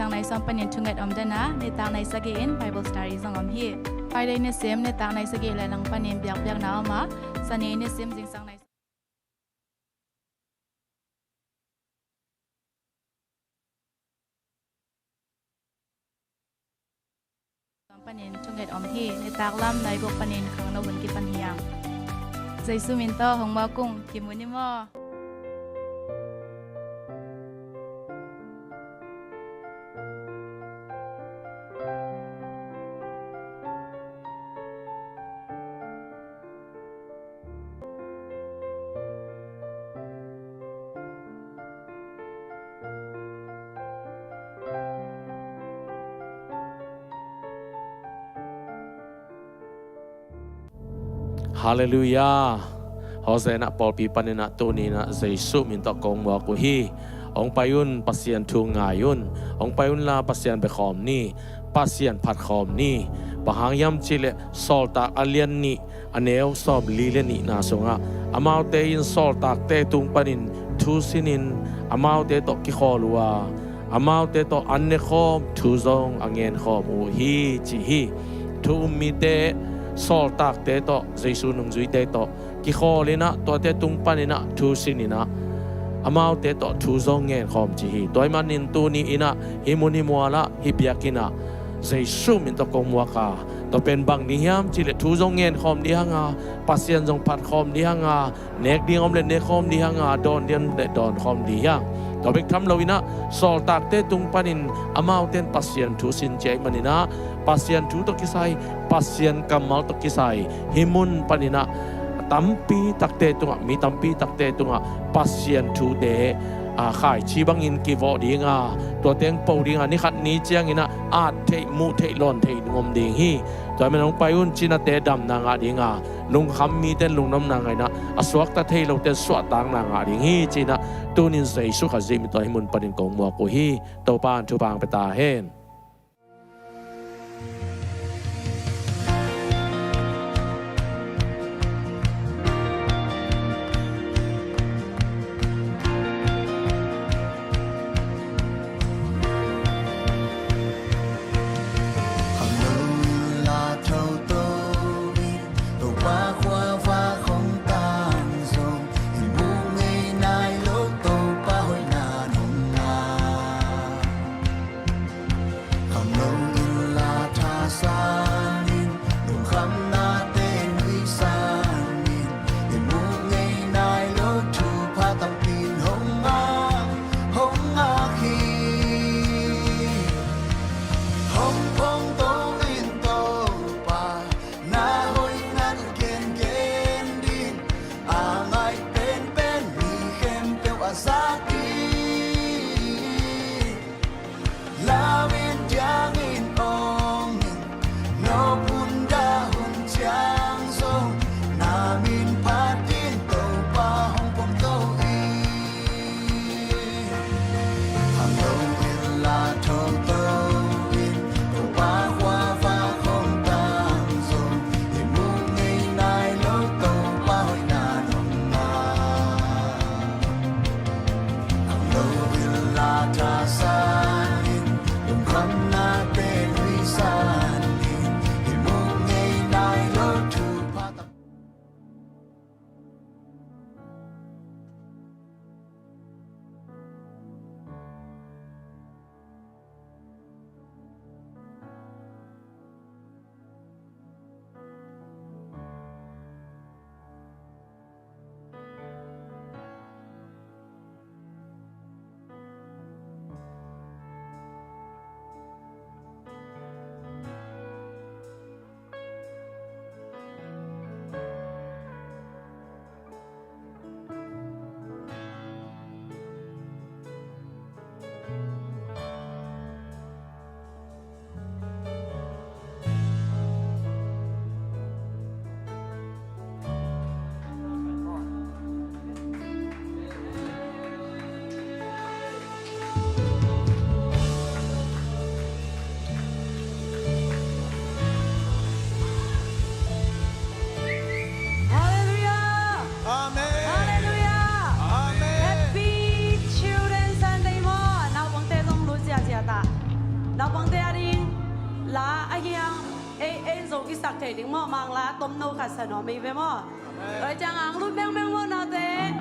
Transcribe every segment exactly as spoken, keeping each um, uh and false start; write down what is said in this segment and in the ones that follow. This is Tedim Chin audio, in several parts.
Nai sawm panin thunget om dena, nitak nai sagih in Bible study zong om hi. Friday nisim nitak nai sagih le lang panin biakpiakna om a, Sunday nisim zingsang nai sawm panin thunget om hi. Nitak lam nai guk panin khangno hun kipan hi hang. Jesu min tawh hong mawk ung, kimu ni maw? Halleluiah. Hosanna pawlpi paninah tuninah Jesuh min tawh kong muak uh hi. Hong pai un, Pasian thu ngai un. Hong pai unla Pasian bekhawm ni. Pasian phatkhawm ni. Bang hang hiam cihleh Sawltak a lian nih, a neu sawm li le nihna sungah amaute in sawltakte tung panin thu sinin amaute tawh kikhawl uh a, amaute tawh an nekhawm thu zong a ngenkhawm uh hi, ci hi. Thu um mite sawltakte tawh, Jesu nungzuite tawh kikhawl inah, tuate tung paninah thu sininah amaute tawh thu zong ngenkhawm ci hi. Tua ahih manin tuni inah hih mun hih mualah hih biakinnah Jesuh min tawh kong muak a, tua pen bang ding hiam cihleh thu zong ngenkhawm ding hanga, Pasian zong phatkhawm ding hanga, nek ding om le nekkhawm ding hanga, dawn ding om le dawnkhawm ding hiang. Tua bek tham loinah sawltakte tung panin amaute in Pasian thu sin ci ahih maninah Pasian thu tawh kisai, Pasian kammal tawh kisai hih mun paninah tampi takte tungah, mi tampi takte tungah Pasian thute a, khaici bangin kivawh dinga, tua teng po dinga, ni khat ni cianginah at theih, muh theih, lawn theih ding om ding hi. Tua ahih manin hong pai un, cinate damna ngah dinga, lungkham mite in lungdamna ngah inah, a suakta thei lote in suahtakna ngah ding hi, cinah tunin Jesuh Khazih min tawh hih mun panin kong muak uh hi. Topa in thupha hong pia ta hen. Naupangte a ding la a hiang ei, ei zong i sak thei ding maw, Mangla tomno khat sa nuam ei ve maw? Tua ciang ang lut mengmeng maw naute.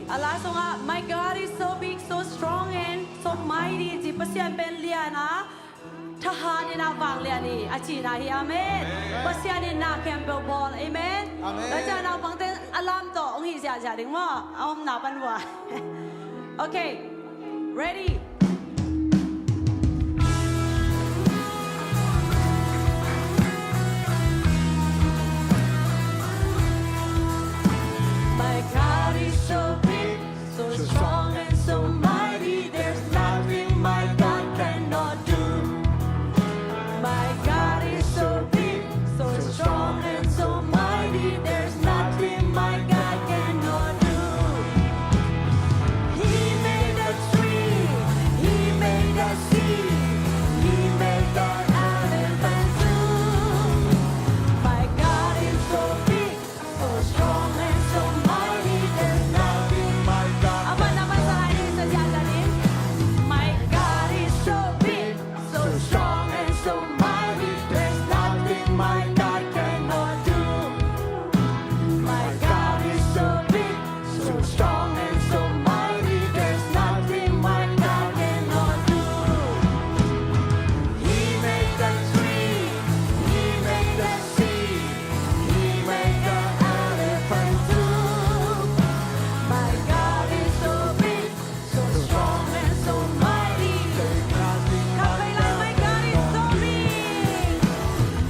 A la sungah, "My God is so big, so strong and so mighty," ci Pasian pen lian a, thahat in a vanglian hi a cihna hi. Amen. Pasian in na khempeuh bawl. Amen. Amen. Tua ciang naupangte a lam tawh hong hih ziahziah ding maw, a omna pan uh a. Okay. Ready? My God is so big, so strong and so mighty, there's nothing my God cannot do. My God is so big, so strong and so mighty, there's nothing my God cannot do. He made the tree, He made the sea, He made the elephant too. My God is so big, so strong and so mighty, there's nothing my God. Aman, aman, sa hai sa diya danin. My God is so big, so strong and so mighty, there's nothing my God cannot do. My God is so big, so strong and so mighty, there's nothing my God cannot do. He made the tree, He made the sea, He made the elephant too. My God is so big, so strong and so mighty. Come, my God is so big.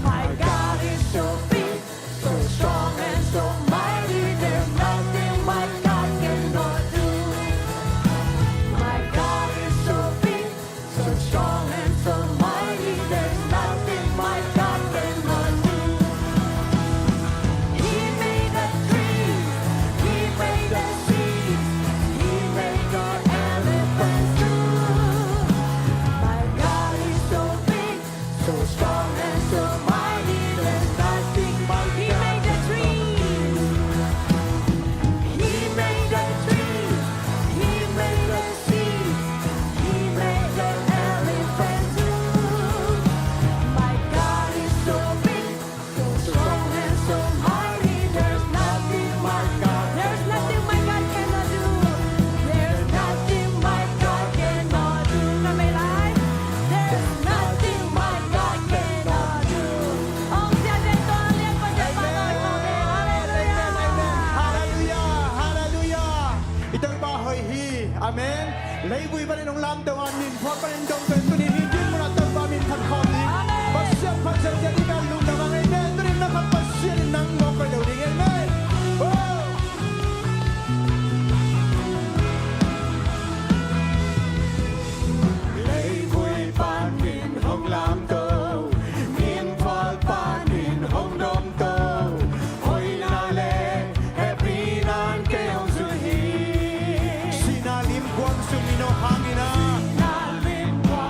My God is so big, so strong and so mighty. There's nothing my God cannot do. My God is so big, so strong and so mighty, there's nothing my God cannot do. He made the trees, He made the seas, He made the elephants too. My God is so big, so strong and so mighty, there's nothing my God cannot do. He made the trees, He made the seas, He made the elephant too. My God is so big, so strong and so mighty, there's nothing my God, there's nothing my God cannot do. There's nothing my God cannot do. Come, my life, there's nothing my God cannot do. Hong sia den tuan lian pa den pa. Amen. Amen. Hallelujah. Hallelujah. Hallelujah. I Topa hoih hi. Amen. Leivui panin hong lamto a, min phuak panin dong pen tuni hi, din munah Topa min phat khawm ding. Amen. Pasian phat ziahziah ding a lungdam hang. Amen. Tuni na phat Pasian in nang mawk koih lo ding. Amen. Oh. Leivui panin hong lamto, min phuak panin hong dongto, hoihna le hehpihna in kei hong zuih hi. Sihna lim guam sung in hong hang in a, sihna lim guam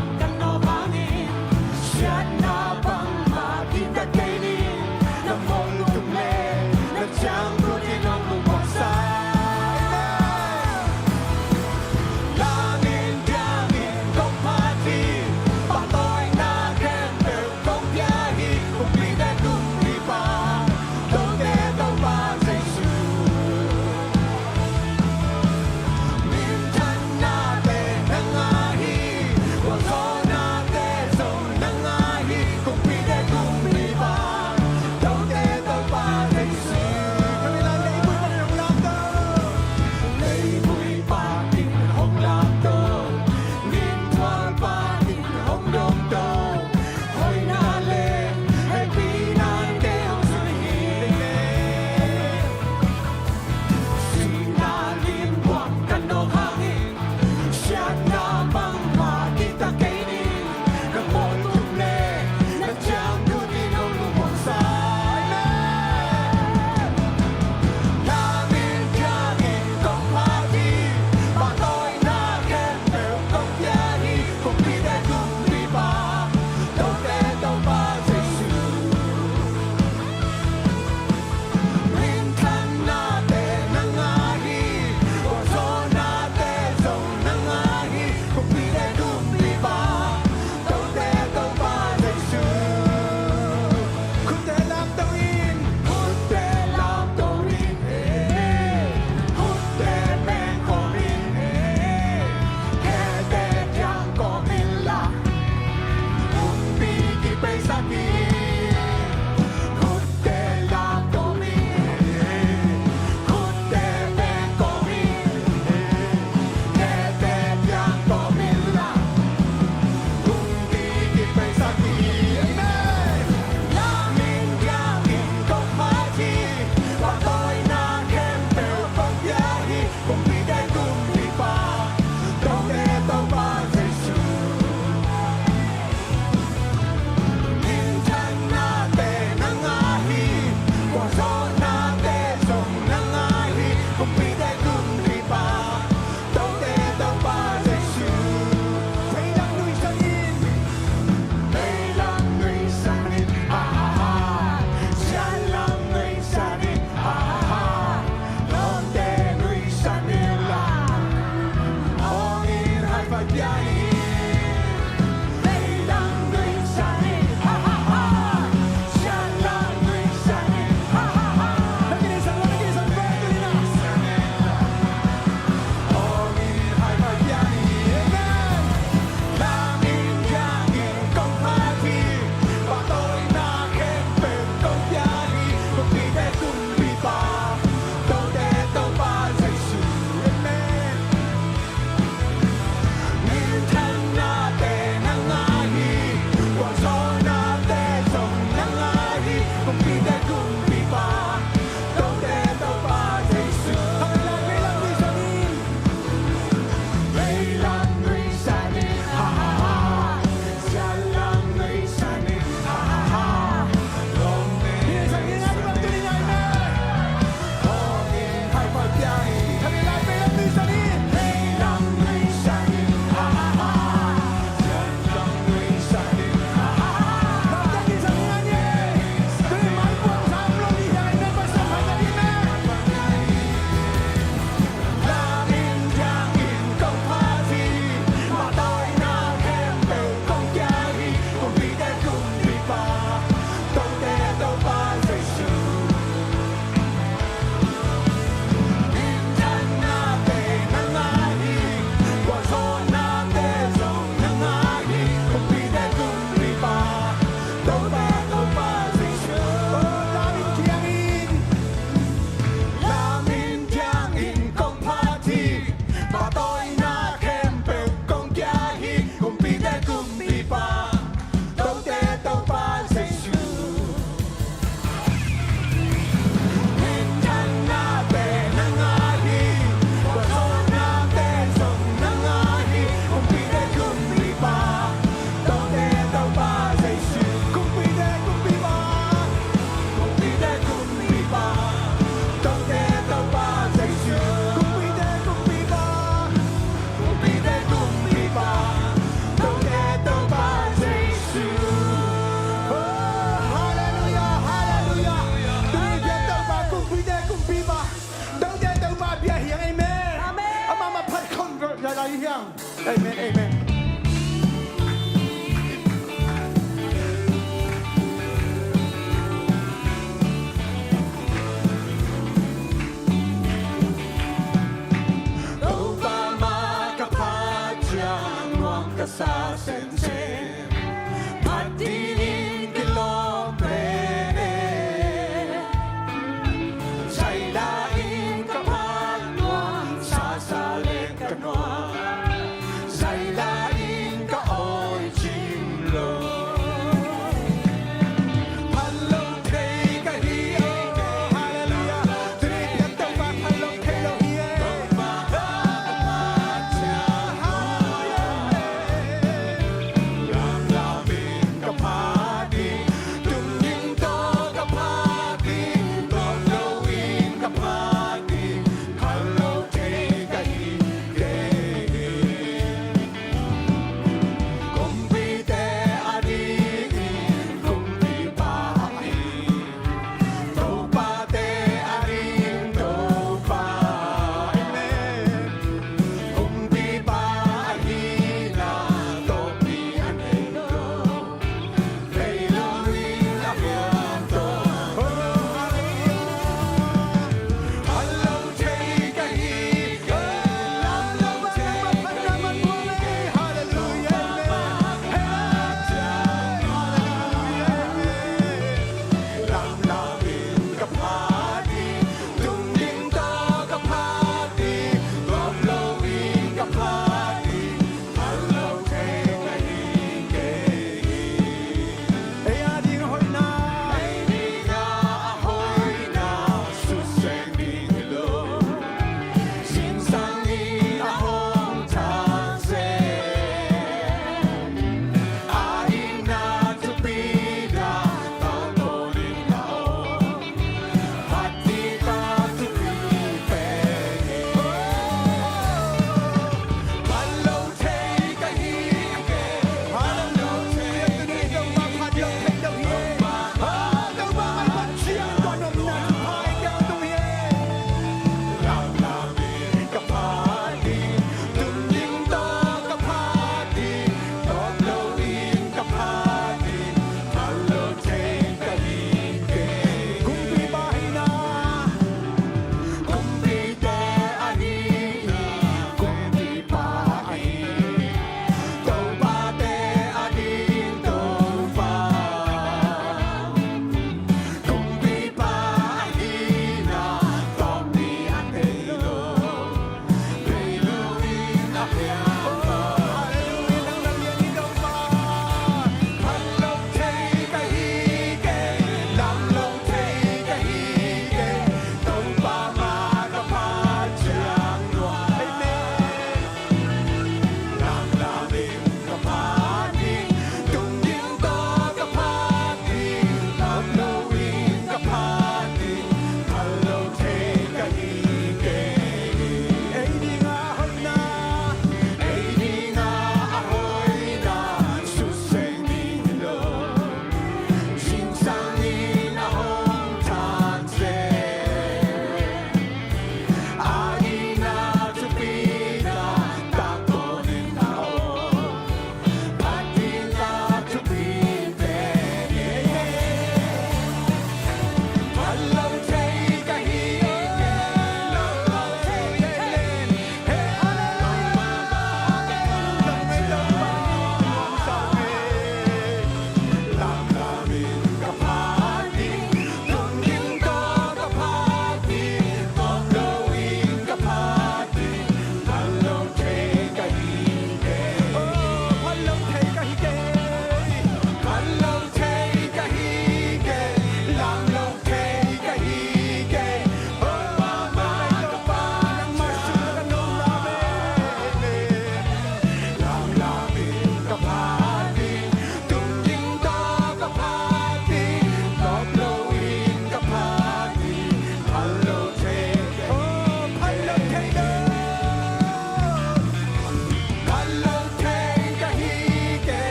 Halleluiah, halleluiah. Tuni biak Topa kumpi te kumpipa, Tote Topa bia hiang, amen. Amen. Amah mah phat convert lai lai hiang. Amen, amen. Topa mah ka phat ciang nuam ka sa semsem. Phat dingin kilawm pen e. Zaila in ka phat nuam, sasa le ka nuam. Zaila in ka awi cim lo. Phat lo thei ka hi e. Halleluiah. Tuni biak Topa phat lo thei lo hi e. Halleluiah.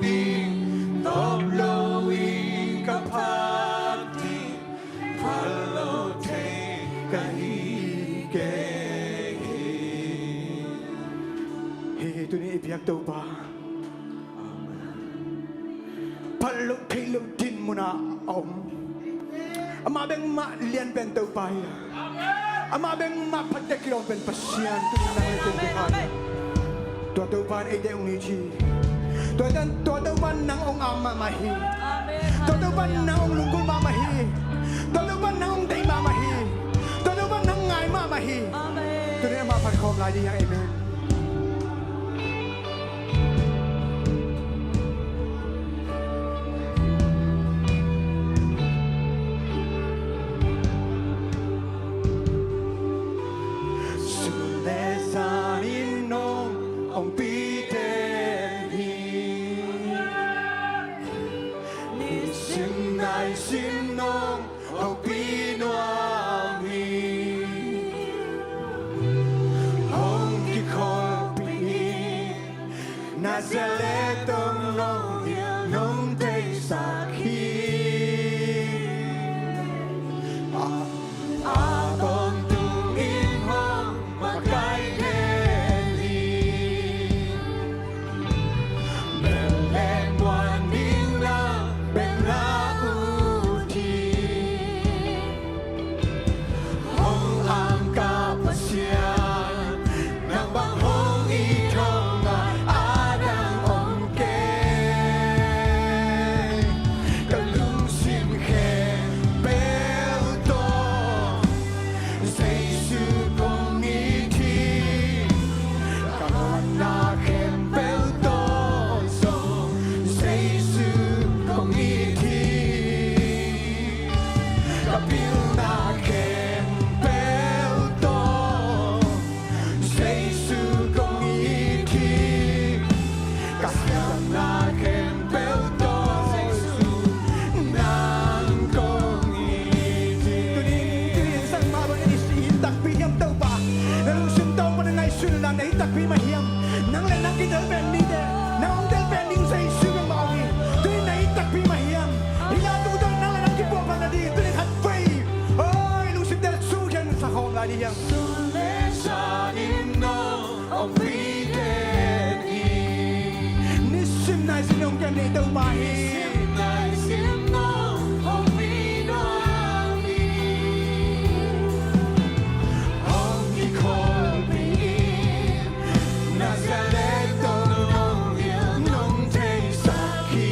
ding, tawp lo in ka phat ding, phal lo thei ka hi kei hi. Hi, hi, tuni i biak Topa phal lo thei lo din munah a om. Amah bek mah lian pen Topa hi a, amah bek mah phatte kilawm pen Pasian, tuni nang le kei kipha hi. Tua Topa in eite hong it hi. Tua tan, tua Topa in nang hong am mahmah hi. Tua Topa in nang hong lunggulh mahmah hi. Tua Topa in nang hong deih mahmah hi. Tua Topa in nang ngai mahmah hi. Tuni amah phat khawm lai ding hi hang. Amen. Sun le zan in nong ompihte hi. Nisim naisim nong hopih nuam hi. Hong kikholhpih in, na zia le tong nong hilh nong theisak hi. A, a tawntung in hong makaih hen hi. Bel le muan ding nang bek na ut hi. Hong am ka Pasian, nang bang hong it hong ngai a dang om kei. Ka lungsim khempeuh tawh Jesu kong it hi. Ka hatna khempeuh tawh zong Jesu kong it hi. Ka pilna khempeuh tawh Jesu kong it hi. Ka siamna khempeuh tawh Jesu nang kong it hi. Tuni, tuni in sang mah bang, na it takpi hiam Topa? Na lungsim tawh pan na ngaihsun na, na it takpi mah hiam? Nang le nang kitel pen mite, nang hong tel pen ding Jesu bek mah om hi. Tuni na it takpi mah hiam? Hi la, tu tawh nang le nang kipuahphat nading tuni khatvei, oi, lungsimte sung khia in sa khawm lai ding hi hang. Sun le zan in nong ompih den hi. Nisim naisim nong kem ding Topa hi. Nisim naisim nong ompih nuam hi. Hong kikholhpih in, na zia le tong nong hilh nong theisak hi.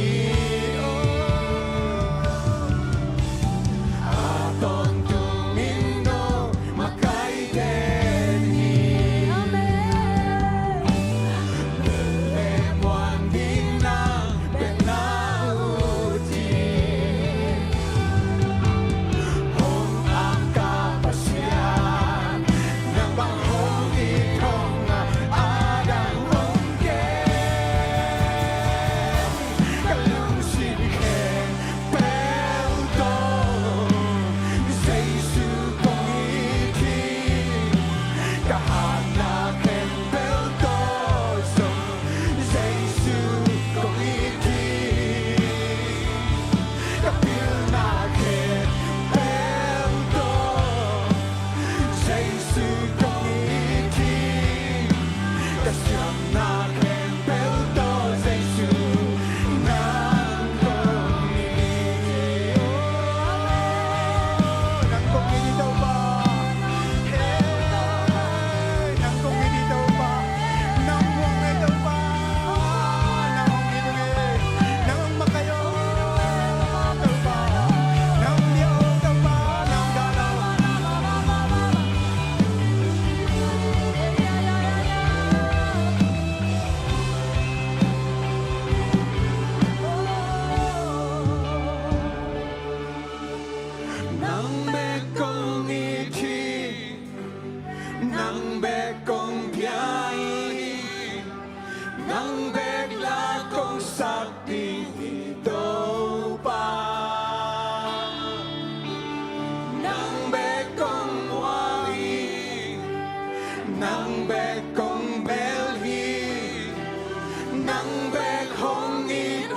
A tawntung in nong makaih den hi. Amen. Bel le muan ding nang bek na ut hi. Hong am ka Pasian, nang bang hong it hong ngai a dang om kei. Ka lungsim khempeuh tawh Jesu kong it hi. Ka hatna khempeuh tawh zong Jesu kong it hi. Ka pilna khempeuh tawh Jesu kong it hi. Ka siamna khempeuh tawh Jesu nang kong it hi. Nang kong it hi Topa. Hey, nang kong it hi Topa. Nang hong it hi Topa. Nang hong it hi. Nang hong makaih hi Topa. Nang hong liah hi Topa. Nang hong galh hi. Nang bek kong it hi. Nang bek kong piang hi. Nang bek la kong sak ding hi Topa. Nang bek kong muang hi. Nang bek kong bel hi. Nang bek hong it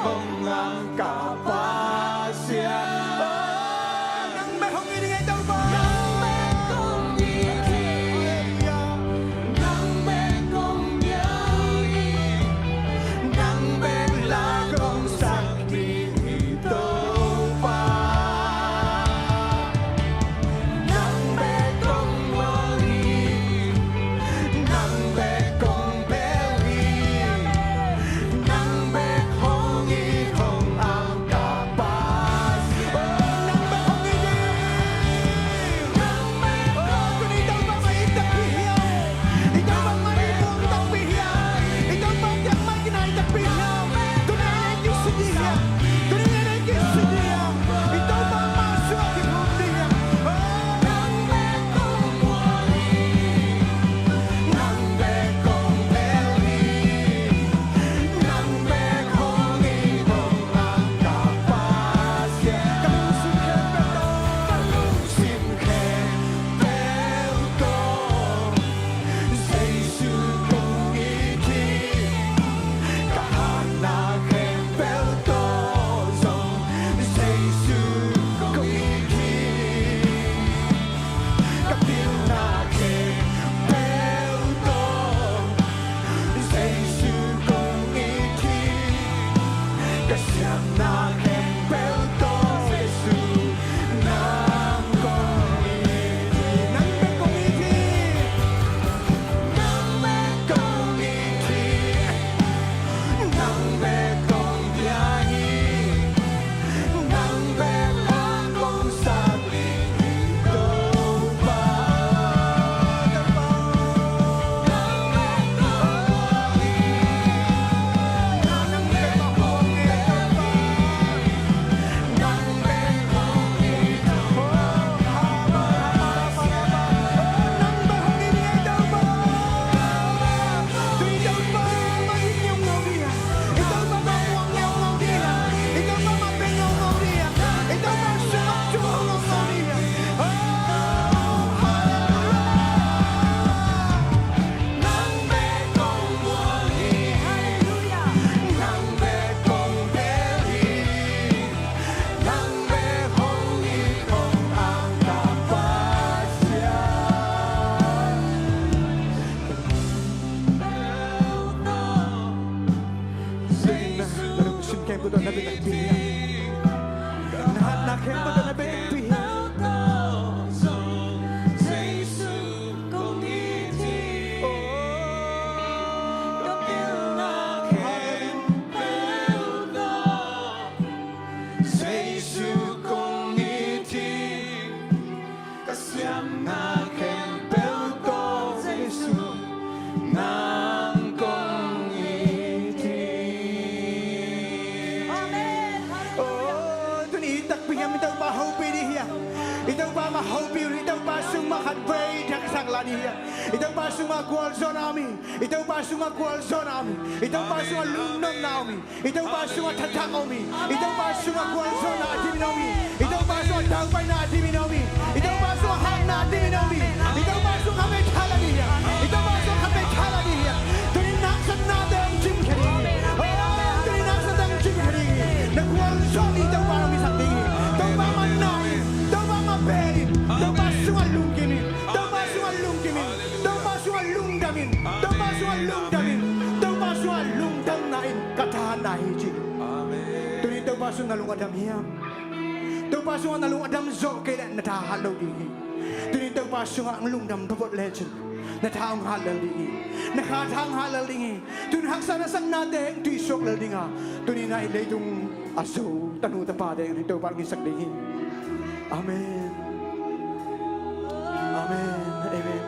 Ka siamna khempeuh tawh Jesuh, nang kong it hi. Nang bek kong it hi. Nang bek kong it hi. Nang bek kong bia hi. Nang bek hong sak ding hi, Topa. Nang bek kong muang hi. Halleluia. Nang bek kong bel hi. Nang bek hong it hong angtang Pasian. Na lungsim khempeuh tawh na biakpiak hi. Na hatna khempeuh tawh na biakpiak hi. Ka siamna khempeuh tawh Jesuh, nang kong it hi. Amen. Oh, tuni i takpi hiam, i Topa hopih ding hiam? I Topa mah hopih un, i Topa sung mah khatvei thaksak la ding hiam? I Topa sungah gualzawhna om hi. I Topa sungah gualzawhna om hi. I Topa sungah lungnopna om hi. I Topa sungah thathak om hi. I Topa sungah gualzawhna a dimin om hi. I Topa sungah daupaina a dimin om hi. I Topa sungah hakna a dimin om hi. I Topa sungah khatvei tha la ding hiam? I Topa sungah khatvei tha la ding hiam? Tuni in haksatnate hong cimkhia ding hi. Oh, tuni in haksatnate hong cimkhia ding hi. Na gualzawhna i Topa hong hisak ding hi. Topa mah na in, Topa mah bel in, Topa sungah lungkim in, Topa sungah lungkim in, Topa sungah lungdam in, Topa sungah lungdam in, Topa sungah lungdamna in ka thahatna hi ci. Amen. Tuni in Topa sungah na lung a dam hiam? Topa sungah na lung a dam zawh kei leh na tha hat lo ding hi. Tuni in Topa sungah hong lungdam phot lecin na tha hong hat lel ding hi. Na kha tha hong hat lel ding hi. Tuni in haksatna, saknate hong tuisuak lel ding a, tuni in ah i leitung a zo tanu tapate hong Topa hong hisak ding hi. Amen. Amen. Amen.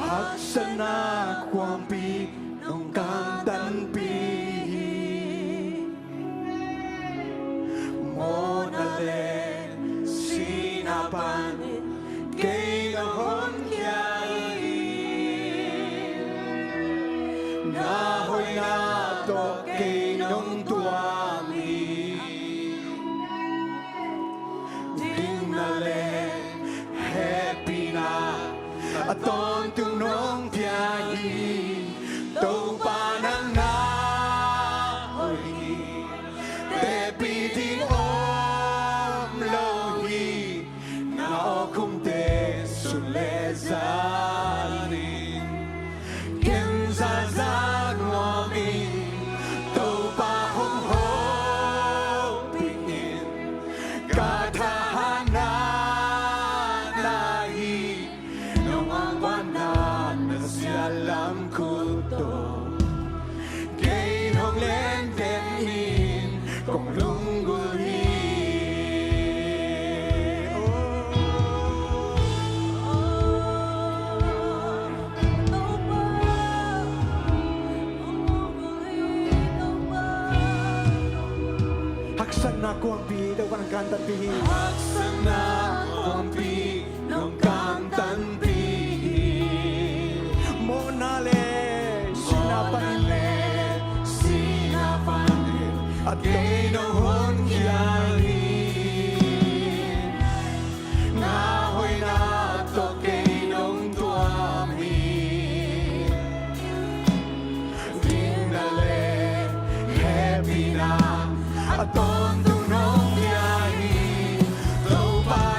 Haksatna khuampi nong kantanpih hi. Mawhna le sihna panin kei nong honkhia hi. Na hoihna tawh kei nong tuam hi. Dikna le hehpihna a tawntung nong pia hi. Topa nang na hoih hi. Tepih ding om lo hi. Na awkhumte sun le zan in ken zaza nuam in, Topa hong hopih in. Ka thahatna na hi. Nong awngpanna na sialam khut tawh kei hong lenten in kong lunggulh hi. Haksatna khuampi Topa nang kantanpih hi. Haksatna khuampi nong kantanpih hi. Mawhna le sihna panin, sihna panin a kei nong honkhia hi. Na hoihna tawh kei nong tuam hi. Dikna le hehpihna a tawntung nong pia hi. Topa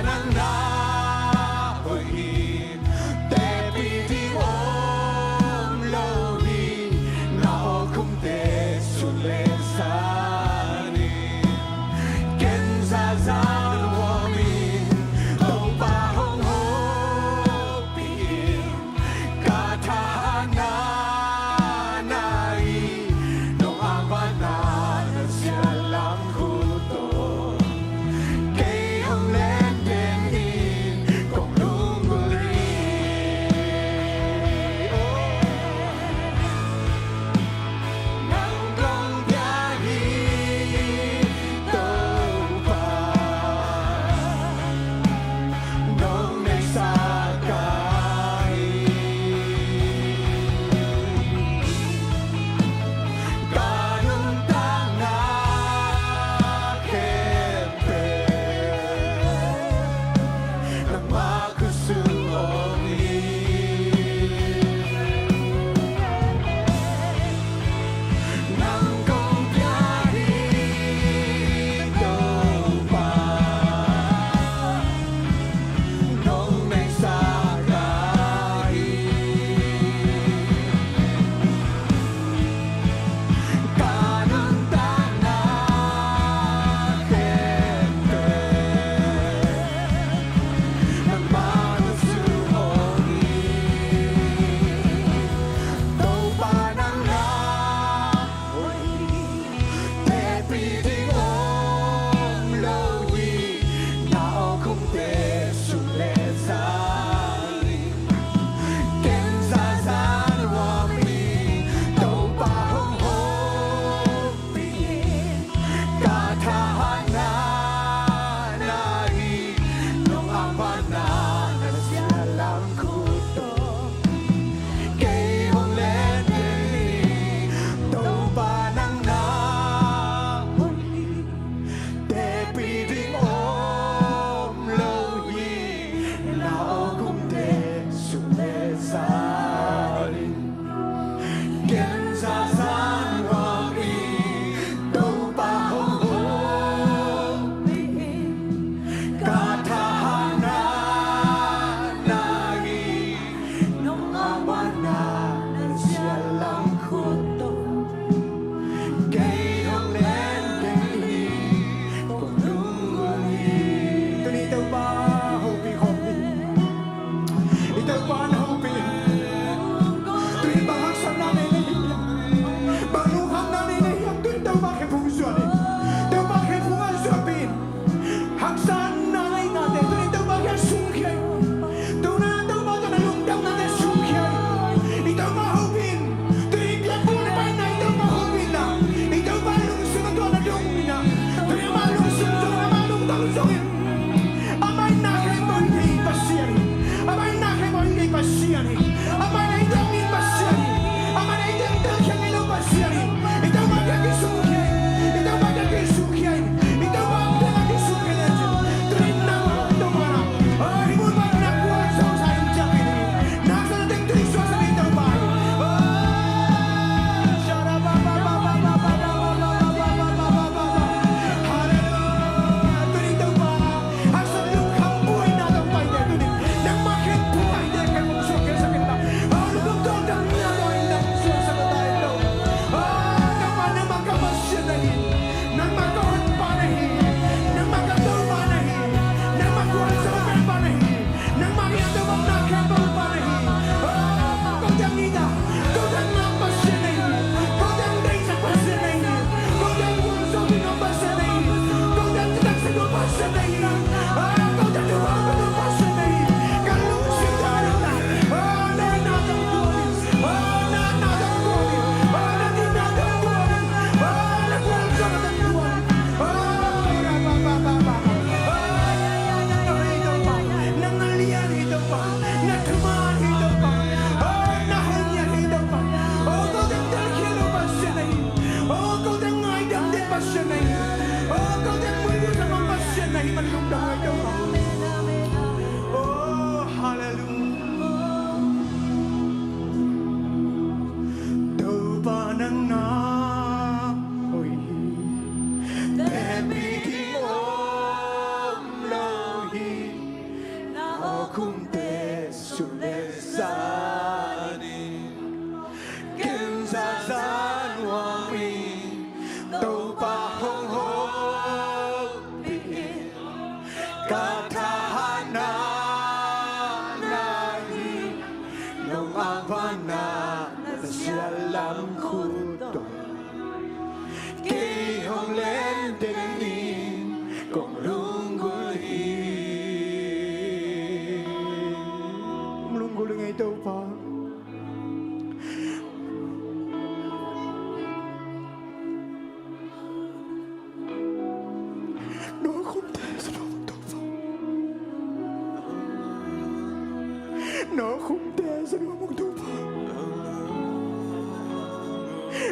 No khumte za nuam ung Topa.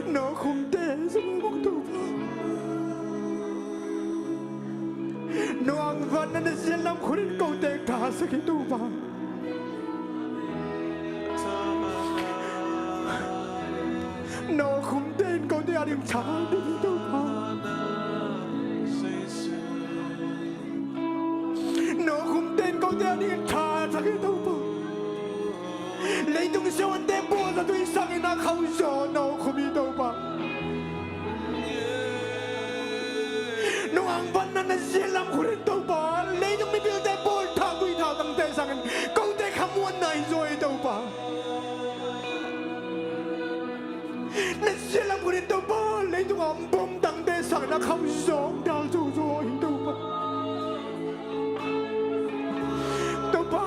No khumte za nuam ung Topa. No angvan na na zia lam khut in kote thasak hi Topa. No khumte in kote a ding tha ding hi Topa. No khumte in kote a ding thasak hi Topa. Leitung siavuante bawl a tui sangin a khauh zaw no khum hi Topa. No angvan na na zia lam khut in Topa. Leitung mipilte bawl thau tui thau tangte sangin kote khamuanna hi zaw hi Topa. Na zia lam khut in Topa, leitung a om bom tangte sangin a khauh zaw dal zo zaw hi Topa. Topa,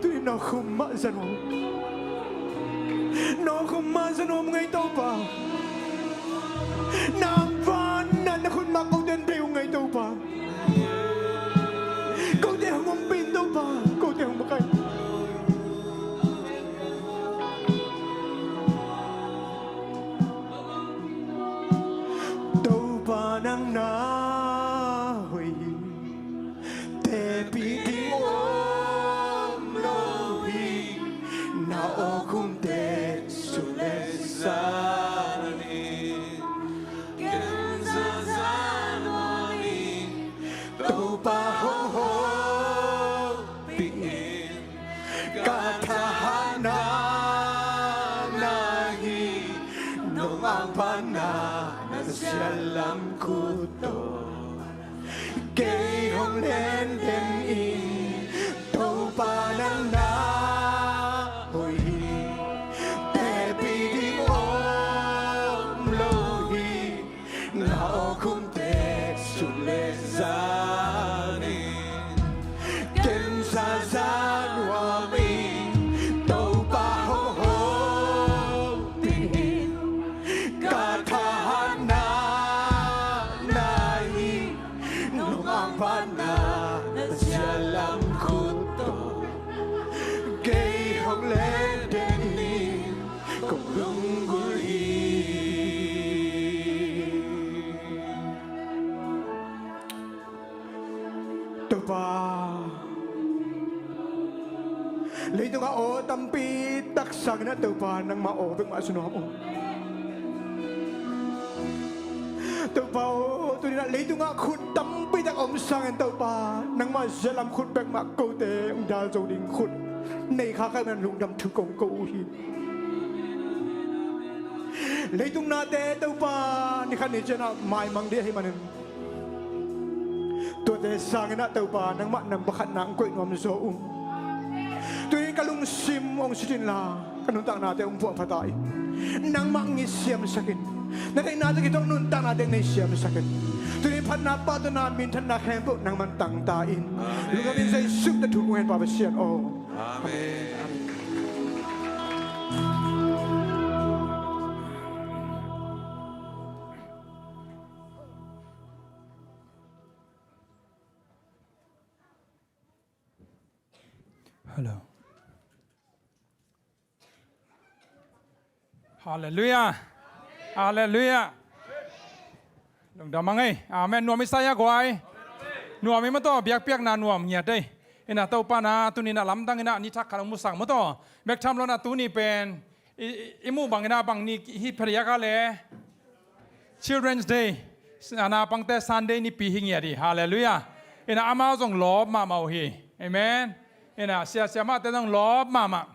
tuni no khum mah za nuam. No khum mah za nuam ung ei Topa. Na angvan na na khut mah kote in bei ung ei Topa. Kote hong ompih in Topa, kote hong makaih. Topa nang na hoih hi. Tepih ding om lo hi. Na aw khumte sum le za in, ken za za nuam ing. Topa hong hopih in. Ka thahatna na hi. Nong angvanna na zia lam khut tawh kei hong len den in. Topa nang na hoih hi. Tepih ding om lo hi. Na aw khumte sum le za in, ken za za nuam ing. Topa hong hopih in. Ka thahatna na hi. Nong angvanna na zia lam khut tawh kei hong len den in. Kong lunggulh hi. Topa, leitung a aw tampi tak sangin ah Topa nangmah aw bek mah za nuam ung. Topa aw, tuni in ah leitung ah khut tampi tak om sangin Topa nangmah zia lam khut bek mah kote hong dal zo ding khut nei kha kha in ah lungdam thu kong ko uh hi. Leitung nate Topa, ni khat ni ciang ah maimang ding ahih manin, tuate sangin ah Topa nangmah nang pakhatna hong koih nuam zaw ung. Tuni in ka lungsim hong sit inla, ka nuntaknate hong puahpha ta in. Nangmah hong it siamsak in. Na deihna tawh kituak nuntaknate nei siamsak in. Tuni in phatna, pahtawina, minthanna khempeuh nangmah tang ta in. Lungdam in Jesu min tawh thu kong ngen, Pa Pasian aw. Amen. Hello. Halleluiah. Halleluiah. Lungdam hang ei. Amen. Nuam i sa hia guai? Nuam i maw taw, biakpiakna nuam ngiat ei. Ina Topa na tuni in ah lamdang in ah ni thak khat hong musak maw taw. Bek tham lo in ah tuni pen i, i, i muh bang in ah bang ni hi pha diak a le Children's Day, a naupangte Sunday nipi hi ngiat hi. Halleluiah. Ina amau zong lawp mahmah uh hi. Amen. Ina sia siamahte zong lawp mahmah.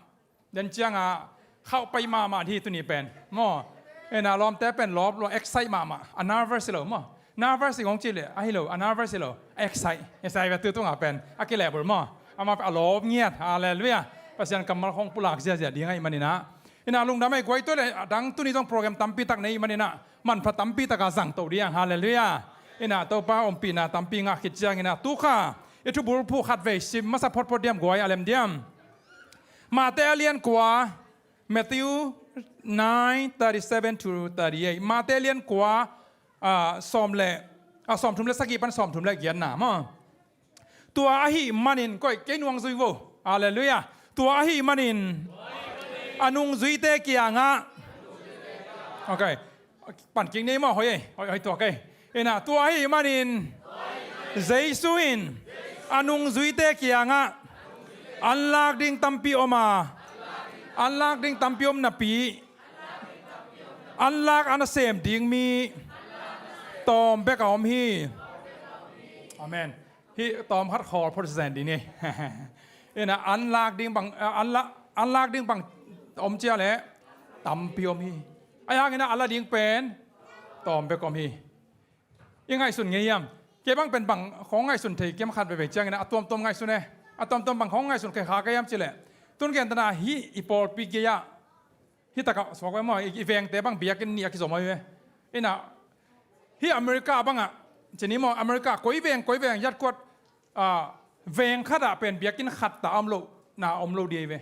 Den ciang a khauh pai mahmah hi tuni pen maw. Ina lawmte pen lawp lo, excite mahmah. A nervous hi lo maw. Nervous hi ngong ci le ahi lo, a nervous hi lo, excite. Excite ve tu tung a pen a kilehbulh maw. Amau pen a lawp ngiat. Halleluiah. Pasian kammal khawng pulak ziazia ding ahih manin ah. Ina lungdam ei guai, tua le a dang tuni zong program tampi tak nei ahih manin ah manpha tampi tak a zang to ding. Halleluiah. Ina Topa ompihna tampi ngah khit ciangin ah tu kha i thubulphuh khat vei sim masa photphot diam guai, a lem diam? Mate a lian kua, Matthew nine thirty seven to thirty eight. Mate a lian kua, ah, sawm le, ah, sawmthum le sagih pan sawmthum le giatna maw. Tua ahih manin koih kei nuang zui vo. Halleluiah. Tua ahih manin a nungzuite kiangah, okay, pan kik ni maw, hoi ei, hoi, hoi tua kei. Ina, tua ahih manin Jesu in a nungzuite kiangah an lak ding tampi om a, an lak ding tampi om napi, an lak a nasem ding mi tawm bek a om hi. Amen. Hih tawm khat khawl phot zen ding ni. Ina, an lak ding bang, an la, an lak ding bang om cia leh tampi om hi. Ahi hangin a la ding pen tawm bek om hi. I ngaihsun ngei hiam? Kei bang pen bang khawng ngaihsun thei kiam khat veve ciangin a tuamtuam ngaihsun e. A tuamtuam bang khawng ngaihsun kei kha kei hiam cileh, tun gentehna hih i pawlpi gei-ah hih takah suak ve maw, i, i vengte bang biakinn nih a kizom ahi ve. Ina, hih America bangah ci ni maw, America koi veng koi veng yat kuat, ah, veng khatah pen biakinn khat ta a om lo, na om lo ding ahi ve.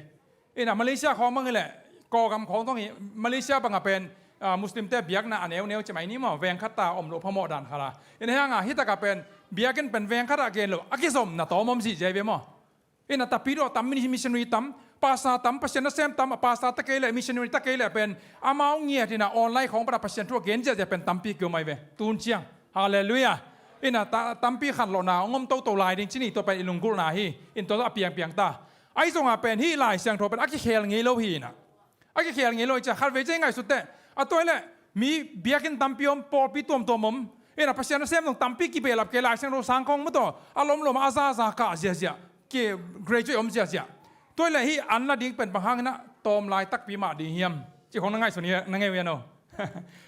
Ina, Malaysia khawng bang hileh, Kawlgam khawng zong hi, Malaysia bangah pen, ah, Muslimte biakna a neuneu ci mai ni maw, veng khat ta a om lo phamawh dan khala. Ina, hih hangah hih takah pen biakinn pen veng khatah gen lo a kizomna tawm om zihziah ahi ve maw. Ina, tapidaw tam, mi-, missionary tam, pastor tam, Pasian nasem tam, a pastor ta kei leh, missionary ta kei leh pen amau ngiat ina online khawng pana Pasian thu a gen ziahziah pen tampi kiom ahi ve. Tun ciang, halleluiah. Ina, ta, tampi khanlawhna hong om toto lai ding ci ni, tua pen i lunggulhna hi. In tua a piangpiang ta. Ahi zongah pen hih Lai Siangtho pen a kikhel ngei lo hi ina. A kikhel ngei lo hi cia, khatvei cia i ngaihsut teh. A tua hileh mi biakinn tampi om, pawlpi tuamtuam om. Ina, Pasian nasem zong tampi kibehlap kei, Lai Siangtho sang khawng maw tua a lomlom a zaza kah ziahziah, ki graduate om ziahziah. Tua hileh hih an la ding pen bang hangin a tawm lai takpi mah ding hiam, ci khawng na ngaihsun hi, na ngei uh hiam aw?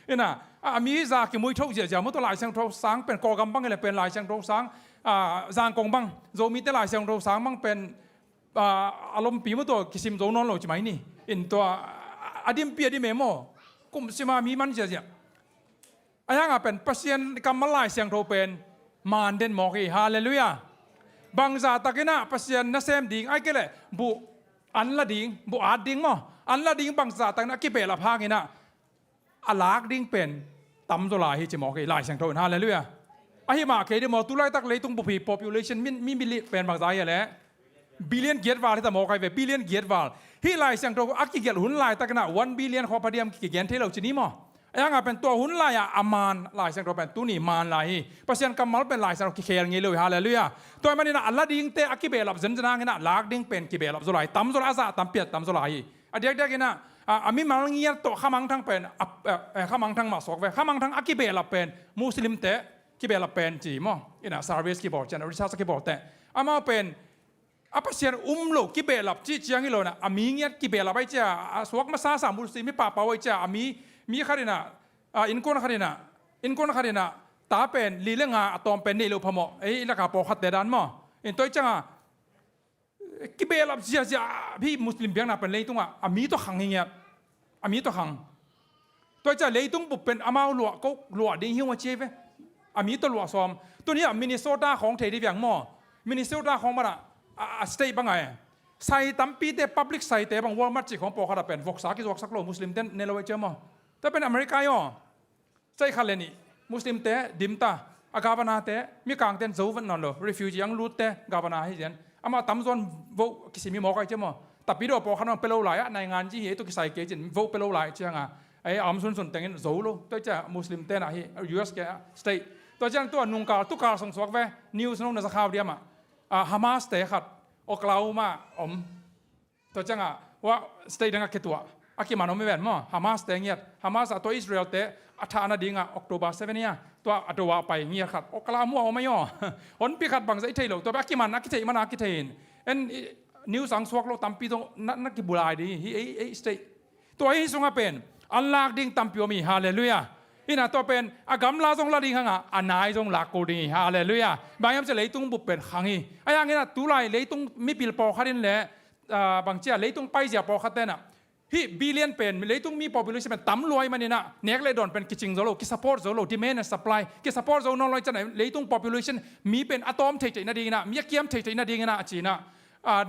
Ina, a, a mi za kimuithoh ziahziah maw tua, Lai Siangtho sang pen Kawlgam bang hileh pen Lai Siangtho sang, a, Zangkong bang, Zomite Lai Siangtho sang bang pen, a, a lompi maw tua kisim zo nawn lo ci mai ni. In tua, a, a dimpi a dim e maw. Kum sima mi man ziahziah. Ahi hangah pen Pasian kammal Lai Siangtho pen man den mawk hi. Halleluiah. Bangzah takin a Pasian nasem ding, ahih kei leh buh an la ding, buh at ding maw, an la ding bangzah takin a kibehlap hangin a a lak ding pen tamzaw lai hi ci mawk hi Lai Siangtho in. Halleluiah. Ahi mah kei dih maw, tu laitak leitung bup hi, population mi, mi, mi pen bangzah hi a leh billion giat val hi ta mawk ahi ve, billion giat val. Hih Lai Siangtho a kigelh hun laitakin a one billion khawng pha diam kigen thei lo ci ni maw. Ahi hangah pen tua hun lai-ah a man Lai Siangtho pen tuni man lai hi. Pasian kammal pen Lai Siangtho kikhel ngei lo hi. Halleluiah. Tua ahih manin a la dingte a kibehlap zenzen hangin a lak ding pen kibehlap zaw lai, tamzaw lai, a zah tampi a tamzaw lai hi. A diakdiakin a, a, a mimal ngiat tawh khamangthang pen, a, a, a, khamangthang mah suak ve. Khamangthang a kibehlap pen Muslimte kibehlap pen ci maw. Ina service kibawl ciang, research a kibawl teh, amau pen a Pasian um lo kibehlap cih ciang hi lo ina, a mi ngiat kibehlap ahih ciang, a suak masasa Muslim mi pahpah uh ahih ciang, a mi, mi khat ina, a, innkuan khat ina, innkuan khat ina ta pen li le nga a tawm pen neih loh phamawh. Ei, i lakah pawlkhatte dan maw. In tua ahih ciangah kibehlap ziahziah, hih Muslim biakna pen leitungah a mi tawh khang hi ngiat. A mi tawh khang. Tua ahih ciang leitung bup pen amau luah ko, luah ding hi ung a ci hi ve. A mi tawh luah sawm. Tun hiah Minnesota khawng thei dih viang maw. Minnesota khawng mana, a, a state bangah e, sai tampite, public saite bang, Walmart cih khawng pawlkhatah pen voksa kizuaksak lo, Muslimte ne lo ahih ciang maw. Tua pen America hi aw. State khat le nih Muslimte dim ta, a governor-te, mikangte in zo vet nawn lo, refugee ang lutte, governor hi zen. Amah tamzaw in vote kisim hi mawk ahih ciang maw. Tapidaw pawlkhat in pia lo lai-ah, naingan ci hi, ei tawh kisai kei ci-in vote pia lo lai ciangah, ei, a om sunsun tengin zo lo. Tua ciang Muslimte na hi, U S ke state. Tua ciang tua nungkal, tukal song suak ve, news nong na za khau diam ah, a, Hamas-te khat Oklahoma om. Tua ciangah, hua state dangah kituah a kiman om hi ven maw, Hamas-te ngiat. Hamas ah tua Israel-te a thah nadingah October seven hi a, tua a do ah pai ngiat khat Oklahoma om ahi aw. Honpi khat bangzah i thei lo, tua pen a kiman, a kitheih mana a kitheih in. En, i, news ang suak lo tampi zong na, na kibulai ding hi, ei, ei state. Tua hi sungah pen an lak ding tampi om hi. Halleluiah. Ina, tua pen a gamla zong la ding hangah a nai zong lak kul ding hi. Halleluiah. Bang hiam cih leh leitung bup pen khang hi. Ahi hangin a tulai leitung mipil pawlkhat in le, ah, bangci a, leitung paizia pawlkhatte na, hih billion pen, leitung mi population pen tam lua ahih manin a, nek le dawn pen kicing zo lo, kisupport zo lo, demand and supply, kisupport zo nawn lo ahih ciangin a, leitung population mi pen a tawm theithei nadingin a, mi a kiam theithei nadingin a, a ci-in a, ah,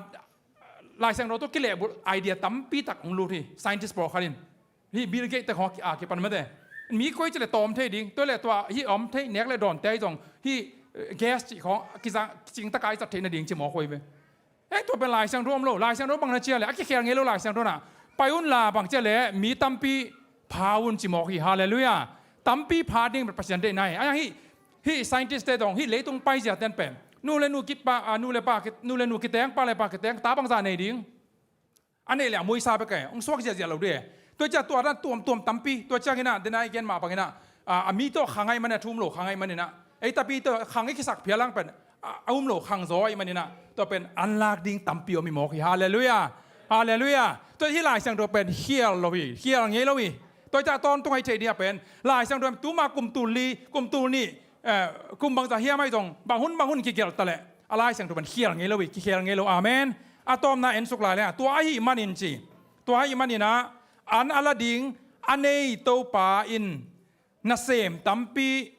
Lai Siangtho tawh kilehbulh idea tampi tak hong lut hi, scientist pawlkhat in. Hih Bill Gates te khawng a ki, a kipan mate. Mi koi ci leh tawm thei ding, tua leh tua hih a om thei nek le dawnte ahi zong, hih, eh, gas cih khawng kizang, kicing takin i zat theih nading ci mawk uh hi ve. Eh, tua pen Lai Siangtho om lo, Lai Siangtho bang na ci a leh, a kikhel ngei lo Lai Siangtho na. Pai un la bang ci a leh, mi tampi pha un ci mawk hi, halleluiah. Tampi pha ding pen Pasian deihna hi. A hih, hih scientist te dong, hih leitung paizia ten pen. Nu le nu kipa, ah, nu le pa, nu le nu kiteng, pa le pa kiteng, ta bangzah nei ding. A neih leh a muisa bek e, hong suak ziahziah lo dih e. Tua ciang tua dan tuamtuam tampi, tua ciangin ah, dena i gen mah bangin ah, a, a mi tawh khang ahih manin ah, thu um lo khang ahih manin ah, ei tapi tawh khang i kisak phial lang pen, a, a um lo khang zaw ahih manin ah, tua pen an lak ding tampi om hi mawk hi. Halleluiah. Halleluiah. Tua hih Lai Siangtho pen khial lo hi, khial ngei lo hi. Tua ciang tawntung a i theih ding a pen Lai Siangtho pen tuma kum tul li, kum tul nih, eh, kum bangzah hiam ahi zong, bang hun bang hun kigelh ta leh a Lai Siangtho pen khial ngei lo hi, kikhel ngei lo. Amen. A tawpna en suk lai leng, tua ahih manin ci. Tua ahih manin ah, an a la ding a nei Topa in nasem tampi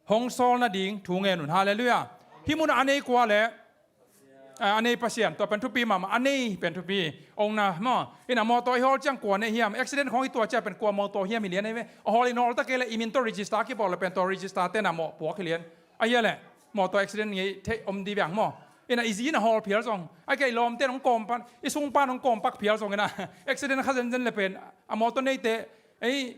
hong sawl nading thu ngen un. Halleluiah. Hih mun ah a nei kua leh, ah, a nei Pasian, tua pen thupi mahmah, a nei pen thupi. Ong na maw, in a mawtaw i hawl ciang kua nei hiam, accident khawng i tuah ciang pen kua mawtaw hiam hi lian ei ve. A hawl in hawl ta kei leh i min tawh register kibawl leh pen tua register ten a mawh puak hi lian. A hia leh mawtaw accident ngei theih om di viang maw. In a i zi in a hawl phial zong, a kei lawmte in hong kawm pan, i sung pan hong kawm pak phial zong in a accident kha zenzen leh pen a mawtaw neite, ei,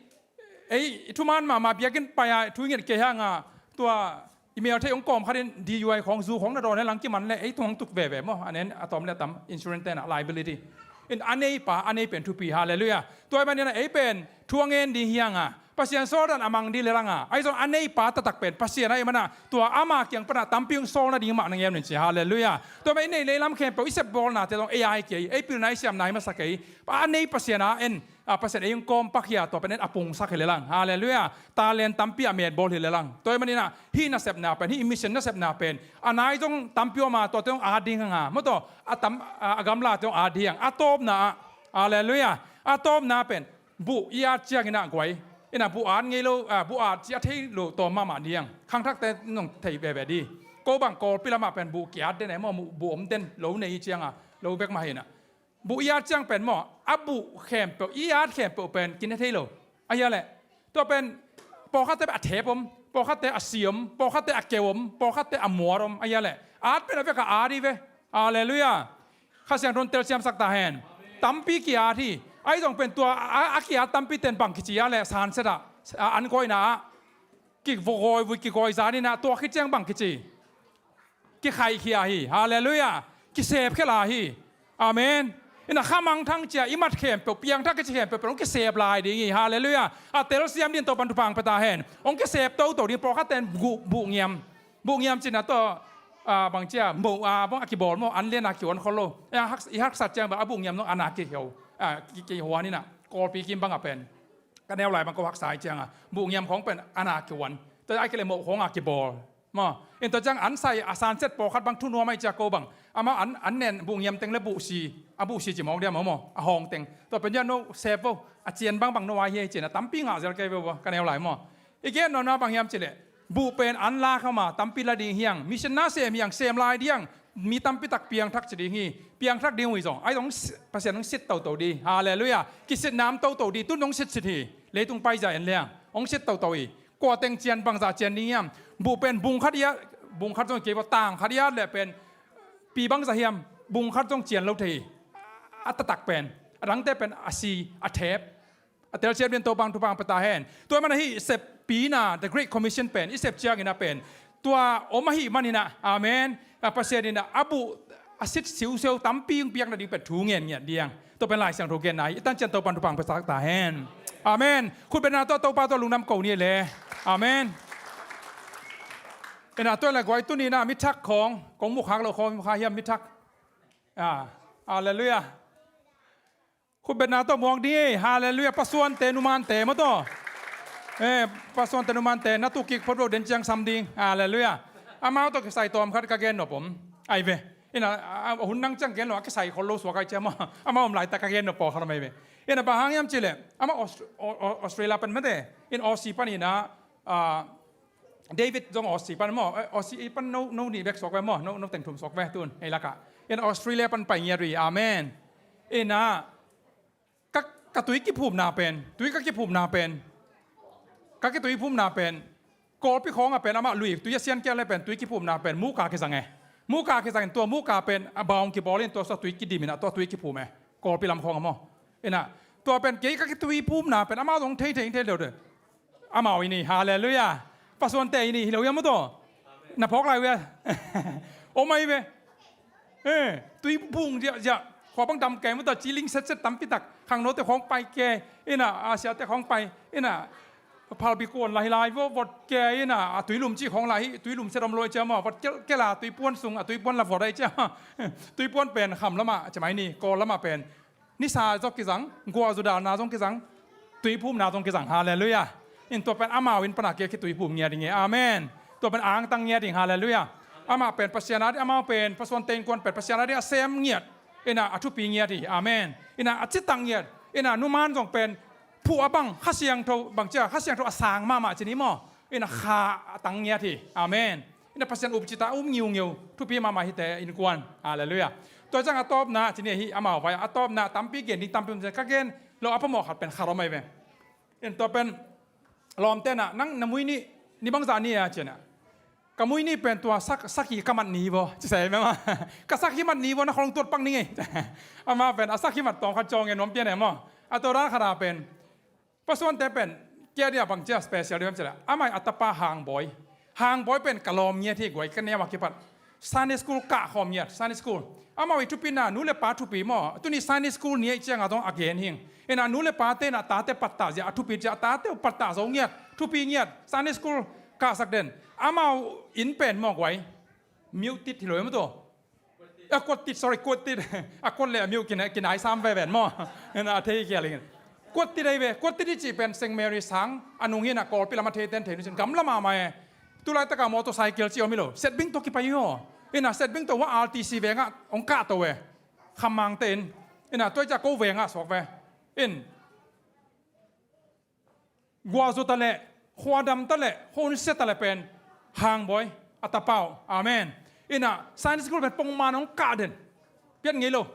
ei, i thuman mahmah biakinn pai a thu i nget kei hang a, tua i mel theih hong kawm khat in D U I khawng, zu khawng na dawn hen lang kiman leh ei tung hong tuk veve maw. A nen a tawm leh a tam insurance ten a liability. In a neipa a nei pen thupi, halleluiah. Tua ahih manin ah ei pen thu a ngen ding hi hang a, Pasian sawldan a mang ding leh lang a, ahi zong a neipa taktak pen Pasian ahih manin ah, tua ama kiang pan ah tampi hong sawl nading mah na ngen un ci, halleluiah. Tua ahih manin i nei lei lam khempeuh, i sepbawlnate zong ei a hi kei, ei pilna i siamna hi masa kei. A nei Pasian a en, a, Pasian ei hong kawm pak hi a, tua pen en a pungsak hi leh lang, halleluiah. Talent tampi a metbawl hi leh lang. Tua ahih manin ah hih nasepna pen, hih mission nasepna pen a nai zong tampi om a, tuate zong at ding hang a, maw tua, a tam, a, a gamlate zong at ding hang. A tawpna ah, halleluiah. A tawpna pen buh i at ciangin ah guai. In a buh at ngei lo, a, buh at ci a thei lo tawm mahmah ding hang. Khangthakte nong thei veve di. Ko bang Kawlpi lamah pen buh ki-at den e maw, buh om den, lo nei i ciang a, lo bek mah hi in ah. Buh i at ciang pen maw, a buh khempeuh, i at khempeuh pen kine thei lo. A hia leh, tua pen pawlkhatte a thep om, pawlkhatte a si om, pawlkhatte a keu om, pawlkhatte a muat om. A hia leh, at pen a vek a at hi ve. Halleluiah. Kha Siangtho in telsiamsak ta hen. Tampi ki-at hi. Ahi zong pen tua a, a ki-at tampi ten bang kici a leh, sunset ah, a, an kawina ah kigawivui, kigawi zan in ah, tua khit ciang bang kici, kikhaihkhia hi. Halleluiah. Kisep khia lai hi. Amen. In a kha mangthang ci a i mat khempeuh, piangthak kici khempeuh pen hong kisep lai ding hi. Halleluiah. A telsiam ding Topan thupha hong pia ta hen. Hong kisep toto ding. Pawlkhatte in buh, buh ngiam. Buh ngiam ci in ah tua, a, bang ci a, moh a bang a kibawl maw, an lian a kihuan khol lo. A hak, i haksat ciang bang a buh ngiam zong an a kiho, a, ki, kihuan in ah, Kawlpi kim bang a pen. Ka neu lai bang ko haksa hi ciang a, buh ngiam khawng pen an a kihuan. Tua a kei leh moh khawng a kibawl. Maw, in tua ciang an sai a sunset pawlkhat bang thunuam ahi ciang ko bang. Amah an, an nen buh ngiam teng leh buh si, a buh si ci mawk diam maw, a hawng teng. Tua pen ciang no sep vo, a cian bangbang no a hi hi ci in a tampi ngah zel kei ve vo, ka neu lai maw. I gen nuamna bang hiam ci leh, buh pen an lak a, amah tampi la ding hi hang, mission na sem hi hang, sem lai ding hang, mi tampi tak piangthak ci ding hi, piangthak ding uh hi zong. Ahi zong Pasian hong sit toto ding. Halleluiah. Kisitna om toto ding, tun hong sitsit hi. Leitung paizia en leng hong sit toto hi. Kua teng cian, bangzah cian ding hiam? Buh pen bung khat i at, bung khat zong kei vo, tang khat i at leh pen pi bangzah hiam, bung khat zong cian lo thei hi. A taktak pen, a dangte pen a si, a thep. A telsiam ding Topan thupha hong pia ta hen. Tua ahih manin ah hih seppina, the Great Commission pen i sep ciangin ah pen tua om ahih manin ah, amen, a Pasian in ah a buh a sit siusiu tampi hong piak nading pen thu ngen ngiat ding. Tua pen Lai Siangtho genna hi. I tancian Topan thupha hong piasak ta hen. Amen. Khutbetna tawh Topa tawh lungdam ko ni leh. Amen. In ah tua leh guai, tuni in ah mithak khawng, kong mukhak loh khawng, kha hiam mithak? Ah, halleluiah. Khutbetna tawh muak ding hi. Halleluiah. Pasuante, numante maw tawh. Eh, pasuante, numante, na tuk kik phot vo, den ciang sam ding. Halleluiah. Amau tawh kisai tawm khat ka gen nop om. Ai ve. In ah, a, a, hun nang ciang gen lo, a kisai khol lo suak ai ciang maw. Amau om laitak ka gen nop pawl khat om ai ve. In ah bang hang hiam ci leh, amah Aus-, Au-, Au-, Australia pan mate. In Aussie pan in ah, ah, David zong Aussie pan maw, eh, Aussie pan no, no nih bek suak ve maw, no, no teng thum suak ve tun, ei lakah. In Australia pan pai ngiat uh hi, amen. In ah, ka, ka tui kiphumna pen, tui ka kiphumna pen, ka kitui phumna pen, Kawlpi khawng ah pen amah lui, tui a sian kiat leh pen, tui kiphumna pen, muka kizang e. Muka kizangin tua muka pen a baung kibawl in tua sua tui kidim in a tua tui kiphum e. Kawlpi lam khawng a maw. Ina tua pen kei ka kitui phumna pen amau zong thei thei thei lo de. Amau i ni, halleluiah. Pasuante i ni hi lo hiam maw taw? Na phawk lai uh ia? Om ai ve. Eh, tui phung ziahziah. Khua bang dam kei maw taw, ciling setset tampi tak. Khangnote khawng pai kei. Ina a siate khawng pai. Ina phalbi kuan lai lai vot vot kei ina a tuilum cih khawng lai hi, tuilum set om lo i cia maw, vot kel kel a tuipuan sung a tuipuan la vot ai cia. Tuipuan pen kham lamah cia mai ni, Kawl lamah pen nisa zong kizang, guah zudalna zong kizang, tuiphumna zong kizang, halleluiah. In tua pen amau in pana kei a kituiphum ngiat ding e, amen. Tua pen angtang ngiat ding, halleluiah. Amah pen Pasian a ding, amau pen Pasuante innkuan pen Pasian a ding a sem ngiat. Ina a thupi ngiat hi, amen. Ina a citak ngiat. Ina numan zong pen phuh a bang, Kha Siangtho bang cia, Kha Siangtho a sang mahmah ci ni maw. Ina kha a tang ngiat hi, amen. Ina Pasian up cita um ngiungeu, thupi mahmah hite innkuan, halleluiah. Tua ciang a tawpna ci ni hi, amau vai a tawpna tampi gen ding tampi um ci ka gen lo a phamawh khat pen khat om ai ve. In tua pen lawmte na nang na mui nih ni bangzah ni a ciana. Ka mui nih pen tua sak, sakhi ka mat ni vaw ci sai mema. Ka sakhi mat ni vaw na khong tuat pak ning ei. Ama pen a sakhi mat tawm khat cawng e nuam pian e maw. A tua dan khat a pen Pasuante pen kia dia bang cia special diam cila. Amai a tapa Hangbawi. Hangbawi pen ka lawm ngiat hi guai ka neu a kipat. Sunday school kah khawm ngiat, Sunday school. Amau i thupina nu le pa thupi maw. Tuni Sunday school ni ei cianga zong a gen hing. Ina nu le pate na tate pattah zia a thupi zia, tate uh pattah zo ngiat, thupi ngiat, Sunday school kahsak den. Amau in pen maw guai. Miuh tit hi lo em tu. A kuat tit, sorry, kuat tit. A kuat le a miuh kinai, kinai sam ve ven maw. Ina a thei kia lingin. Kuat tit ei ve, kuat tit i ci pen Saint Mary sang, a nung hi na Kawlpi lam a thei ten thei nu sin. Gamla mahmah e. Tulai taka motorcycle ci om hi lo. Setbing to kipai hi haw. Ina setbing to wa R T C venga ong kah to e. Khamang te in. Ina tua i cia ko venga suak ve. In. Guazu ta le, khuadam ta le, honsia ta le pen, Hangbawi, a tapau. Amen. Ina, Sunday school pen pongman ong kah den. Piat ngei lo.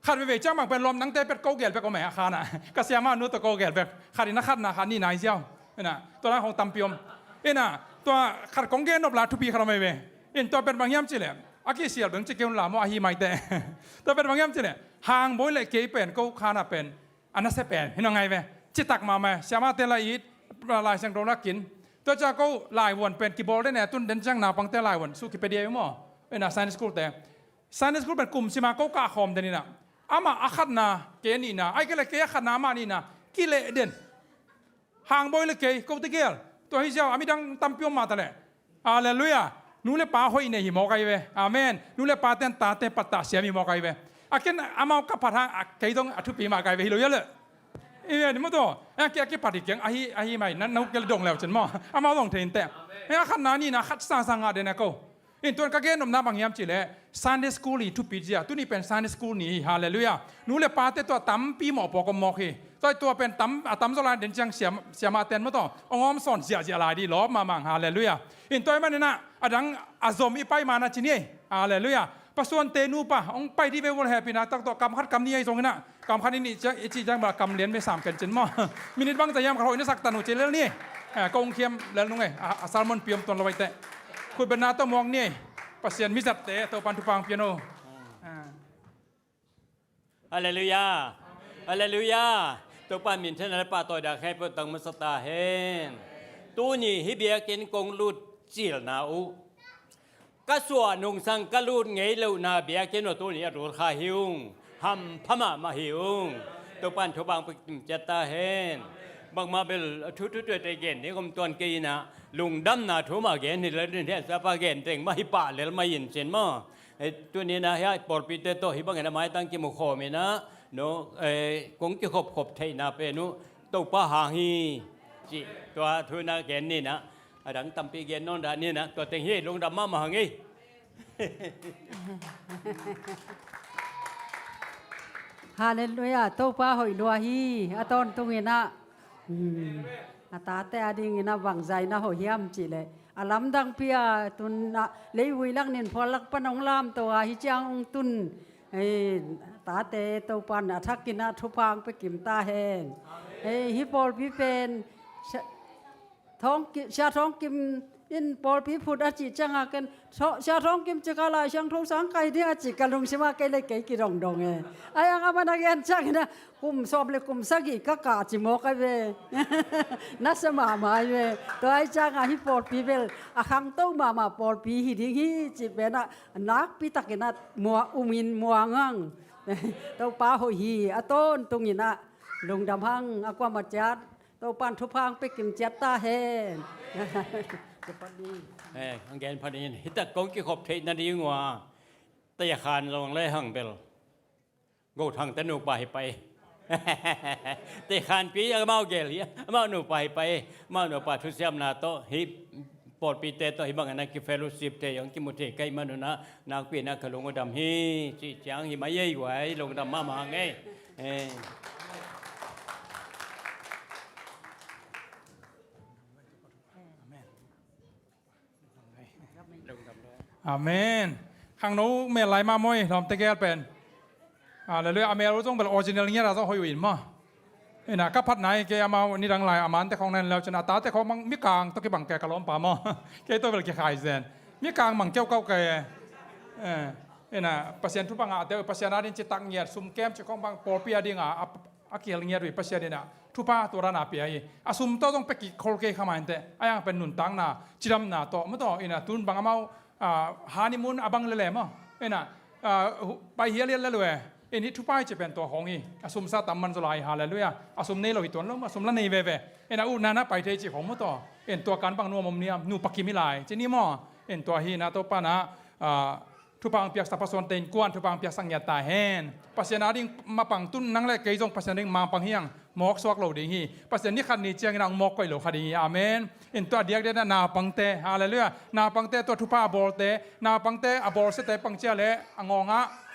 Khat veve ciang bang pen lawm nangte pet ko gel pek om e, a khana. Ka siama nu to ko gel pek. Khat ina khatna khat ni nai ziau. Ina, tua lang hong tampi om. Ina, tua khat kong gen nop la thupi khat om e ve. In tua pen bang hiam ci le. A kisial beng ci keun la mo a hi mai te. Tua pen bang hiam ci le. Hangbawi le kei pen, ko khana pen. A nasia pen hi na ngai ve. Citak mahmah e. Siamate la it, Lai Siangtho la kin. Tua cia ko laivuan pen kibawl den e, tun den ciang naupangte laivuan suh kipe dia i maw. Ina Sunday school te. Sunday school pen kum sima ko kah khawm den ina. Amah a khatna, kei a nihna. Ai kei le kei a khatna amah nihna. Kileh den. Hangbawi le kei, ko tegel. Tua hi ziau, a midang tampi om mah ta le. Halleluiah. Nu le pa hoih nei hi mawk ai ve. Amen. Nu le pa ten tate pattah siam hi mawk ai ve. A ken amau ka phat hang a kei dong a thupi mah kai ve hi lo ia le. I ve ni maw taw. A ki, a kipat hi kiang ahi, ahi mai na, na uk kel dong leu cin maw. Amau dong thei in te. He a khatna nihna khat sangsang ngah den a ko. In tuan ka gen nopna bang hiam ci le. Sunday school i thupi zia, tuni pen Sunday school ni hi, halleluiah. Nu le pate tua tampi mawh pawk om mawk hi. Tua tua pen tam, a tam zaw lai den ciang siam, siamah ten maw taw. Ong om sawn ziahziah lai di lawp mahmah, halleluiah. In tua i maninah, a dang a zom i pai mana ci ni ei, halleluiah. Pasuante nupa, ong pai di ve ul hehpihna tak tawh kam khat kam ni ei zonginah. Kam khat i nih ciang, i cih ciang bel kam lian me sam ken cin maw. Minit bang za hiam khat hoih na sak tan uh ci lel ni ei. Eh, kong khiam lel nung ei, a, a sermon piam tuan lo vai teh. Khutbetna tawh muak ni ei. Pasian mizatte, Topan thupha pian o. Ah. Halleluiah. Halleluiah. Topa minthanna le pahtawi dak hei peuh tang masa ta hen. Tuni hih biakinn kong lut cilna uh, ka suah nungsang ka lut ngei lohna biakinn uh tuni a lut kha hi ung. Hampha mahmah hi ung. Topan thupha peuh kim ciat ta hen. Bangmah bel a thu thu tuaite gen ding om tuan kei inah lungdamna thu mah gen hi lel in, heh, sapa gen teng mah hi pah lel mah in cin maw. Eh, tuni inah hih pawlpite tawh hih bangin a maitang kimu khawm inah, no, eh, kong kikhopkhop theihna pen uh Topa hang hi. Cih tua thu inah gen ninah, a dang tampi gen nawn dah ninah, tua teng hi lungdam mahmah hang ei. Halleluiah, Topa hoih lua hi, a tawntung inah. Hmm. A tate a dingin a bangzah in a hoih hiam cihleh, a lamdangpi a tun a leivui lak nin phual lak pan hong lamto a hih ciang hong tun, eh, tate Topan a thakin a thupha hong pia kim ta hen. Eh, hih pawlpi pen Sia Thawng Ki-, Sia Thawng Kim in pawlpi phut a cih ciangah ken, "Sia Thawng Kim cika Lai Siangtho sang kai ding," a cih ka lungsimah kei le kei kidongdong e. Ai ang a man a gen ciangin ah kum sawm le kum sagih ka kah ci mawk ai ve. Nasa mahmah ai ve. Tua ai ciangah hih pawlpi bel a khangto mahmah pawlpi hi ding hi cih penah nakpi takin ah muang umin muang ang. Topa hoih hi a tawntungin ah lungdam hang a kuamah ciat Topan thupha ang pia kim ciat ta hen. Topa ni. Eh, ang gen pha ding in. Hitak kong kikhop theih nading ua. Taya khan zong le hang bel. Go thang te nupa hi pai. Taya khan pi amau gel hi. Amau nupa hi pai. Amau nupa thusiamna to hi. Pawlpite tawh hih bangin a ki fellowship te zong kimu thei ka hih manun ah nakpi in ah ka lung uh dam hi. Cih ciang hi mai ei guai lungdam mahmah hang ei. Eh. Amen. Khangno mel lai mah maw i lawmte gel pen. Halleluiah. A mel uh zong bel original ngiat a zong hoih uh in maw. Ina ka phatna hi kei amau nidang lai a mante khong na en leu cin a tate khong mang mikang tawh kibang kei ka lawmpa maw. Kei tawh bel kikhai zen. Mikang mang keuhkauh kei. Eh, ina Pasian thupha ngahte uh Pasian a ding citak ngiat sum kem ci khong bang pawlpi a ding a, a, a kihel ngiat uh hi Pasian ina thupha tua dan a pia hi. A sum tawh zong pia kik khol kei kha mah inteh. A yang pen nuntakna cidamna tawh maw tawh ina tun bang amau ah, honeymoon a bang lele maw. Ina, ah, hu-, pai hial hial lel uh e. In hih thupha hi ci pen tua khong hi. A sum sa tam man zaw lai, halleluiah. A sum nei lo hi tuan lo maw, a sum la nei veve. Ina utna na pai thei ci khong maw tua. In tua kan bang nuam om niam, nupa kim hi lai. Ci ni maw. In tua hi na Topa na, ah, thupha ang piaksa pasuan te in kuan thupha ang piaksa ngiat ta hen. Pasian a ding mapang tun nang le kei zong Pasian a ding mapang hiang. Mawk suak lo ding hi. Pasian ni khat ni ciangin ang mawk koih lo kha ding hi. Amen. In tua diakdiak na naupangte. Halleluiah. Naupangte tua thupha a bawlte. Naupangte a bawlsiate pangcia le a ngawngah.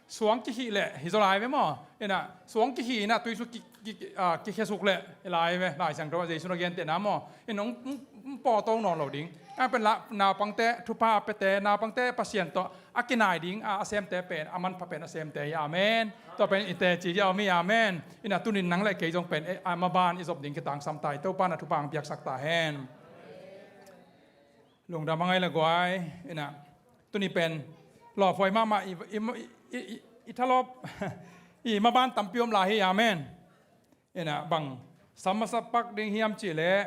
Suang kihih le hi zaw lai ve maw. Ina suang kihih ina tui su ki, ki, ki, ah, kikhesuk le hi lai ve. Lai Siangtho a Jesu na gente na maw. In ong, ong, ong pawto nawn lo ding. A pen la naupangte thupha a pete naupangte Pasian tawh a kinai ding a, a semte pen a manpha pen a semte hi. Amen. Tua pen i teci hi a om hi. Amen. Ina tunin nang le kei zong pen, eh, a maban i zop ding kitangsam ta hi. Topa na thupha ang piaksak ta hen. Lungdam a ngai le guai. Ina tuni pen lawphuai mahmah i, i, i, i, i thalawp i maban tampi om lai hi. Amen. Ina bang sam masa pak ding hiam cih leh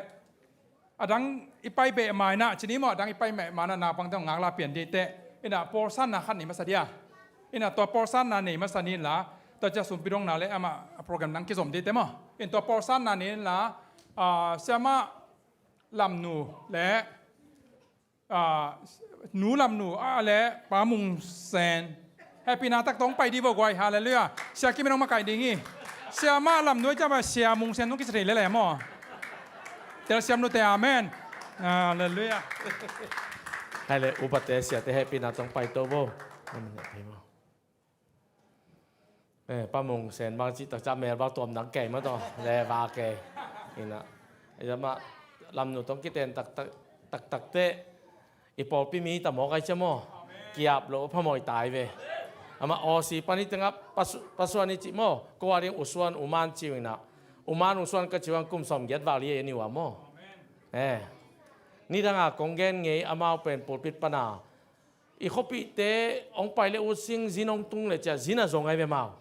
a dang i pai beh mai na ci ni maw, a dang i pai beh mai na naupangte hong ngaklah pian dih teh. Ina pawlsanna khat nei masa dia. Ina tua pawlsanna nei masa ni inla tua cia sumpi dongna le amah a program dang kizom dih teh maw. In tua pawlsanna ni inla, ah, siamah Lamnu le, ah, Nu Lamnu, ah, le Pa Mung Sen. Hehpihna tak tawh hong pai dih vo guai. Halleluiah. Sia Kim in hong makaih ding hi. Siamah Lamnu a ciamah Sia Mung Sen hong kisa thei lele maw. Telsiam nute. Amen. Halleluiah. Hai le upate siate hehpihna tawh hong pai to vo. Eh, Pa Mung Sen bang cih taktak mel bang tuam dang kei maw tawh le va kei. Ina. Ai zama Lamnu tawh kiten taktak, taktak teh i pawlpi mi ta mawk ai cia maw. Kiap lo phamawh i tai ve. Ama Aussie pan i tengah pasu-, pasuan i cih maw. Ko a ding usuan uman ci uh ina. Uman usuan ka ci uh ang kum sawmgiat val hi a ni uh a maw. Eh. Nidang a kong gen ngei amau pen pulpit pana I khuapihte hong pai le ut sing zin hong tung le cia zin a zong ai ve mau.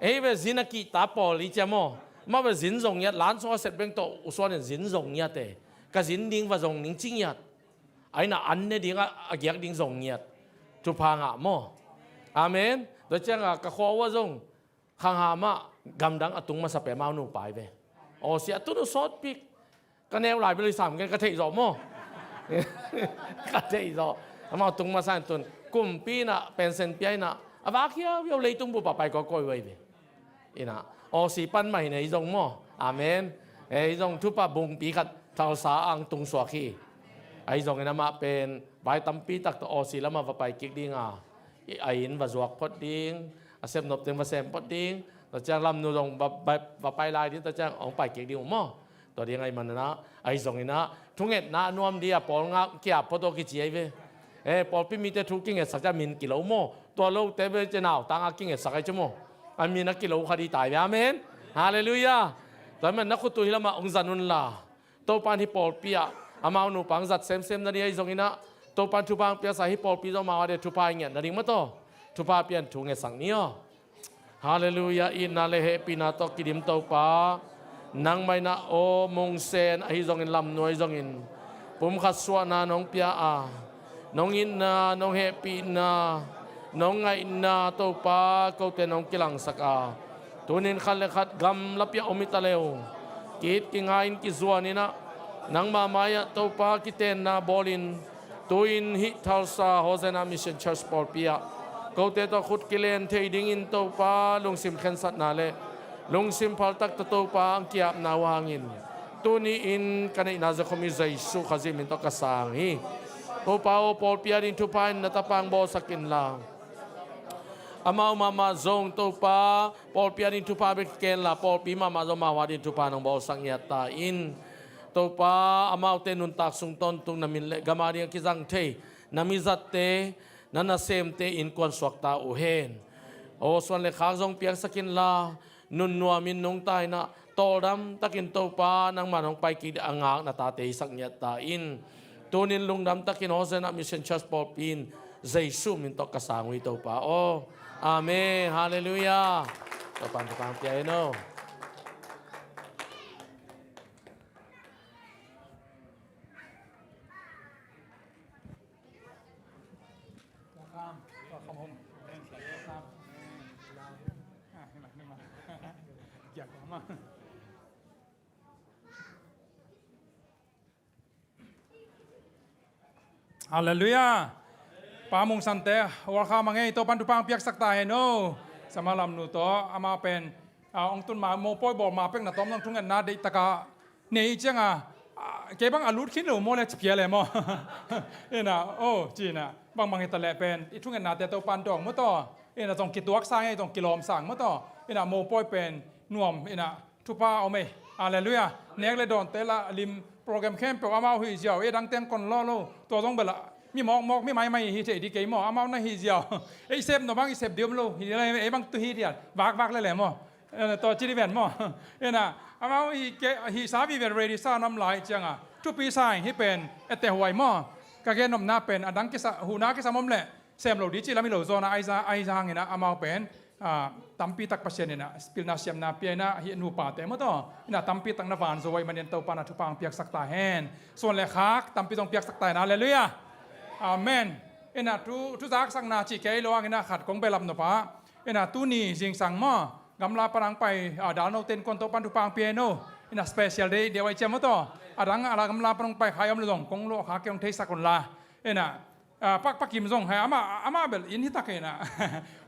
Ei ve zin a kihta pawl i cia maw. Mah ve zin zong ngiat lan sung a set beng tawh usuan in zin zong ngiat e. Ka zin ding va zong ning ci ngiat. Aina an ne ding a, a giak ding zong ngiat. Thupha ngah maw. Amen. Tua cianga ka khua uh a zong Khang Ham ah gamdang a tung masa pen amau nupa hi ve. Aw sia tun uh sawtpik. Ka neu lai bel i sam gen ka theih zawh maw? Ka theih zawh. Amau tung masa in tun kumpi inah pension pia inah a vak hiauhiau leitung bup ah pai kawikawi uh ahi ve. Inah Aussie pan mah hi nei zong maw? Amen. Ei zong thupha bungpi khat thalsa ang tungsuak hi. Ahi zongin amah pen vai tampi tak tawh Aussie lamah va pai kik dinga a inn va zuak phot ding, a sepnop teng va sem phot ding, tua ciang Lamnu zong va, va, va pai lai ding, tua ciang hong pai kik ding uh maw? Tua ding ahi manana ahi zonginah thungetna a nuam dih a pawl ngah kiap phot aw kici ahi ve. Eh, pawlpi mite thu kingetsak ciang min kilo maw? Tua lote ve cia nautang a kingetsak ahi cu maw? A min a kilo kha dih tai ve. Amen. Halleluiah. Tua hi man na khut uh hi lamah hong zan unla Topa in hih pawlpi ah Amau nupa hong zat semsem nading ahi zongin ah, Topa'n thupha hong piaksak, hih pawlpi zong amau a ding thupha hong nget nading maw taw, thupha piak thu ngetsak ni aw. Halleluiah. Itna le hehpihna tawh kidim Topa, nangmah in ah aw Mung Sen ahi zongin, Lam Nu ahi zongin, pumkhat suahna nong pia a, nong itna, nong hehpihna, nong ngaihna Topa, kote nong kilangsak a, tuni-in khat le khat gamlapi ah om hi ta le uh, ki-it kinga-in kizuan in ah, nangma mai-ah Topa kitenna bawlin, tu-in hih Tulsa Hosanna Mission Church pawlpi ah kote tawh khut kilen thei dingin Topa lungsim khensatna le lungsim phaltak tawh Topa hong ki-apna uh hangin, tuni-in ka neihna za khawm hi Jesuh Khazih min tawh ka sang hi. Topa aw, pawlpi a ding thupha in na tapa hong bawlsak inla, amau mahmah zong Topa, pawlpi a ding thupha bek hi kei inla, pawlpi mahmah zong amau a ding thupha nong bawlsak ngiat ta in. Topa, amaute nuntak sung tawntung na min le gam a ding a kizang thei na mizatte, na nasemte innkuan suakta uh hen. Aw, suan le khak zong piaksak inla, nunnuamin nungta in ah, tawldam takin Topa, nangmah hong pai kik ding a ngak na tate hisak ngiat ta in. Tuni-in lungdam takin Hosanna Mission Church pawlpi in Jesuh min tawh ka sang uh hi Topa aw. Amen. Halleluiah. Topa'n thupha hong pia hen aw. Halleluiah. Pa Mung Sante, welcome a ngei, Topa'n thupha hong piaksak ta hen aw. Siamah Lam Nu tawh, amah pen, ah, hong tun ma, mopawi bawl ma pek na tawm zong thungetna deihtak a nei ciang a, ah, kei bang a lut khin lo maw le ci phial e maw. Ina, oh, ci ina, bangbang hi ta leh pen i thungetnate Topa'n dawng maw taw. Ina zong kituak sang e, zong kilawm sang maw taw. Ina mopawi pen nuam, ina thupha om e. Halleluiah. Nek le dawnte la lim program khempeuh amau hih ziau, ei dangte hong kon lawh lo. Tua zong bel a mi mawkmawk, mi maimai hi thei ding kei maw, amau na hih ziau. Ei sep nop bang i sep ding om lo hi le, ei bang tu hi thiat, vakvak lele maw. Tua ci ding ven maw. Ina, amau hih ke, hih sa vive ready sa na om lai ciang a, thupi sa ing, hih pen ette huai maw. Ka gennopna pen a dang kisa, huhna kisam om leh sem lo ding cih lam hi lo zaw ina, ahi zongin ah amau pen, ah, tampi tak Pasian in ah pilna siamna pia ina, hih nupate maw taw, ina tampi tak na van zo ahih manin Topa'n ah thupha hong piaksak ta hen. Suan le khak tampi zong piaksak ta hen. Halleluiah. Amen. Ina thu, thu zaksakna cih kei lo hang ina khat kong belap nop a, ina tuni zingsang maw, gamla pan hong pai, ah, Dalnote innkuan Topa'n thupha hong pia hen aw. Ina special day deuh ahih ciang maw taw, a dang a la gamla pan hong pai kha i om leh zong kong lawh kha kei, hong theisak un la. Ina, ah, Pa, Pa Kim zong, hei, amah, amah bel inn hi ta kei ina.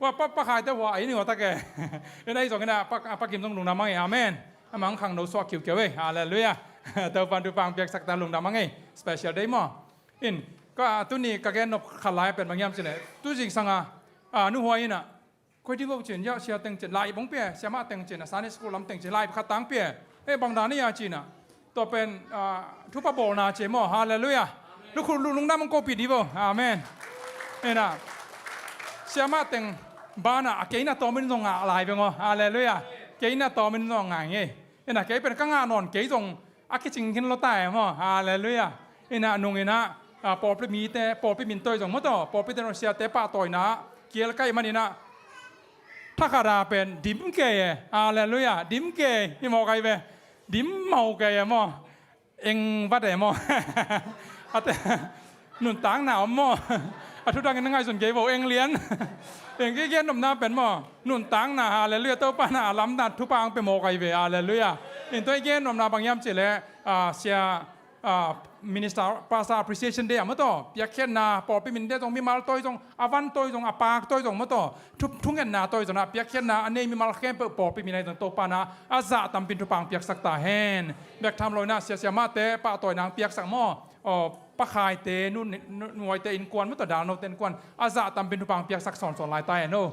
Wa, Pa, Pa Khaite hua inn hi ta kei. Ina, ahi zongin ah, Pa, Pa Kim zong lungdam a ngei, amen. Amah hong khangno suak kiukiu e, halleluiah. Topa'n thupha hong piaksak ta, lungdam a ngei, special day maw. In, ka, tuni ka gennop khat lai pen bang hiam cih leh, tu zingsang a, ah, nu huai ina, koi ding vo ci-in, ya, sia teng ci-in, lai bang pia, siamah teng ci-in, a Sunday school lam teng ci-in, lai khat tang pia. Eh, bang dan ia ci-in ah. Tua pen, ah, thupha bawlna ci maw. Halleluiah. Lungdam hong kopih ding vo. Amen. Ina, siamah teng banah a kei na tawmin zong ngah lai ve maw. Halleluiah. Kei na tawmin zong ngah ing e. Ina, kei pen ka ngah nawn kei zong a kicing khin lo ta e maw. Halleluiah. Ina, nung ina, ah, pawlpi mite, pawlpi min tawh zong maw taw, pawlpite nong siate pahtawina kial ka hih man ina, thakhat a pen dim kei e. Halleluiah. Dim kei hi mawk ahi ve. Dim mawk kei e maw. Eng vat e maw. A te, nuntakna om maw. A thu dangin na ngaihsun kei vo, eng lian. Eng, kei gennopna pen maw, nuntakna, halleluiah, Topa'n a lamdang thupha hong pia mawk ahi ve. Halleluiah. In, tua i gennopna bang hiam cih leh, ah, sia, ah, Minister, Pastor Appreciation Day ah maw taw, piakkhiatna, pawlpi minte zong, mimal tawh zong, a van tawh zong, a paak tawh zong maw taw, thu, thungetna tawh zong, a piakkhiatna a nei mimal khempeuh pawlpi min ahi zong Topa'n a zah tampi in thupha hong piaksak ta hen. Bek tham lo ina, sia, siamahte pahtawina hong piaksak maw. Aw, Pa Khaite, nu, nu, nuaite innkuan maw taw, Dalnote innkuan, a zah tampi in thupha hong piaksak sawnsawn lai ta hen aw.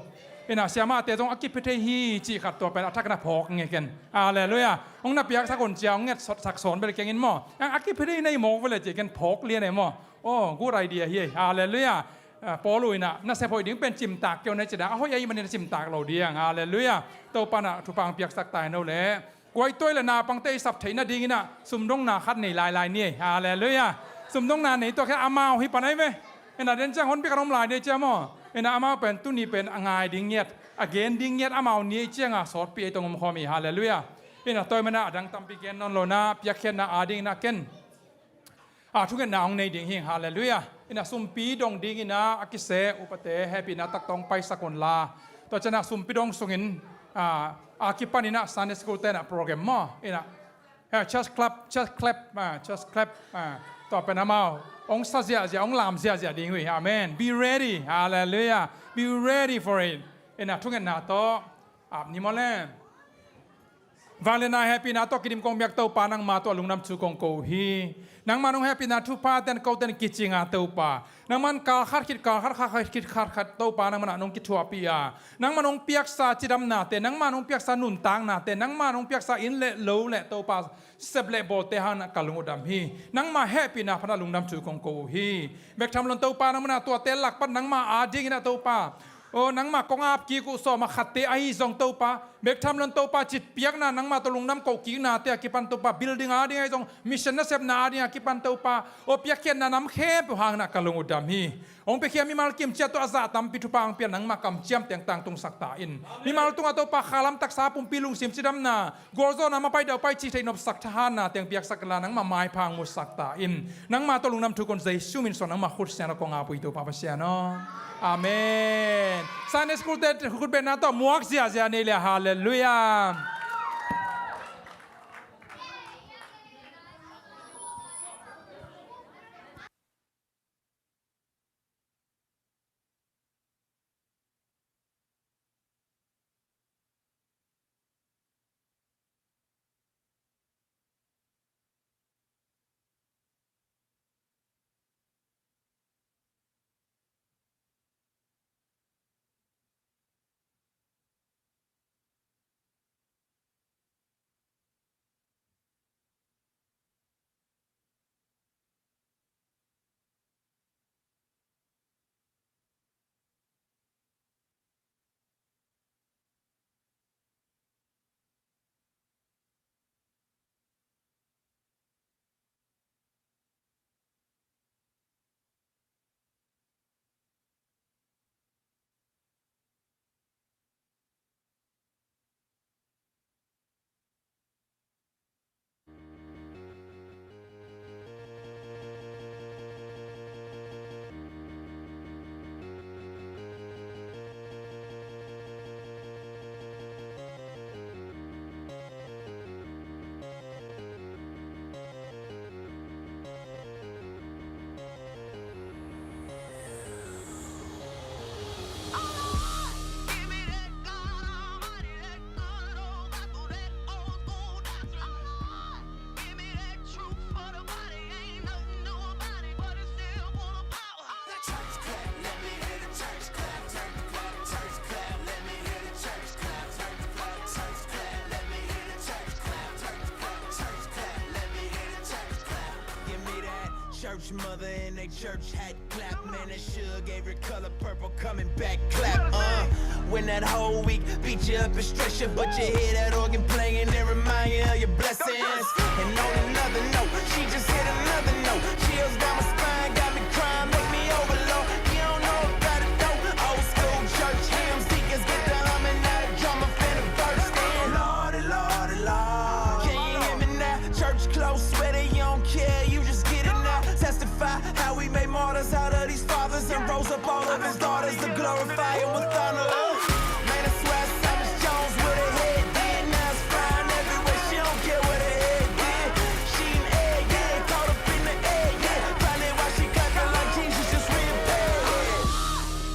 Ina, siamahte zong a kipia thei hi cih khat, tua pen a thakin a phawk nge ken. Halleluiah. Hong na piaksak un cia, hong ngetsak sawn bel keng in maw. A, a kipia thei na hi mawk ve leh cih ken phawk lian e maw. Aw, good idea hi e. Halleluiah. Ah, Paul uh ina, nasep hoih ding pen cimtak kei un na ci-in ah, a hoih ahih manin a cimtak lo ding. Halleluiah. Topa'n ah thupha hong piaksak ta hen aw leh. Kuaituai le naupangte i sap theih nadingin ah sumdongna khat nei lailai ni ei. Halleluiah. Sumdongna nei tua khia amau hi pan ai ve. Ina den ciang honpi khat om lai ni ei cia maw. Ina amau pen tuni pen a ngai ding ngiat, a gen ding ngiat amau ni ei cianga sawtpi ei tong om khawm hi. Halleluiah. Ina tua ahih manin a dang tampi gen nawn lo na, piakkhiatna adingin ah ken a thungetna hong nei ding hi. Halleluiah. Ina sumpi dong dingin ah a kise upate hehpihna taktak hong paisak un la. Tua ciangin ah sumpi dong sungin a, a kipanin ah Sunday school te in ah program maw. Ina, eh, church club, church club, ah, church club, ah, tua pen amau hong sa ziahziah, hong lam ziahziah ding uh hi. Amen. Be ready. Halleluiah. Be ready for it. Ina thungetna tawh ap ni maw le. Vangliatna hehpihna tawh kidim kong biak Topa, nangma tawh lungdam thu kong ko uh hi. Nangma nong hehpihna thupha ten kote in kicing a Topa, nangman kal khat khit kal khat, khat khit khat khat Topa, nangman ah nong kithuahpih a, nangma nong piaksa cidamnate, nangma nong piaksa nuntaknate, nangma nong piaksa inn le lo le Topa, sep le bawlte hangin ah ka lung uh dam hi. Nangma hehpihna pan ah lungdam thu kong ko uh hi. Bek tham lo in Topa, nangman ah tuate lak pan nangma adingin ah Topa, aw, nangma kong ap kik uh sawm ah khatte ahi zong Topa, bek tham lo in Topa, citpiakna nangma tawh lungdam koh kiknate a kipan Topa, building ading ahi zong, mission nasepna ading a kipan Topa, aw, piakkhiatna nam khempeuh hangin ah ka lung uh dam hi. Hong piakhia mimal kim ciat tawh a zah tampi thupha hong pia, nangma kamciamte hong tangtungsak ta in. Mimal tungah Topa khalam taksa pumpi lungsim cidamna, gualzawhna mapai daupai cih theih nopsak thahatna teng piaksak inla, nangma maipha hong musak ta in. Nangma tawh lungdam thu kong Jesu min suang, nangma khut siangtho kong ap uh hi Topa Pasian aw. Amen. Sunday school te khutbetna tawh muak ziahziah ni le. Halleluiah. Church mother in a church hat, clap. Man, that Suge every color purple coming back, clap. Uh, when that whole week beat you up and stress you, but you hear that organ playing and remind you of your blessings. And on another note, she just hit another note. Chills down my spine, got me crying, make me overload. You don't know about it though. Old school church hymns, deacons get the humming, now the drummer finna burst in. Lordy, Lordy, Lord. Can you hear me now? Church close, swear they don't care, you just get it now. Testify how we made martyrs out of these fathers and rose up all of his daughters to glorify him with honor. Man, I swear I saw Miss Jones with her head bent. Now it's flying everywhere, she don't care what her head did. She in the air, yeah, caught up in the air, yeah. Probably why she clapping like Jesus just reappeared, yeah.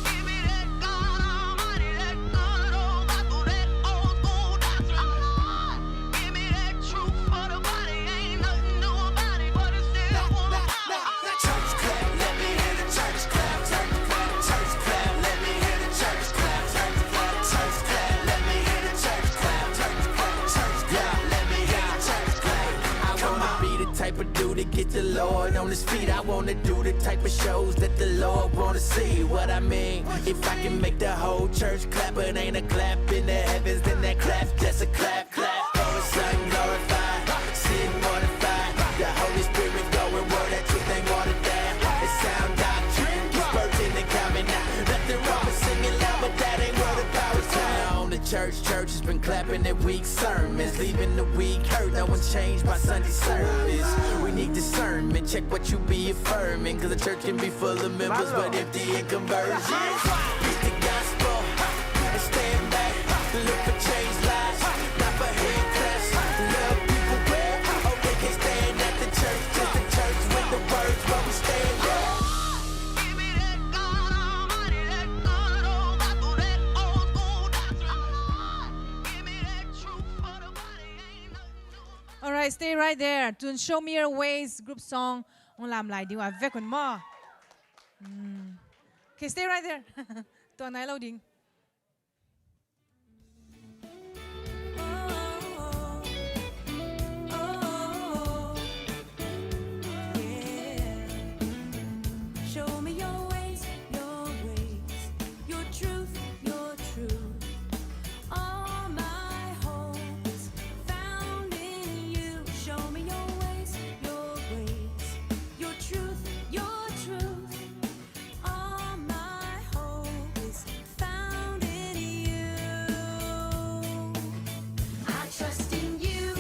Give me that God Almighty, that good old Bible, that old school doctrine. Give me that truth for the body. Ain't nothing new about it, but it still won't apply. Church clap, let me hear the church clap. Church clap, church clap, let me hear the church clap. Church clap, church clap, let me hear the church clap. Church clap, church clap, let me hear the church clap. I wanna be the type of dude that get the Lord on his feet. I wanna do the type of shows that the Lord wanna see. What I mean, if I can make the whole church clap, but ain't a clap in the heavens, then that clap, that's a clap, clap. Throw the sun, Church, church has been clapping their weak sermons, leaving the weak hurt. No one's changed by Sunday service. We need discernment. Check what you be affirming, 'cause the church can be full of members but empty in conversion. Preach the gospel and stand back. Look for change lives, not for head claps. Love people well, okay, can't stand at the church. Just the church with the words, but we stand up. Alright, stay right there. Tun Show Me Your Ways group song hong lam lai ding uh a vek un maw. Hmm. Okay, stay right there. Tuak nai lo ding. Show me your ways, your ways, your truth, your truth. All my hope is found in you. Show me your ways, your ways, your truth, your truth. All my hope is found in you. I trust in you,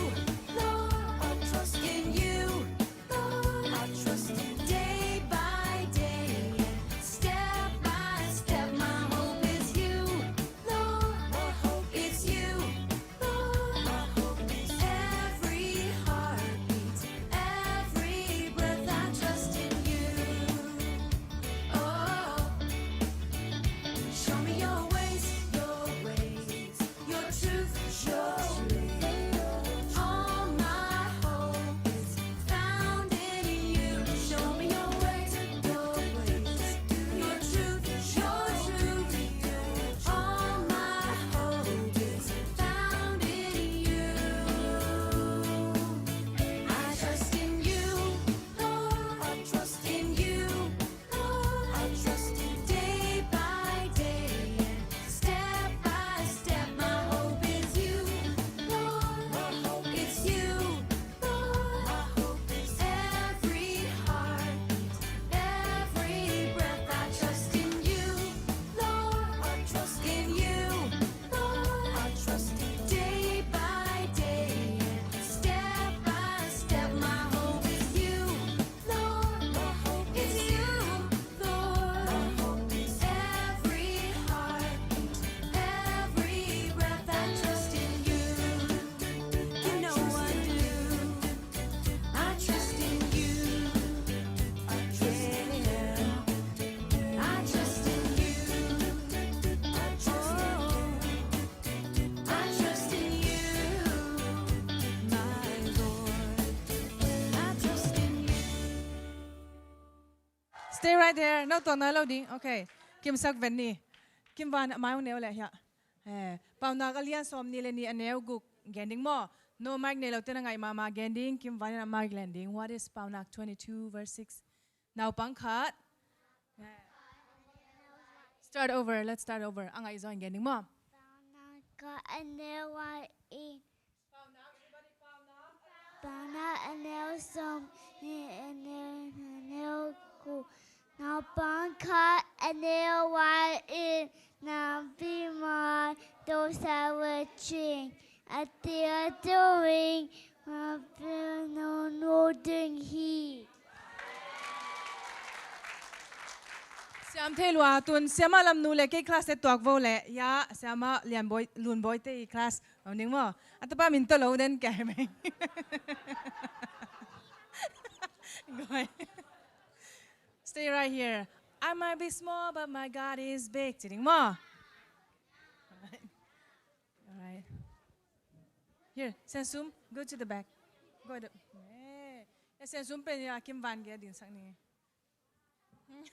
Lord. I trust in you, Lord. I trust you day by day and step by step. My hope is you, Lord. My hope is you, Lord. My hope is every heartbeat, every breath. I trust in you. Oh, show me your ways, your ways, your truth, your truth. All my hope is found in you. Show me your ways, your ways, your truth, your truth. All my hope is found in you. I trust in you, Lord. I trust in you, Lord. I trust you day by day and step by step. My hope is you, Lord. My hope is you, Lord. My hope is every heartbeat, every breath. I trust in you, Lord. I trust in you, Lord. I trust you day by day and step by step. My hope is you, Lord. My hope is you, Lord. My hope is every heartbeat, every breath. I trust in you. You know I do. I trust in you. Yeah. I trust in you. I trust in you. I trust in you, my Lord. I trust in you. Stay right there. No tuak nai lo ding. Okay. Kimsak ven ni. Kim Van, a mai hong neu leh hiah. Eh, Paunak a lian sawmnih le nih, a neu guk gen ding maw. No mic nei lo te na ngaih mahmah gen ding. Kim Van in a mic len ding. What is Paunak twenty-two verse six? Naupang khat. Start over. Let's start over. A ngaih zaw in gen ding maw. Paunak khat, a neu, a in. Paunak, a neu sawm, a neu, a neu guk. Naupang khat, a neu, a in. Napi mai, those are watching. A dear doing, a no, no, doing he. Siam thei lua, tun siamah lam nu le kei class te tuak vo le, ya, siamah Lian Bawi, Lun Bawi te i class, a ning maw. A tapa min tawh lo den kei meng. Goi. Stay right here. I might be small, but my God is big. Ci ding maw. Alright. Here, Sensum, go to the back. Go the, eh. Ya, Sensum pen ya Kim Van ge din sak ni. Alright.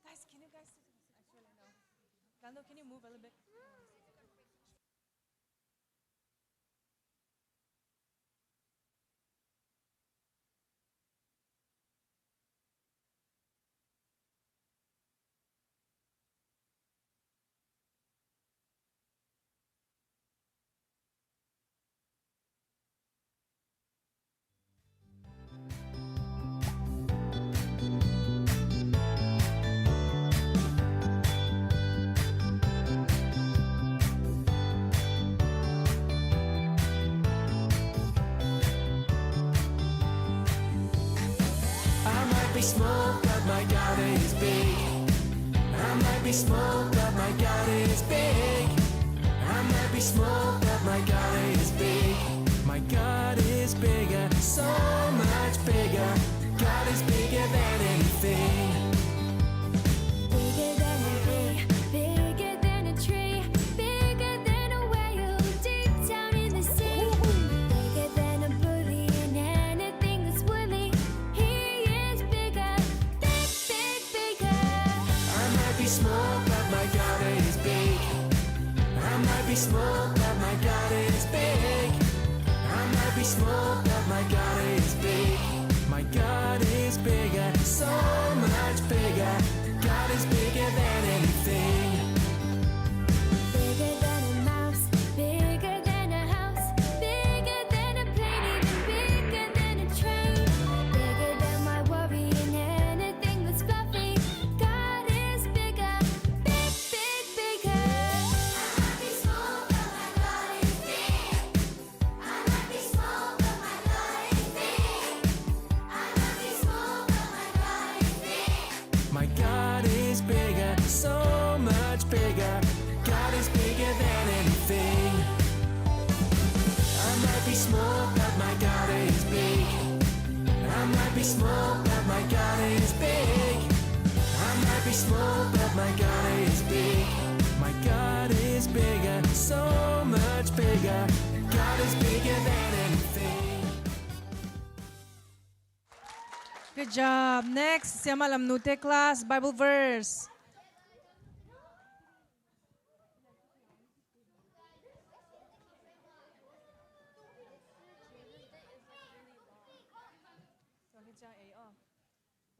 Guys, can you guys sit? Actually, no. Gando, can you move a little bit? Small, but my God is big. I might be small, but my God is big. I might be small, but my God is big. My God is bigger, so much bigger. God is bigger than anything. Bigger than a bee, bigger than a tree, bigger than a whale deep down in the sea. Bigger than a bully and anything that's woolly. He is bigger, big, big, bigger. I might be small, but my God is big. I might be small, but my God is big. I might be small, but my God is big. My God is bigger, so much bigger. God is bigger than anything. Bigger than a mouse, bigger than a house, bigger than a plane, even bigger than a train. Bigger than my worry and anything that's fluffy. God is bigger, big, big, bigger. I might be small, but my God is big. I might be small, but my God is big. I might be small, but my God is big. My God is bigger, so much bigger. God is bigger than anything. I might be small, but my God is big. I might be small, but my God is big. I might be small, but my God is big. My God is bigger, so much bigger. God is bigger than anything. Good job. Next, Siamah Lam Nute class, Bible verse.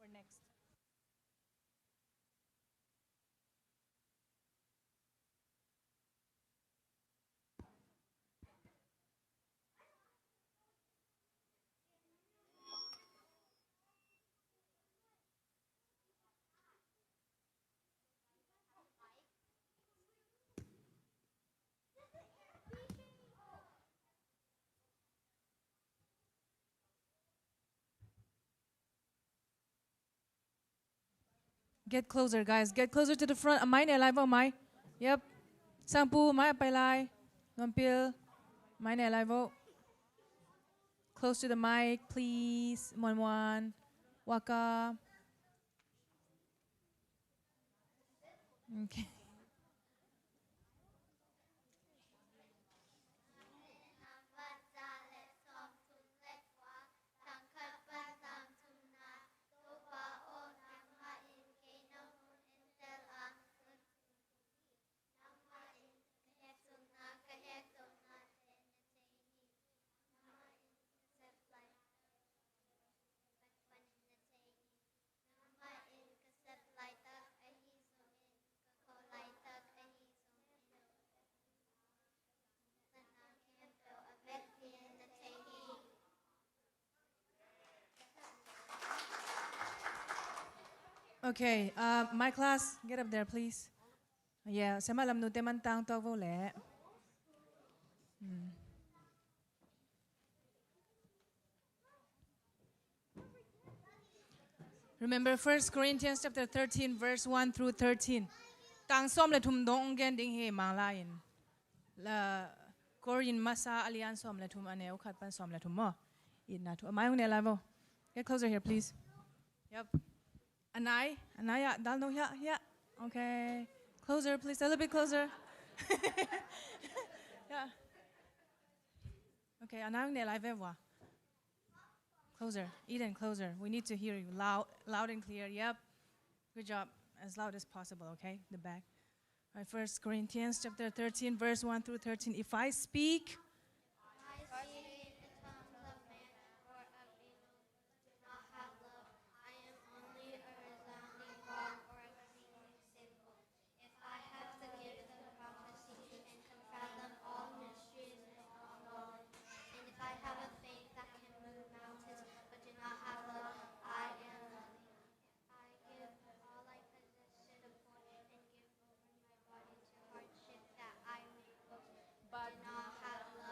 We're next. Get closer, guys. Get closer to the front. A mai ne lai vo, mai. Yep. Sangpu, mai a pai lai. Nuampil, mai ne lai vo. Close to the mic, please. Muan Muan. Waka. Okay. Okay, uh, my class, get up there, please. Yeah, Siamah Lam Nute man tang tuak vo le. Hmm. Remember First Corinthians chapter thirteen, verse one through thirteen. Tang sawm le thum dong ong gen ding hi, Manglai in. La, Korin masa a lian sawm le thum, a neu khat pan sawm le thum maw. Itna thu. A mai ong ne lai vo. Get closer here, please. Yep. A nai, a nai ah, dal no, here, here. Okay. Closer, please. A little bit closer. Yeah. Okay, a nai ong ne lai ve ua. Closer, Eden, closer. We need to hear you loud, loud and clear. Yep. Good job. As loud as possible, okay? The back. All right, First Corinthians chapter thirteen, verse one through thirteen. If I speak, if I speak in the tongues of man or of angels, but do not have love, I am only a resounding gong or a clanging cymbal. If I have the gift of prophecy and can fathom all mysteries and all knowledge, and if I have a faith that can move mountains, but do not have love, I am nothing. If I give all I possess to the poor and give over my body to hardship that I may boast, but do not have love,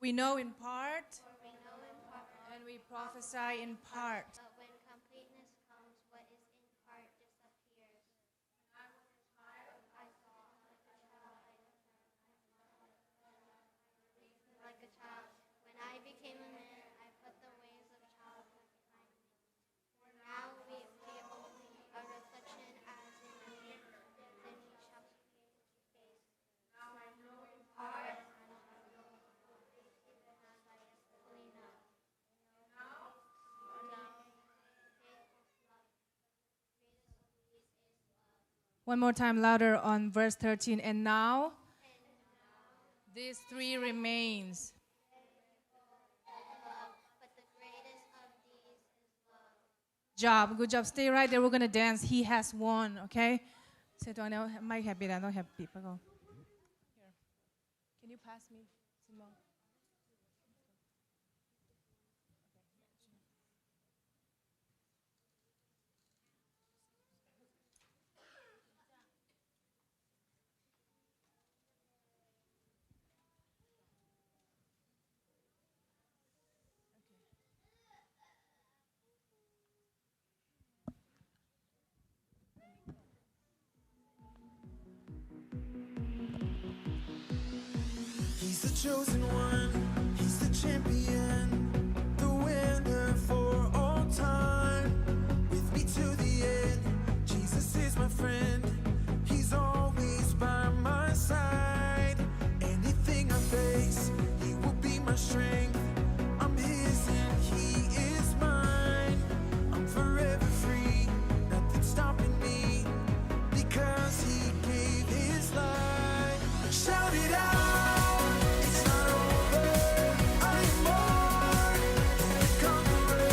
We know in part, for we know in part, and we prophesy in part. But when completeness comes, what is in part disappears. When I was a child, I saw like a child, I learned like a child. When I became a man, I put the ways of childhood behind me. For now we behold only a reflection as in a mirror, then we shall see face to face. Now I know in part, and I shall know completely, even as I am fully known. And now, now, faith, hope, love. One more time, louder on verse thirteen. And now, these three remains. Job, good job. Stay right there. We're gonna dance. He has won, okay? Say to anyone, mic happy, I don't happy. Go. Here. Can you pass me, Simon? He's the chosen one, he's the champion, the winner for all time. With me to the end, Jesus is my friend, he's always by my side. Anything I face, he will be my strength. I'm his and he is mine. I'm forever free, nothing stopping me, because he gave his life. Shout it out, it's not over, I'm more than a conqueror.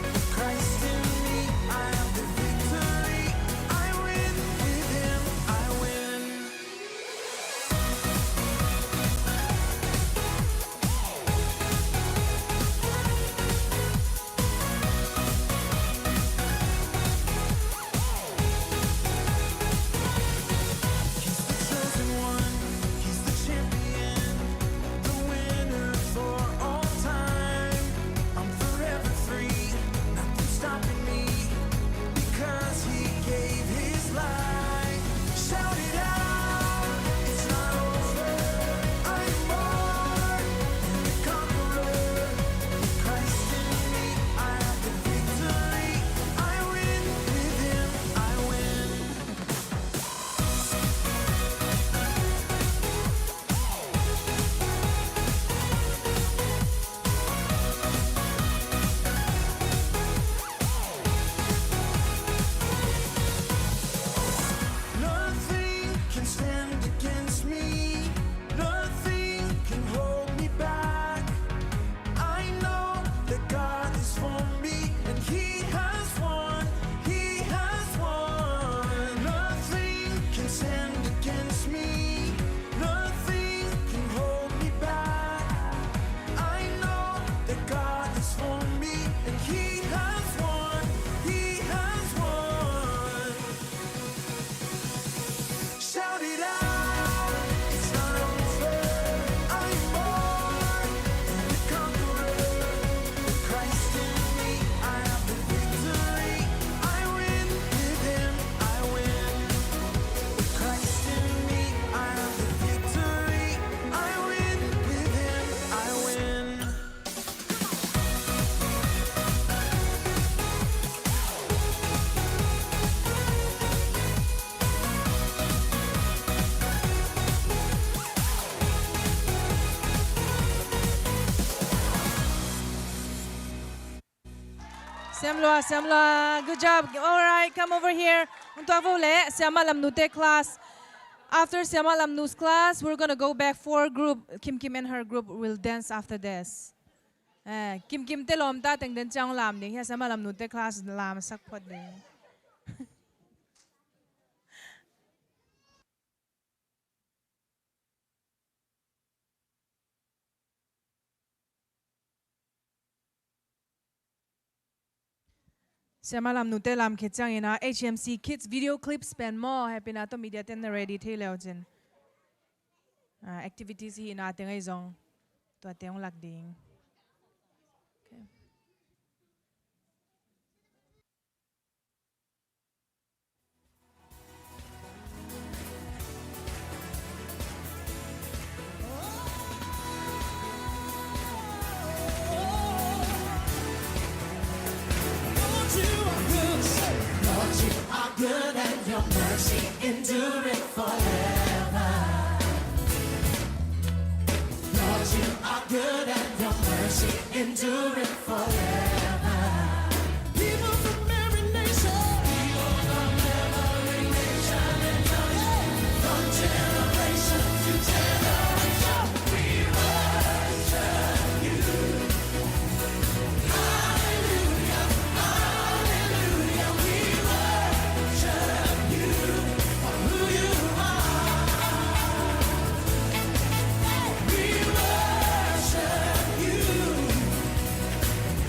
With Christ in me, I have the victory. I win, with him, I win. He's the chosen one, he's the champion, the winner for all time. I'm forever free, nothing stopping me, because he gave his life. Shout it out, it's not over, I'm more than a conqueror. With Christ in me, I have the victory. I win, with him, I win. Nothing can stand against me. Nothing can hold me back. I know that God is for me, and he has won, he has won. Nothing can stand against me, nothing can hold me back. I know that God is for me, and he has won, he has won. Shout it out, it's not over, I'm more than a conqueror. With Christ in me, I have the victory. I win, with him, I win. With Christ in me, I have the victory. I win, with him, I win. Siam lua, siam lua. Good job. All right, come over here. Hong tuak vo leh Siamah Lamnute class. After Siamah Lamnu's class, we're gonna go back for group. Kim Kim and her group will dance after this. Eh, Kim Kim te lawmta teng den ciang lam ding hi a, Siamah Lamnute class lam sak phot ding. Siamah Lamnute lam khit ciangin a H M C Kids video clips pen maw, happy na tawh media ten na ready thei leu cin. Ah, activities hi na teng ahi zong. Tuate hong lak ding. Okay. Lord, you are good. Say, Lord, you are good and your mercy endureth forever. Lord, you are good and your mercy endureth forever. People from every nation. People from every nation and tongue. From generation to generation, we worship you. Hallelujah, hallelujah, we worship you for who you are. We worship you.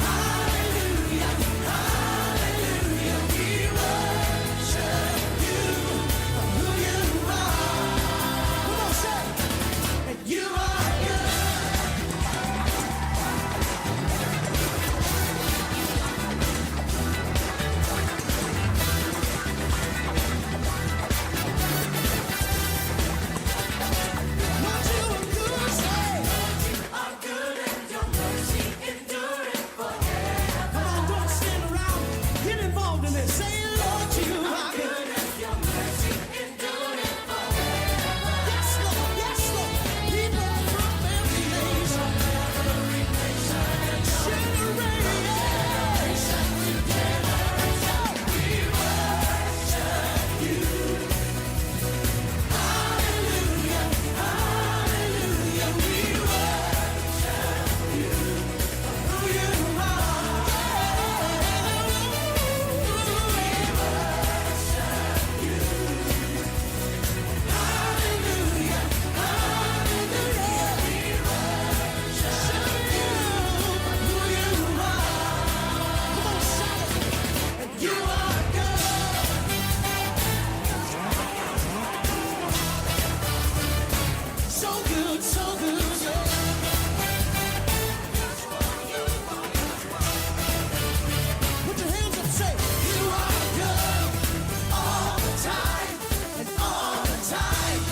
Hallelujah, hallelujah, we worship you for who you are. Come on, say, you are good. Lord, you are good, say. Come on, don't stand around. Get involved in this. Say, Lord, you are good. Yes, Lord. Yes, Lord. People from every nation, generation, we worship you. Hallelujah, hallelujah, we worship you. So good, so good, yeah. Put your hands up, say, you are good all the time, and all the time.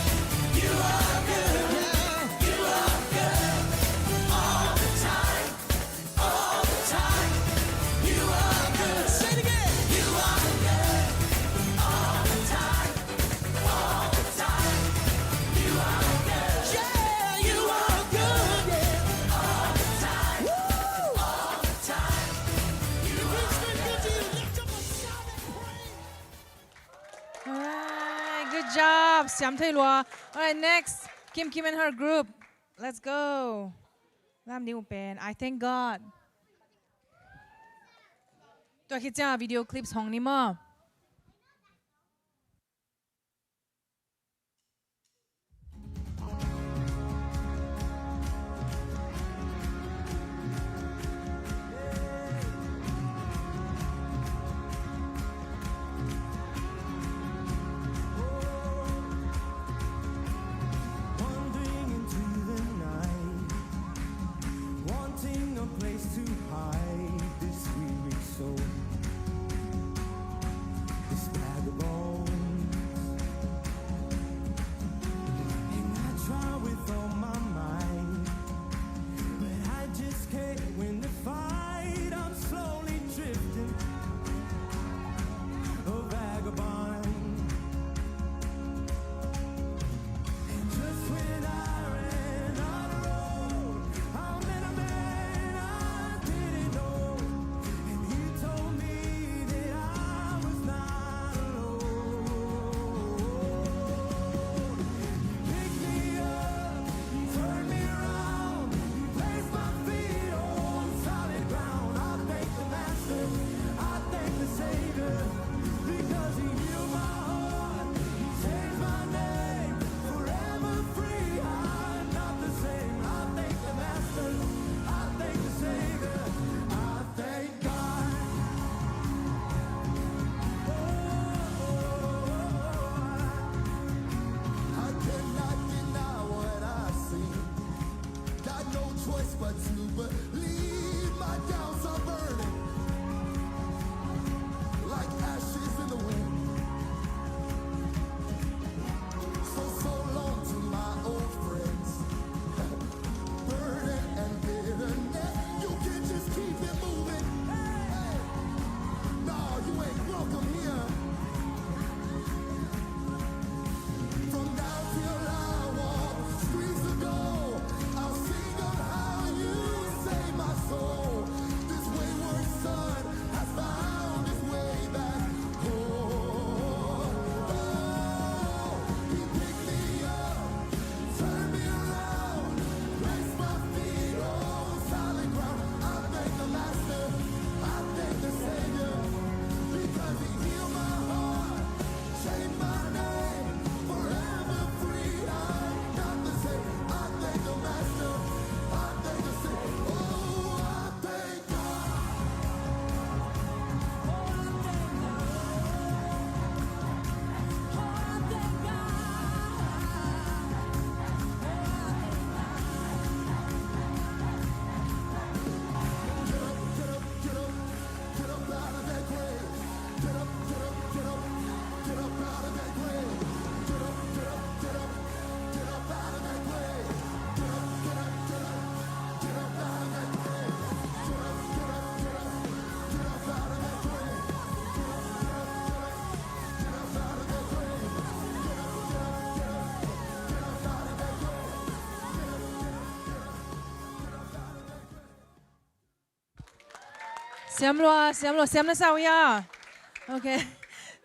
You are good, yeah. You are good all the time. All the time, you are good. Say it again. You are good. All the time, all the time, you are good. Yeah, you are good, yeah. All the time, woo, all the time, you are good. If he's been good to you, lift up a shout and praise. Alright, good job. Siam thei lua. Alright, next, Kim Kim and her group. Let's go. Lam ding uh pen, I thank God. Tua khit ciang video clips hong ni maw. Wandering into the night, wanting a place to hide this weary soul. To believe my doubts are burning like ashes in the wind. So, so long to my old friends. Burden and bitterness, you can just keep it moving. Hey, no, you ain't welcome here. From now till I walk streets of gold, I'll sing of how you saved my soul. This wayward son has found his way back home. Oh, he picked me up, turned me around, placed my feet on solid ground. I thank the Master, I thank the Savior, because he healed my heart. Change my name, forever free. I'm not the same. I thank the Master. I thank the Savior. Oh, I thank God. Oh, I thank God. Oh, I thank God. Oh, I thank God. Get up, get up, get up, get up out of that grave. Get up, get up, get up, get up out of that grave. Get up, get up, get up, get up out of that grave. Get up, get up, get up, get up out of that grave. Get up, get up, get up, get up out of that grave. Get up, get up, get up, get up out of that grave. Get up, get up, get up, get up out of that grave. Get up, get up, get up, get up out of that grave. Siam lua, siam lua, siam na sa uh hia? Ok.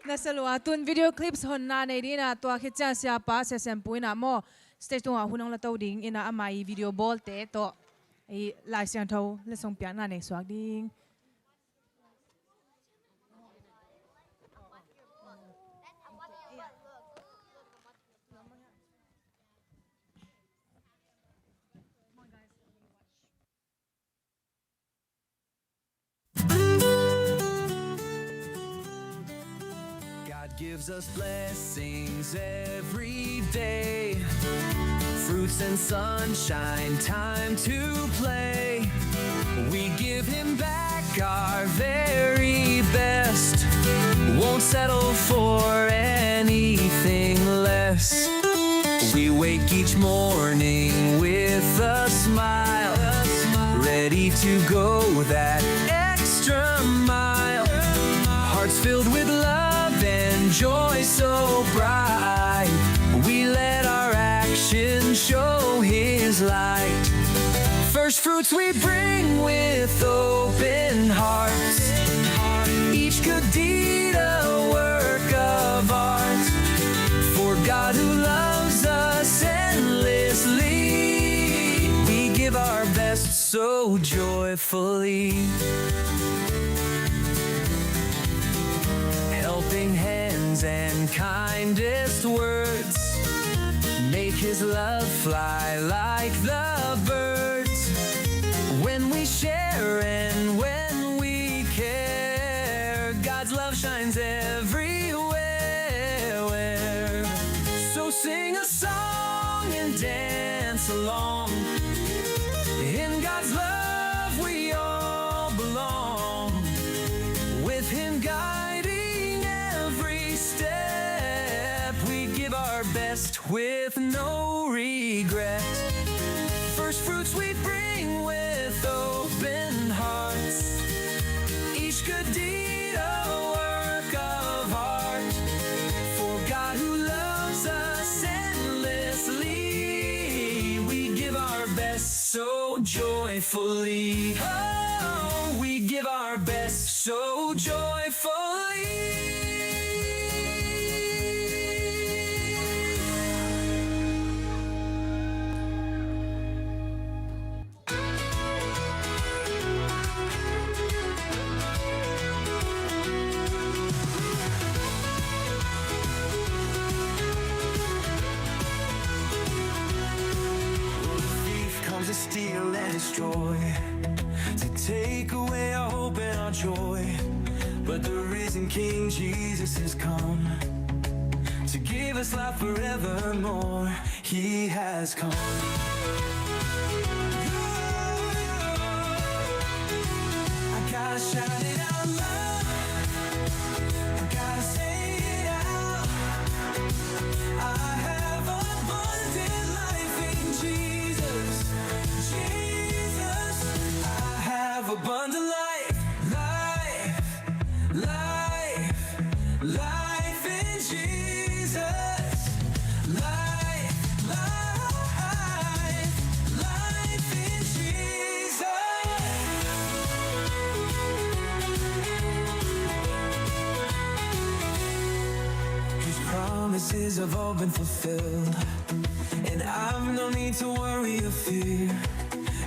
Na sa lua, tun video clips honna nei ding in ah, tua khit ciang siapa, Sia Siam Pu in ah maw, stage tungah hun hong la to ding in ah, ama i video bawlte tawh i Lai Siangtho letsong piakna nei suak ding. God gives us blessings every day. Fruits and sunshine, time to play. We give him back our very best. Won't settle for anything less. We wake each morning with a smile, ready to go that extra mile. Hearts filled with love and joy so bright, we let our actions show his light. First fruits we bring with open hearts, each good deed a work of art. For God who loves us endlessly, we give our best so joyfully. Helping hands and kindest words make his love fly like the birds. When we share and when we care, God's love shines everywhere. So sing a song and dance along. In God's love we all belong. With him guiding every step, we give our best with no regret. First fruits we bring with open hearts, each good deed a work of art. For God who loves us endlessly, we give our best so joyfully. Oh, we give our best so joyfully. Thief comes to steal and destroy, to take away our hope and our joy. But the risen King Jesus has come to give us life forevermore. He has come. Shout it out loud. I gotta say it out. I have abundant life in Jesus. Jesus, I have abundant life. Life, life, life in Jesus. Life, life, life in Jesus. His promises have all been fulfilled, and I've no need to worry or fear,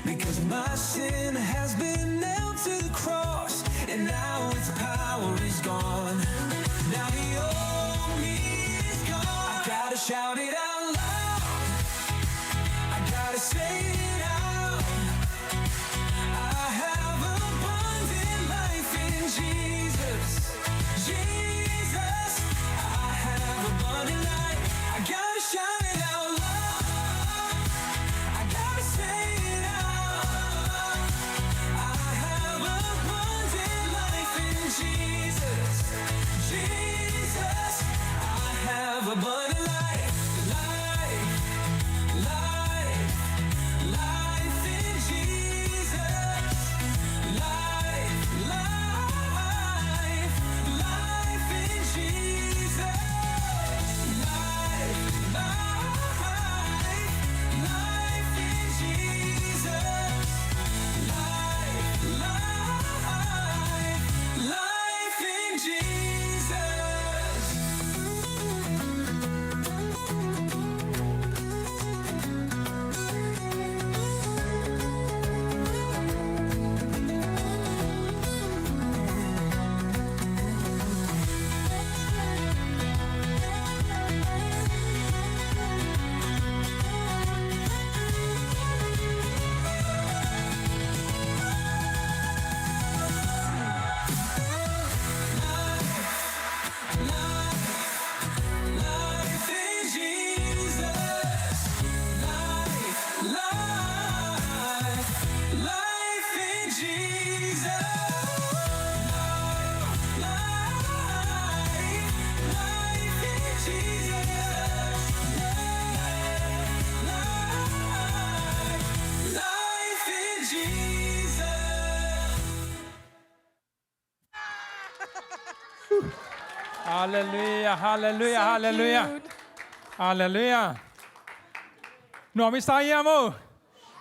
because my sin has been nailed to the cross, and now its power is gone. Now he owes me is gone. I gotta shout it out loud. I gotta say it out. I have abundant life in Jesus. Jesus, I have abundant life. I gotta shout it out loud. I gotta say it out. I have abundant life in Jesus. Jesus, I have abundant life. Life, life, life in Jesus. Life, life, life in Jesus. Life, life, life in Jesus. Life, life, life in Jesus. Life in Jesus. Life, life, life in Jesus. Life, life, life in Jesus. Life, life, life in Jesus. Halleluia, halleluia, halleluia. Halleluia. Nuam i sa hiam o?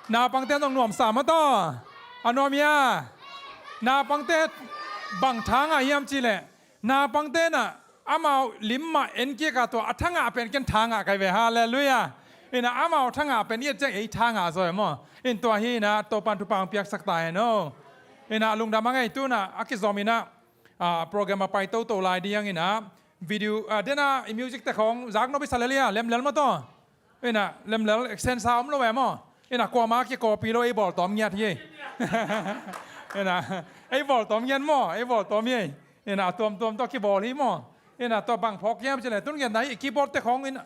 Naupangte zong nuamsa maw taw? A nuam hia? Naupangte bang tha ngah hiam cih leh, naupangte na amau lim mah en kik a, tua a tha ngah pen ken tha ngah kai ve. Halleluia. Ina amau tha ngah pen i et ciang ei tha ngah zaw e maw? In tua hi ina Topan thupha hong piaksak ta hen o. Ina lungdam a ngei, tu ina a kizom ina, ah, program a pai toto lai ding ina video, ah, dena i music te khong zak nop i sa lel hia, lemlel maw taw? Ina lemlel, sensa om lo e maw? Ina kuama kikopi lo, ei bawl tawm ngiat hi. Ina ei bawl tawm ngiat maw, ei bawl tawm hi. Ina tuamtuam tawh kibawl hi maw? Ina tua bang phawk hiam cih leh, tun ngiatna hi, i keyboard te khong ina,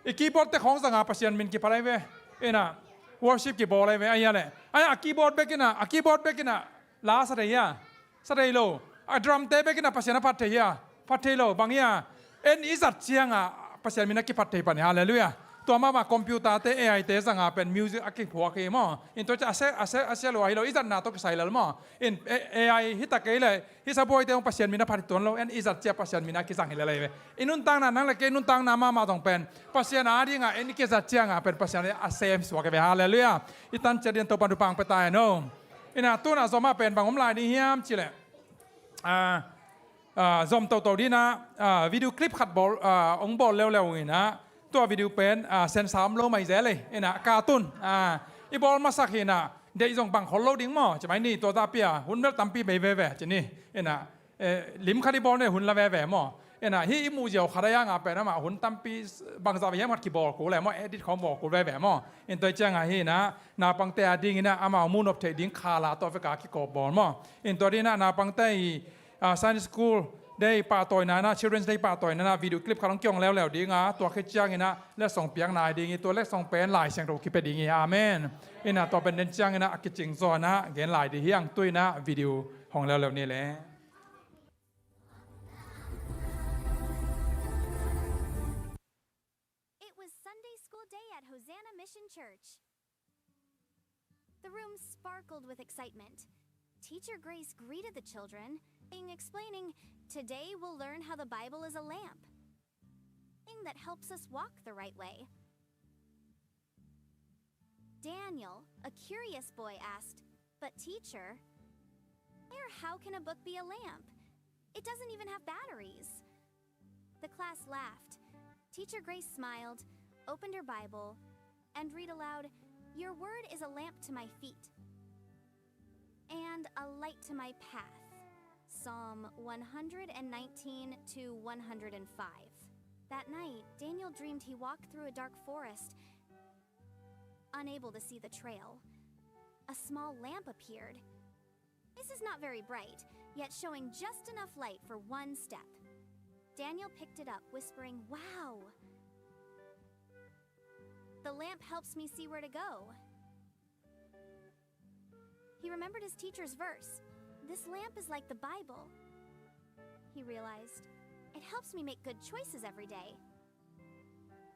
i keyboard te khong zanga Pasian min kiphat ai ve. Ina worship kibawl ai ve, ai a leh. Ai a keyboard bek ina, a keyboard bek ina la sa thei hia? Sa thei lo. A drum te bek ina Pasian a phat thei hia? Phat thei lo. Bang hia? En i zat cianga Pasian min a kiphat thei pan hi. Halleluia. Tua mahmah computer te, A I te zanga pen music a kiphuak hi maw? In tua ciang a sia, a sia, a sia lua hi lo, i zatna tawh kisai lel maw? In A I hi ta kei leh, hih sabuaite hong Pasian min a phat hi tuan lo, en i zat ciang Pasian min a kizang hi lel ai ve. I nuntakna, nang le kei nuntakna mahmah zong pen Pasian a dinga en i kizat cianga pen Pasian a sem suak hi ve. Halleluia. I tan ciat ding Topan thupha hong pia ta hen o. Ina tu ina zom a pen bang om lai ding hiam cih leh, ah, ah, zom toto ding ina, ah, video clip khat bawl, ah, hong bawl leuleu ina, tua video pen, ah, sensa om lo mai zel e. Ina cartoon, ah, i bawl masak hi ina, deih zong bang khol lo ding maw, ci mai ni, tua zah pi a hun bel tampi bei veve ci ni. Ina, eh, lim khat i bawl ni hun la veve maw? Ina hih i muh ziau khat a yanga pen amah hun tampi bangzah hiam khat kibawl kul e maw, edit khong bawl kul veve maw? In tua cianga hi ina naupangte a ding ina amau muh nop theih ding khala tawh veka kikawp bawl maw? In tua ding ina naupangte i, ah, Sunday school Day pahtawina in ah, Children's Day pahtawina in ah video clip khat hong kihong leuleu ding a, tua khit ciangin ah letsong piak nai ding hi. Tua letsong pen Lai Siangtho kipia ding hi. Amen. In ah tua pen den ciangin ah a kicing zaw in ah gen lai ding hi hang. Tu in ah video hong leuleu ni le. It was Sunday school day at Hosanna Mission Church. The room sparkled with excitement. Teacher Grace greeted the children, explaining, "Today we'll learn how the Bible is a lamp, thing that helps us walk the right way." Daniel, a curious boy, asked, "But teacher, how can a book be a lamp? It doesn't even have batteries." The class laughed. Teacher Grace smiled, opened her Bible, and read aloud, "Your word is a lamp to my feet and a light to my path." Psalm one hundred and nineteen to one hundred and five. That night, Daniel dreamed he walked through a dark forest, unable to see the trail. A small lamp appeared. This is not very bright, yet showing just enough light for one step. Daniel picked it up, whispering, "Wow! The lamp helps me see where to go." He remembered his teacher's verse, "This lamp is like the Bible." He realized, "It helps me make good choices every day."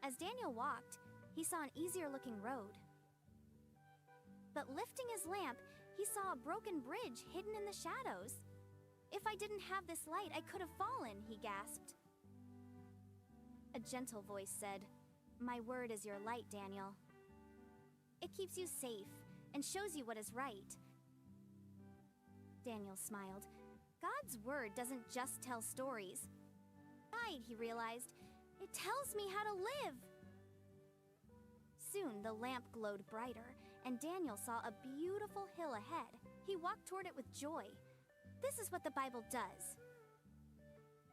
As Daniel walked, he saw an easier-looking road. But lifting his lamp, he saw a broken bridge hidden in the shadows. "If I didn't have this light, I could have fallen," he gasped. A gentle voice said, "My word is your light, Daniel. It keeps you safe and shows you what is right." Daniel smiled. "God's word doesn't just tell stories. Right," he realized. "It tells me how to live." Soon the lamp glowed brighter, and Daniel saw a beautiful hill ahead. He walked toward it with joy. "This is what the Bible does,"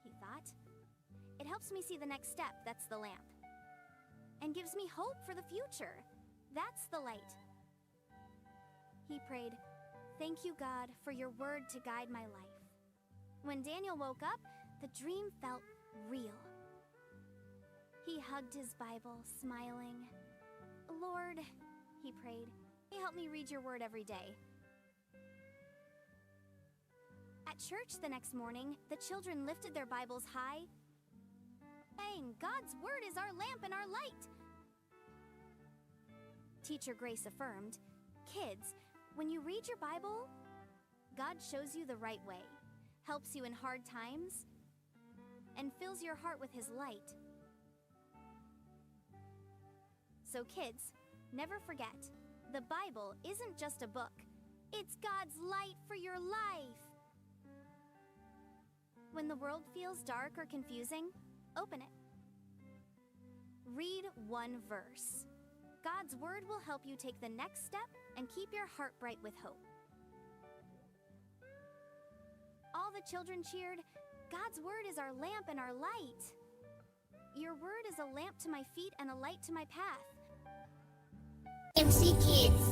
he thought. "It helps me see the next step, that's the lamp, and gives me hope for the future, that's the light." He prayed, "Thank you, God, for your word to guide my life." When Daniel woke up, the dream felt real. He hugged his Bible, smiling. "Lord," he prayed, "help me read your word every day." At church the next morning, the children lifted their Bibles high, saying, "God's word is our lamp and our light." Teacher Grace affirmed, "Kids, when you read your Bible, God shows you the right way, helps you in hard times, and fills your heart with his light." So kids, never forget, the Bible isn't just a book. It's God's light for your life. When the world feels dark or confusing, open it. Read one verse. God's word will help you take the next step and keep your heart bright with hope. All the children cheered, "God's word is our lamp and our light. Your word is a lamp to my feet and a light to my path." M C Kids.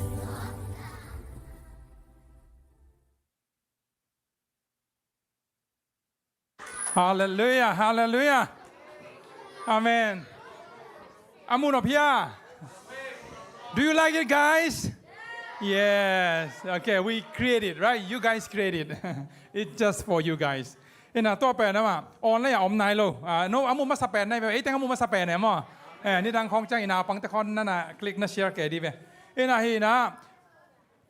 Halleluiah, halleluiah. Amen. A mu nop hia? Do you like it, guys? Yes. Okay, we create it, right? You guys create it. It's just for you guys. Ina tua pen ama online a om nai lo. Ah, no, a mu masa pen nai ve. Ei teng a mu masa pen e maw. Eh, nidang khong ciang i naupangte khong na na click na share kei di ve. Ina hi na.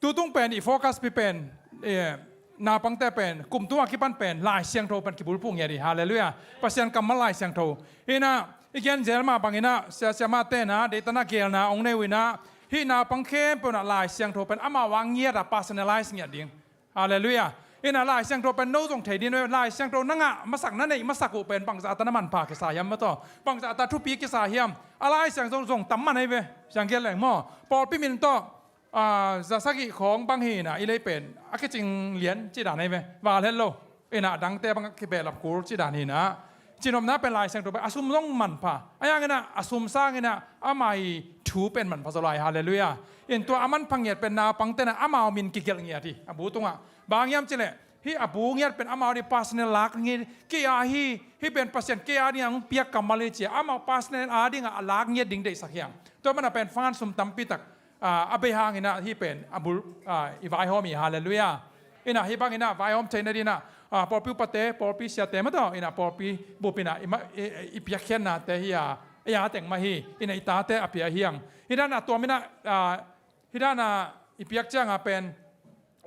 Tutung pen i focus pi pen, eh, naupangte pen, kum tung a kipan pen, Lai Siangtho pen kibulphuh ngiat hi. Halleluiah. Pasian kammal Lai Siangtho. Ina, i gen zel mah bang ina, sia, siamahte na, deihtakna gelna, ong nei uh ina, hih naupang khempeuh na Lai Siangtho pen, amau a ngiat a personalize ngiat ding. Halleluiah. Ina Lai Siangtho pen no zong thei ding, Lai Siangtho na ngah masak, na neih masak uh pen, bangzah ta na manpha kisa hiam maw tawh. Bangzah ta thupi kisa hiam. A Lai Siangtho zong tam man ei ve. Siang gen leng maw. Pawlpi min tawh, ah, za sagih khawng bang hi na, i lei pen a kicing lian ci dan hi ve. Val het lo. Ina dangte bang kibehlap kul ci dan hi na. Cinopna pen Lai Siangtho pen a sum zong manpha. A yang ina a sum sang ina ama i thu pen manpha zaw lai. Halleluiah. In tua a manpha ngiat pen naupangte na amau min kigelh ngiat hi. A bu tungah. Bang hiam ci leh. Hih a bu ngiat pen amau ding personal lak ngiat, kei a hi, hih pen Pasian kei a ding a hong piak kammal hi ci a, amau personal a ding a lak ngiat ding deihsak hi hang. Tua mana pen fan sum tampi tak a, a bei hang ina hih pen a bul, a, i vaihawm hi, halleluiah. Ina hih bang ina vaihawm theihna ding ina, a, pawlpi upate, pawlpi siate mataw ina pawlpi bup ina i ma-, i, i, i piakkhiatnate hi a, i a teng mah hi, ina i tate a pia hi hang. Hih dan a tuam ina, a, hih dan a i piak ciang a pen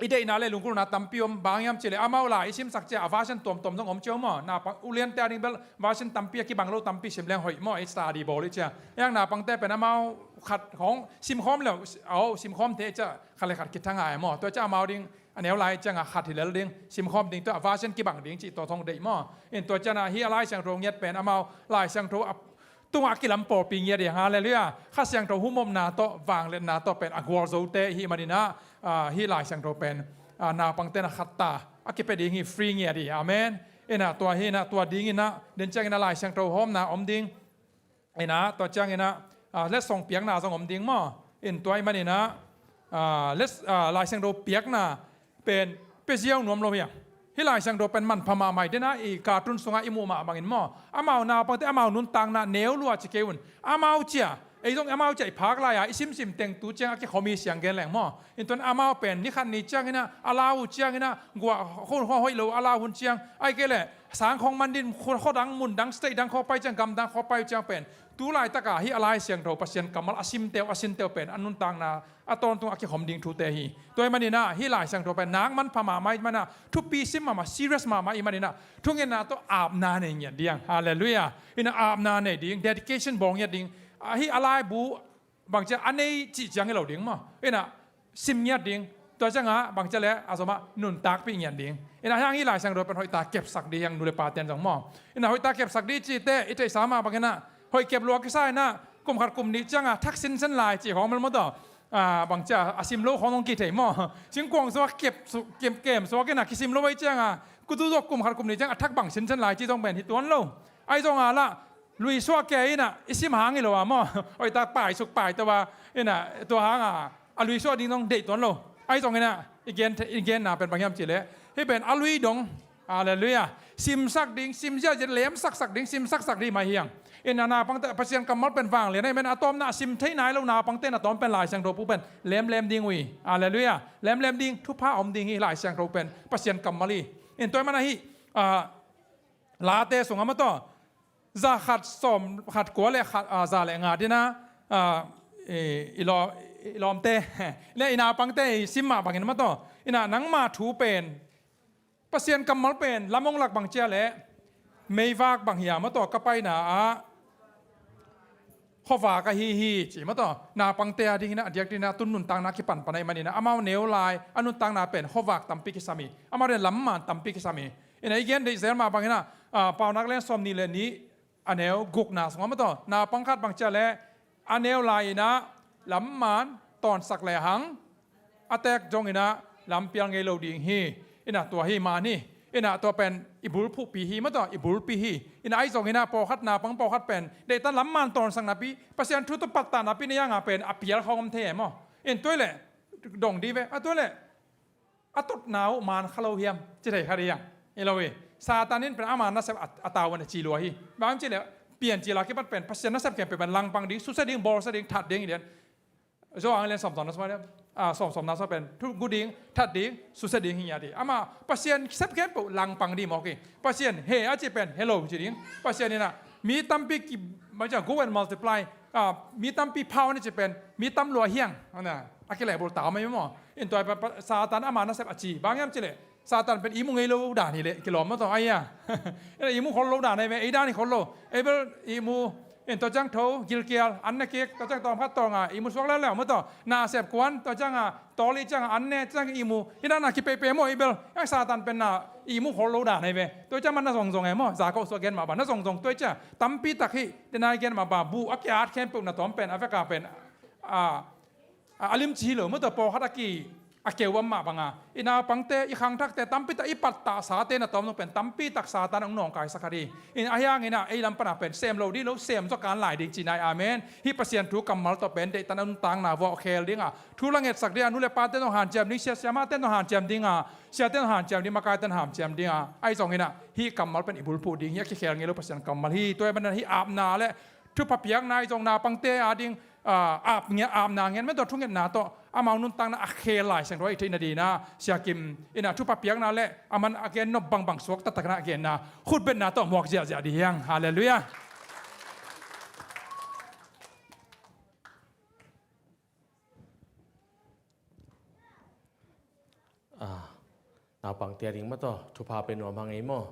i deihna le lunggulhna tampi om, bang hiam cih leh amau lai i simsak ciang a version tuamtuam zong om cio maw? Naupang uliante a ding bel version tampi a kibang lo tampi sim leng hoih maw, i study bawl i ciang. Hiang naupangte pen amau khat khawng simkhawm le, aw, simkhawm thei ciang khat le khat kithang a maw? Tua ciang amau ding a neu lai ciang a khat hi lel ding, simkhawm ding, tua a version kibang ding cih tua thong deih maw? In tua ciang a hih a Lai Siangtho ngiat pen amau Lai Siangtho a tungah a kilam pawlpi ngiat hi hang, halleluiah. Kha Siangtho humopna tawh vangliatna tawh pen a gualzote i hih man ina, a, hih Lai Siangtho pen, a, naupangte na khat ta a kipia ding hi, free ngiat hi. Amen. Ina tua hi ina tua ding ina den ciang ina Lai Siangtho hawmna om ding. Ina tua ciang ina, a, letsong piakna zong om ding maw? In tua i man ina, a, lets-, a, Lai Siangtho piakna pen pia ziau nuam lo hi a. Hih Lai Siangtho pen manpha mahmah hi, dena i cartoon sungah i muh mah bangin maw? Amau naupangte amau nuntakna neu lua ci kei un. Amau cia, ei zong amau cia i phak lai-a i simsim teng tu ciang a kikhawm hi siang gen leng maw? In tuan amau pen ni khat ni ciang ina a lau uh ciang ina guah khun khua hoih lo a lau hun ciang, ai kei leh sang khawng man din khua, khua dang mun dang state dang khawng pai ciang gam dang khawng pai uh ciang pen tu laitaka hih a Lai Siangtho Pasian kammal a simte uh a sinte uh pen a nuntakna a tawntung a kikhawm ding thute hi. Tua i man ina hih Lai Siangtho pen nak manpha mahmah i man ina, thupi sim mahmah, serious mahmah i man ina, thungetna tawh apna nei ngiat ding. Halleluiah. Ina apna nei ding, dedication bawl ngiat ding. A, hih a laibu bangcia a nei cih ciang hi lo ding maw? Ina sim ngiat ding. Tua ciang a bangcia le a zom a nuntakpih ngiat ding. Ina hiang hih Lai Siangtho pen hoihta kepsak ding hiang, nu le pa ten zong maw? Ina hoihta kepsak ding cihte i theihsa mah bang ina hoih kep lua kisa ina kum khat kum nih ciang a thak sinsen lai cih khawng mel maw tawh. A, bangcia a sim lo khawng zong kithei maw? Singkuang suak kep su-, kem, kem suak ina kisim lo ei ciang a kutu zuak kum khat kum nih ciang a thak bang sinsen lai cih zong pen hi tuan lo. Ai zong a lah lui suak kei ina i sim hang hi lo a maw? Hoihta paisuk paito a ina tua hang a a lui suak ding zong deih tuan lo. Ai zong ina i gen, i genna pen bang hiam cih leh hih pen a lui dong. Halleluiah. Simsak ding, sim ziahziah, lemsaksak ding, simsaksak ding mah hi hang. Ina naupangte Pasian kammal pen vanglian a i man a tawmna a sim thei nai lo naupangte na tawm pen Lai Siangtho pu pen lemlem ding uh hi. Halleluiah. Lemlem ding, thupha om ding hi Lai Siangtho pen Pasian kammal hi. In tua i man a hih, a, Late sungah maw tawh za khat sawm khat kua le khat, a, za le nga dina, a, i, i law-, i lawmte le i naupangte i sim mah bangin maw tawh ina nangma thu pen Pasian kammal pen lam hong lak bang cia leh meivak bang hi a maw tawh ka paina ah khuavak ahi hi ci maw tawh. Naupangte a ding ina a diak ding ina tun nuntakna kipanpan a i man ina amau neu lai a nuntakna pen khuavak tampi kisam hi. Amau ding lam man tampi kisam hi. Ina i gen deih zel mah bang ina, a, Paunak leng sawm nih le nih a neu gukna sungah maw tawh naupang khat bang cia leh a neu lai ina lam man tawnsak lehang a tek zong ina lampial ngei lo ding hi. Ina tua hi man hi. Ina tua pen i bulphuhpi hi maw tawh, i bulpi hi. Ina ai zong ina pawlkhat naupang pawlkhat pen deihtan lam man tawnsak napi, Pasian thu tawh pattah napi na hiang a pen a pial khawng om thei e maw? In tua i leh dong dih ve, a tua i leh a tutna uh man kha lo hiam ci thei kha dih hiang. I lo hi. Satan in pen ama nasep a, a tau a na ci lua hi. Bang ci leh pian ci la kipat pen Pasian nasep khempeuh pen langpang ding, susia ding, bawlsia ding, that ding hi dian. Zo ang lian sawm sawm na sawm, a, sawm sawm na sawm pen thu gu ding, that ding, susia ding hi ngiat hi. Ama Pasian sep khempeuh langpang ding mawk hi. Pasian he a ci pen hello ci ding. Pasian ina mi tampi ki, ma cia go and multiply. A, mi tampi phau na ci pen mi tam lua hiang. Ana a kilehbul tau mai maw? In tua pa, pa, Satan ama nasep a ci bang hiam ci leh Satan pen ihmu ngei lo dan hi leh kilawm maw tawh ai a. Ina ihmu khol lo dan ai ve, ei dan hi khol lo. Ei bel ihmu, in tua ciang tho, gilkial, an ne kik, tua ciang tawm khat tawng a ihmu suak leuleu maw tawh. Nasep kuan, tua ciang a tawl i ciang a an ne, ciang ihmu. Hi dan a kipeipei maw ei bel. Hiang Satan pen na ihmu khol lo dan ai ve. Tua ciang man na zongzong e maw? Za ko suak gen mah ba na zongzong tua ciang tampi tak hi. Tena i gen mah ba bu a kiat khempeuh na tawm pen a veka pen, a, a, a limci hi lo maw tawh pawlkhat a ki, A keuam mah banga i naupangte, i khangthakte, tampitak i pattahsate na tawm zong pen tampitak Satan hong nawngkaisak kha ding. In ahi hangin ah ei lam pana pen sem lo ding lo, sem zaw kan lai ding cihna hi. Amen. Hih Pasian thu kammal tawh pen deihtan a nuntakna vuah khel dinga thu la ngetsak dinga, nu le pate zong hanciam ding, sia siamahte zong hanciam dinga, siate zong hanciam ding, makaite zong hanciam dinga, ahi zongin ah hih kammal pen i bulphuh ding hi. A kikhel ngei lo Pasian kammal hi. Tua hi manin hih apna le thupha piakna ahi zong naupangte ading, ah, ap nge-, apna ngen mah tawh, thungetna tawh amau nuntakna a khel Lai Siangtho i theih nadingin ah Sia Kim in ah thupha piakna le a man a gen nop bangbang suak taktak in ah a genna khutbetna tawh muak ziahziah ding hi hang. Halleluiah. Ah, naupangte ading mah tawh thupha pia nuam hang ei maw.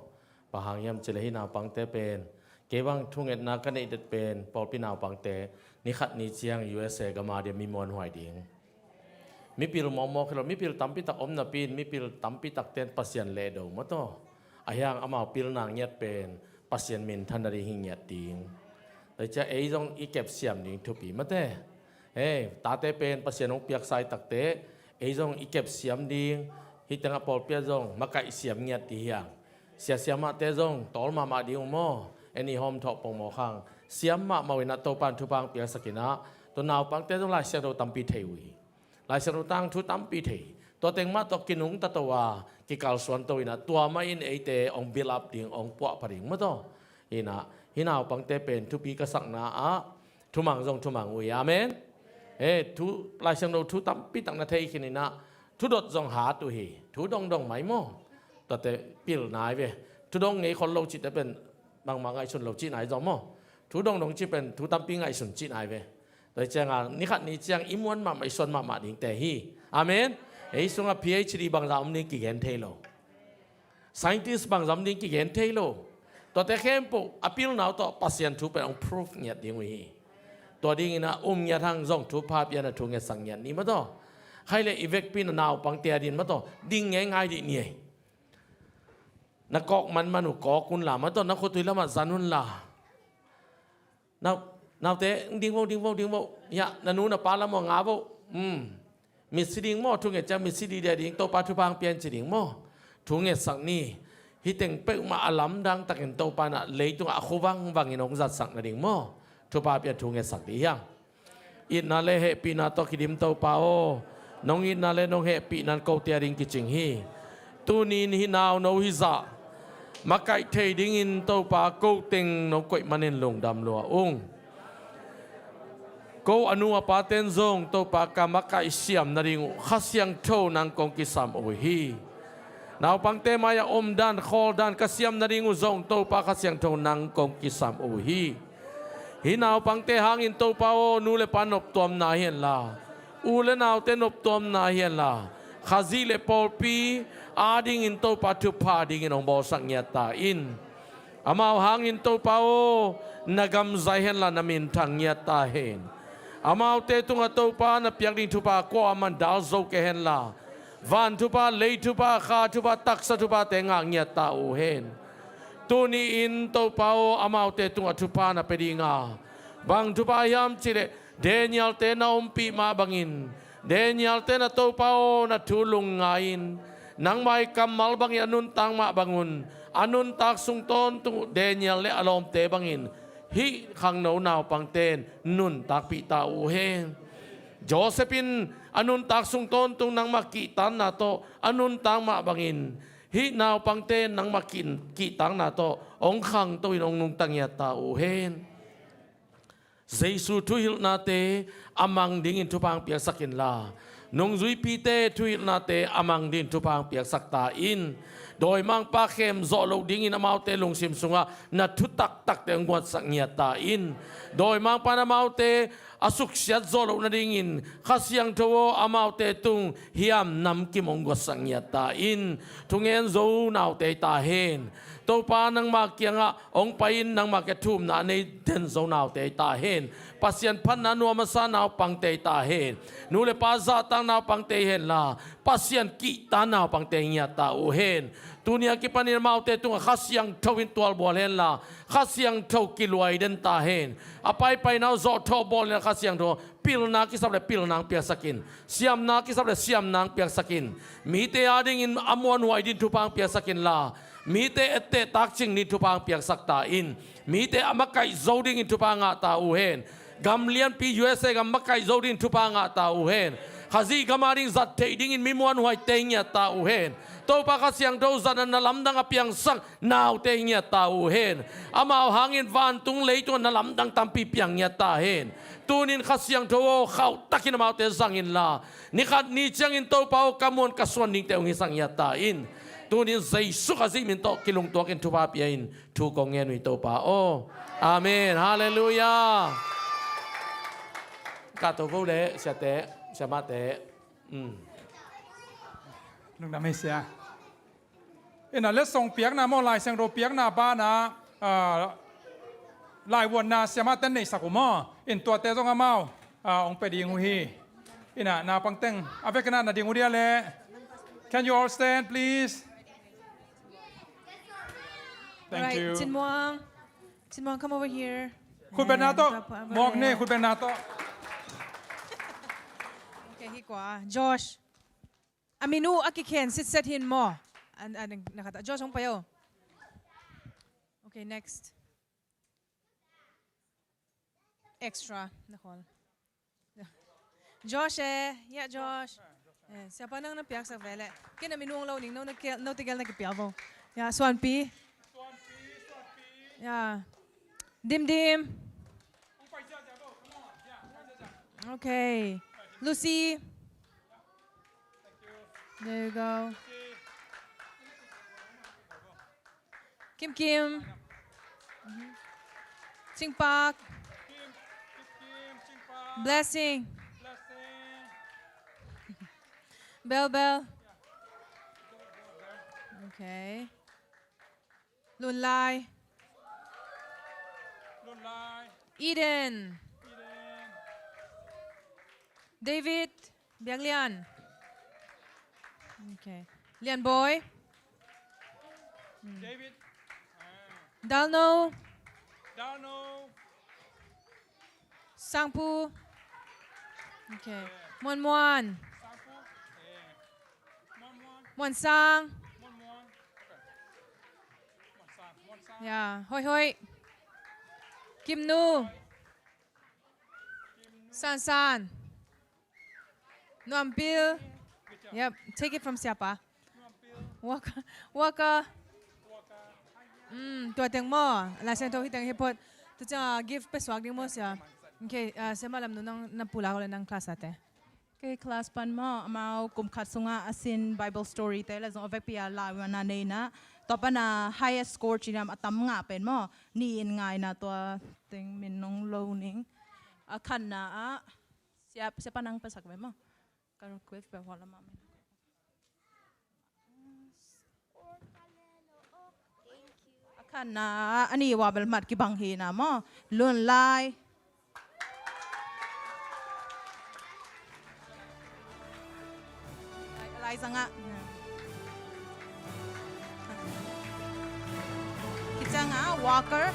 Bang hang hiam cih leh hih naupangte pen, kei bang thungetna ka neih det pen pawlpi naupangte ni khat ni ciang U S A gam a dia mi muanhuai ding, mipil mawkmawk hi lo, mipil tampitak om napi in mipil tampitakte in Pasian lehdo maw taw. Ahi hang amau pilna ngiat pen Pasian minthan nading hi ngiat ding. Tua ciang ei zong i kepsiam ding thupi mate. Hei, tate pen Pasian hong piaksa hi takte, ei zong i kepsiam ding. Hih tengah pawlpi ah zong makaih siam ngiat ding hi hang. Sia siamahte zong tawl mahmah ding uh maw. En i hawm thawh pongmawk hang siam mahmah uh in ah Topa in thupha hong piaksak in ah, tua naupangte zong Lai Siangtho tampi thei uh hi. Lai Siangtho tangthu tampi thei. Tua teng mah tawh kinungta to a, kikalsuan to in ah, tua mah in eite hong build up ding, hong puahpha ding maw taw. Hi in ah, hih naupangte pen thupi ka sakna ah thumang zong thumang uh hi. Amen. He, thu, Lai Siangtho thu tampi tak na thei khin in ah, thudot zong hat uh hi. Thu dongdong mai maw. Tuate pilna hi ve. Thu dong ngei khol lo cihte pen bangmah ngaihsun lo cihna hi zaw maw. Thu dongdong cih pen thu tampi ngaihsun cihna hi ve. Tua hi cianga ni khat ni ciang i muan mahmah, i suan mahmah dingte hi. Amen. Ei sungah P H D bangzah om ding kigen thei lo. Scientist bangzah om ding kigen thei lo. Tuate khempeuh a pilna uh tawh Pasian thu pen hong proof ngiat ding uh hi. Tua dingin ah um ngiat hang zong thupha pia in ah thu ngetsak ngiat ni maw taw. Khaile i vekpi in ah naupangte ading maw taw, ding ngeingai dih ni ei. Na kawk manman uh kawk un la maw taw, na khutui lamah zan un la. Nau, naute, ding vo, ding vo, ding vo. Hiah, na nu na pa lam uh nga vo. Um. Mitsi ding maw, thunget ciang mitsi ding dia ding, Topa thupha hong pia in ci ding maw. Thungetsak ni. Hih teng peuhmah a lamdang takin Topa in ah leitungah a khu vangvangin hong zatsak nading maw. Thupha pia thungetsak dih hiang. Itna le hehpihna tawh kidim Topa aw, nong itna le nong hehpihna in kote ading kicing hi. Tuni-in hih nau no hizah makaih thei dingin Topa ko teng nong koih manin lungdam lua ung. Ko a nu a paten zong Topa ka makaih siam nading uh Kha Siangtho nang kong kisam uh hi. Naupangte mai-ah omdan khawldan ka siam nading uh zong Topa Kha Siangtho nang kong kisam uh hi. Hih naupangte hangin Topa aw, nu le pa noptuamna hi henla, u le naute noptuamna hi henla, Khazih le pawlpi adingin Topa thupha dingin hong bawlsak ngiat ta in. Amau hangin Topa aw, na gam zai henla na minthang ngiat ta hen. Amaute tungah Topa na piak ding thupha kuamah in dal zo kei henla, van thupha, lei thupha, kha thupha, taksa thuphate ngah ngiat ta uh hen. Tuni-in Topa aw, amaute tungah thupha na pia dinga, bang thupha hiam cih leh Daniel-te na ompih mah bangin, Daniel-te na Topa aw, na thu lungngai-in, nangmah i kammal bangin a nuntak mah bangun, a nuntak sung tawntung uh Daniel le a lawmte bangin hih khangno naupangte in nuntakpih ta uh hen. Joseph in a nuntak sung tawntung nangmah kihtakna tawh a nuntak mah bangin hih naupangte in nangmah kih, kihtakna tawh hong khangto in hong nungta ngiat ta uh hen. Jesu thuhilhnate a mang dingin thupha hong piaksak inla, nungzuipite thuhilhnate a mang dingin thupha hong piaksak ta in. Dawimangpa khem zawh loh dingin amaute lungsim sungah na thu taktakte hong guansak ngiat ta in. Dawimangpa in amaute a suksiat zawh loh nadingin Kha Siangtho aw, amaute tung hiam namkim hong guansak ngiat ta in. Thungen zo naute hi ta hen. Topa nangmah kiangah hong pai-in nangmah kiang thumna a nei den zo naute hi ta hen. Pasian phatna nuam a sa naupangte hi ta hen. Nu le pa zahtak naupangte hi henla, Pasian kihta naupangte hi ngiat ta uh hen. Tuni a kipanin amaute tungah Kha Siangtho in tualbual henla, Kha Siangtho kiluai den ta hen. A paipaina uh zawhthawh bawl in Kha Siangtho, pilna kisap le pilna hong piaksak in, siamna kisap le siamna hong piaksak in. Mite adingin a muanhuai ding thupha hong piaksak inla, mite etteh takcing ding thupha hong piaksak ta in. Mite a makaih zo dingin thupha ngah ta uh hen. Gam lianpi U S A gam makaih zo dingin thupha ngah ta uh hen. Khazih gam ading zat theih dingin mi muanhuaite hi ngiat ta uh hen. Topa Kha Siangtho zatna na lamdang a piangsak naute hi ngiat ta uh hen. Amau hangin vantung leitungah na lamdang tampi piang ngiat ta hen. Tunin Kha Siangtho aw, khauhtakin amaute zang inla, ni khat ni ciangin Topa aw, ka muan ka suan dingte hong hisak ngiat ta in. Tunin Jesu Khazih min tawh kilungtuakin thupha pia in thu kong ngen uh hi, Topa aw. Amen. Halleluiah. Kahto vo le, siate, siamahte. Mm. Lungdam ei sia. Ina letsong piakna maw, Lai Siangtho piakna bana, ah, laivuanna siamahte in neisak uh maw. In tuate zong amau, ah, hong pia ding uh hi. Ina naupang teng a vekin ah na ding uh dia leh. Can you all stand, please? Thank you. All right, Cin Muang. Cin Muang, come over here. Khut beng na tawh. Muang ne, khut beng na tawh. Okay, hi kua. Josh. A min uh a kikhen sitset hi maw. An, an, na khat a Josh hong pai o. Okay, next. Extra, na khawl. Josh e, ya Josh. Eh, siapa nang na piaksak ve leh. Ken a min uh hong lo ning, no na kel, no tegel na kipia vo. Ya, Suanpi. Ya. Dim Dim. Okay. Lucy. There you go. Kim Kim. Mhm. Ching Pak. Blessing. Bel Bel. Okay. Lun Lai. Eden. David. Biak Lian. Okay. Lian Boy. Hmm. Dal No. Sang Pu. Okay. Muan Muan. Muan Sang. Ya, Hoih Hoih. Kim Nu. San San. Nuam Pil. Yep, take it from siapa. Waka, Waka. Mm, tua teng maw, Lai Siangtho hi teng hi phot. Tu ciang, ah, gift pe suak ding maw sia. Okay, ah, siamah Lam Nu, nang na pulak uh leh nang class a te. Kei class pan maw, amau kum khat sungah a sin Bible story te leh zong a vekpi a laivuanna nei in ah, tua pan a highest score ci-in a tam ngah pen maw, nih in ngah in ah, tua teng min nong lo ning. A khatna ah, sia, siapa nang pasak ve maw. Ka request ve, huah lamah min. A khatna, a nih uh a bel mat kibang hi na maw. Lun Lai. Lai, Lai zangah. Kiciangah Walker.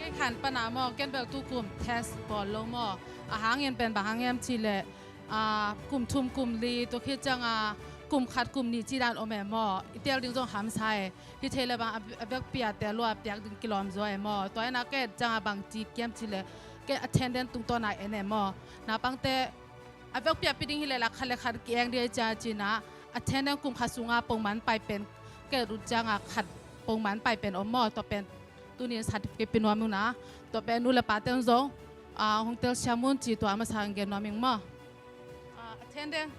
Kei khan pana maw, ken bel tu kum test bawl lo maw. A hangin pen bang hang hiam cih leh, ah, kum thum kum li, tua khit ciangah kum khat kum nih cih dan om e maw. I tel ding zong hamsa e. Hi thei le bang a, a vekpi a tel lua piak ding kilawm zaw e maw. Tua hi na kei ciangah bang ci kiam cih leh, kei attendance tungtawn a en e maw. Naupangte a vekpi a pi ding hi leh la khat le khat ki-eng ding hi ciang ci-in ah, attendance kum khat sungah pongman pai pen, kei ut ciangah khat pongman pai pen om maw, tua pen tuni in certificate pi nuam ing na, tua pen nu le pate zong, ah, hong telsiam un ci tua a masa hong gen nuam ing maw. Ah, attendance.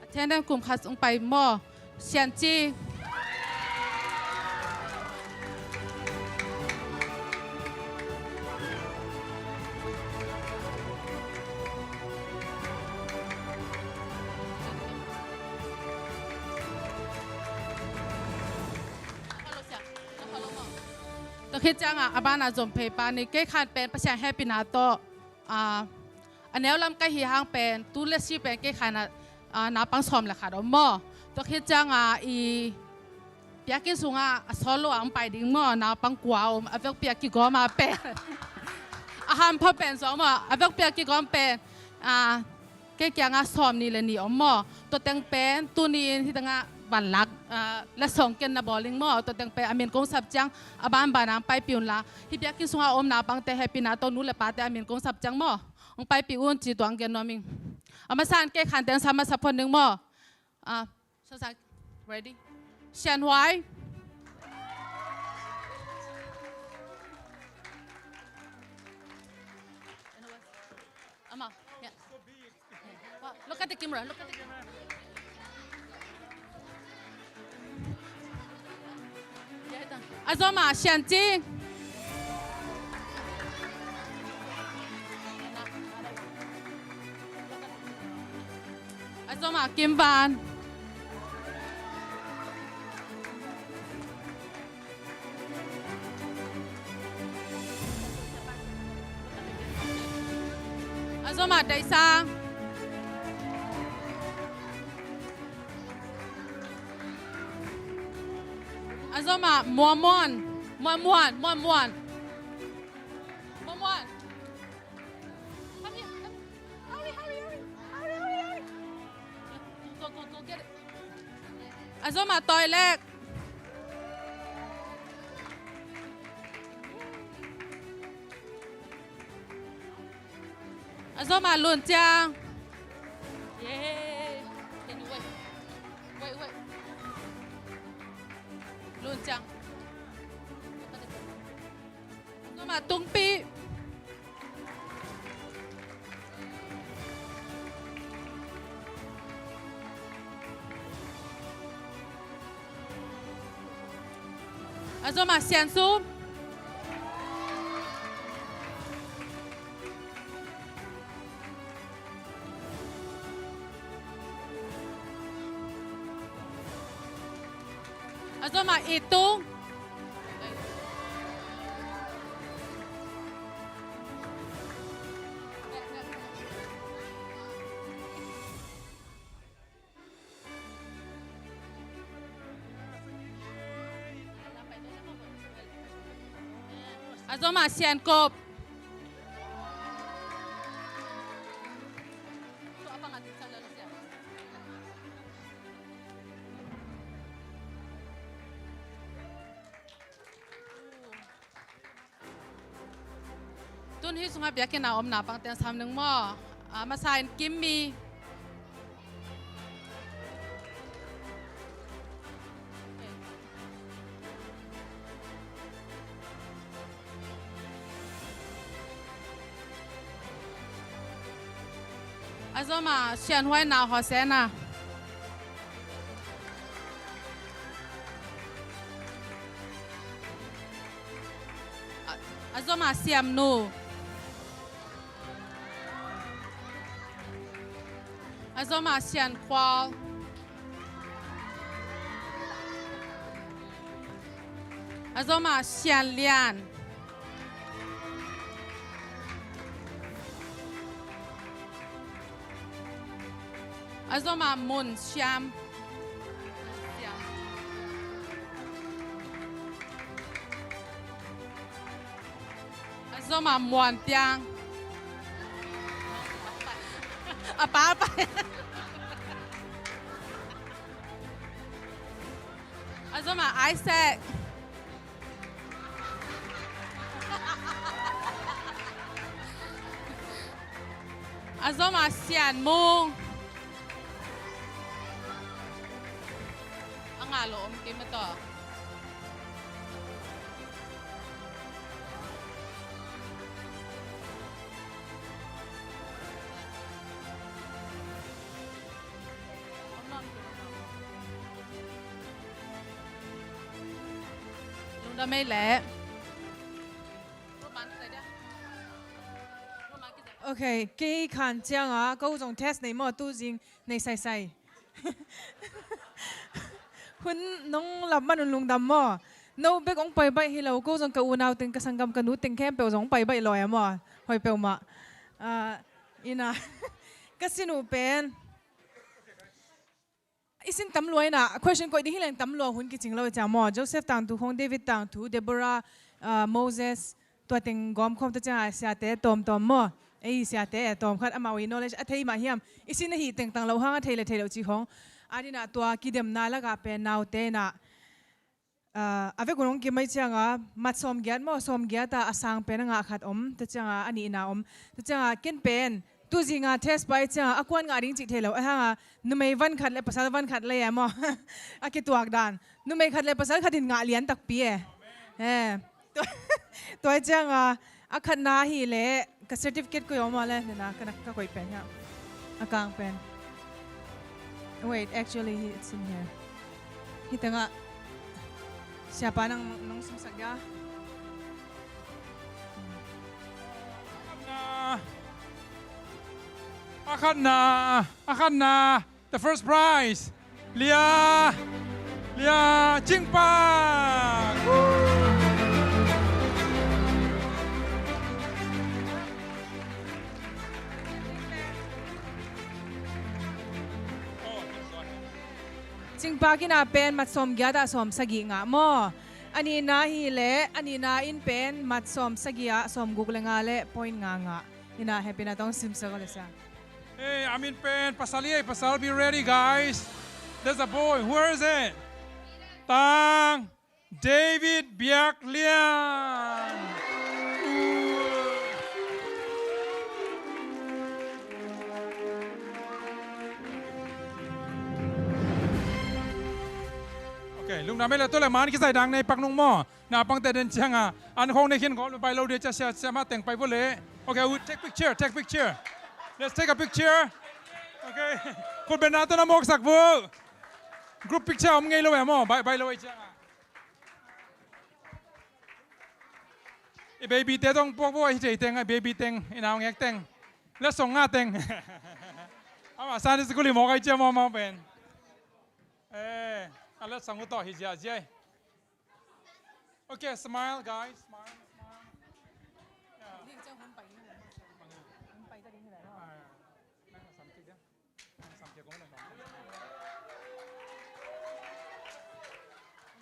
Attendance kum khat hong pai maw. Sian Ci. Khit ciangah a banah zom phei pa ni, kei khan pen Pasian hehpihna tawh, ah, a neu lam ka hih hang pen tu le si pen kei khan ah, ah, naupang sawm le khat om maw. Tua khit ciangah i biakinn sungah a sawt lo a hong pai ding maw, naupang kua om, a vekpi a kigawm a pen a hampha pen zong maw, a vekpi a kigawm pen, ah, kei kiangah sawm nih le nih om maw. Tua teng pen tuni-in hih tengah vanlak, ah, la sawng ken na bawl ing maw. Tua teng pen a min kong sap ciang a banban hong paipih unla, hih biakinn sungah a om naupangte hehpihna tawh nu le pate a min kong sap ciang maw, hong paipih un ci tuang gen nuam ing. A masa in kei khan teng sa masa phot ning maw. Ah, so sa, ready? Sian Huai. Ama, yeah. Wow, look at the camera, look at the camera. A zom a Sian Cing. A zom a Kim Van. A zom a Deisang. A zom a Muamuan. Muamuan, Muamuan. Muamuan. Come here, come here. Hurry, hurry, hurry. Hurry, hurry, hurry. Go, go, go get it. A zom a Toilek. A zom a Lun Ciang. Yay. Can you wait? Wait, wait. Lun Ciang. A zom a Tung Pi. A zom a Sian Sum. A zom a Itung. A zom a Sian Kop. Tun hih sungah biakinn a om naupangte sam ning maw. A masa in Kimmi. A zom a Sian Huai nau Hosena. A, a zom a Siam Nu. A zom a Sian Khual. A zom a Sian Lian. A zom a Mun Siam. A zom a Muan Piang. A pa, a pa. A zom a Isaac. A zom a Sian Mung. A ngah lo om kei mah tawh. Lungdam ei leh. Ok, kei khan ciangah ko zong test nei maw, tu zing nei saisai. Hun nong lap man un lungdam maw. No bek hong pai baih hi lo, ko zong ka unau teng, ka sanggam ka nu teng khempeuh zong hong pai baih lo e maw? Hoi peuhmah. Ah, ina. Ka sin uh pen i sin tam lua ina, question koih ding hi leng tam lua, hun kicing lo i ciang maw. Joseph tangthu khong, David tangthu, Deborah, ah, Moses, tua teng gawm khawm ta ciangah siate tawmtawm maw. Ei siate e tawm khat amau i knowledge a thei mah hiam. I sin ahi tengtang lo hang a thei le thei lo ci khong. A dinah tua kidemna lakah pen naute inah Ah, a vekun hong kim ahi cianga, mat sawmgiat maw, sawmgiat a, a sang pen a ngah khat om, tua cianga a nihna om. Tua cianga ken pen tu zinga test pai cianga a kuan ngah ding cih thei lo, a hanga numei van khat le pasal van khat lei e maw? A kituak dan. Numei khat le pasal khat in ngah lian takpi e. Eh. Tua cianga a khatna ahi leh ka certificate koi om a le, nena, ka, ka koih pen hiah. A kang pen. Wait, actually, it's in here. Hi tengah siapa nang, nang simsak dia. A khatna, a khatna, a khatna. The first prize, Lia, Lia Cingpak. Woo! Cingpak ina pen mat sawmgiat ah sawmsagih ngah maw? A nihna hi leh, a nihna in pen mat sawmsagih ah sawmguk le nga le point nga ngah. Ina hepina tong simsak le sia. Hey, a min pen pasal hi ei, pasal, be ready, guys. There's a boy. Where is it? Tang David Biak Lian. Okay, lungdam ei le, tua le man kizai dang nei pak nung maw. Naupangte den cianga an khawng nei khin gawp le pai lo dia cia, sia, siamah teng pai vua le. Okay, we take picture, take picture. Let's take a picture. Okay. Khutbetna tawh na mawksak vua. Group picture om ngei lo e maw? Bai, bai lo ei cianga. I baby te tawh puak vua, hi thei teng, i baby teng, i naungek teng. Le song nga teng. Ama Sunday school i mawk ai cia maw, maw pen. Eh, a le song uh tawh hi zia zia. Okay, smile, guys. Smile, smile. Yeah.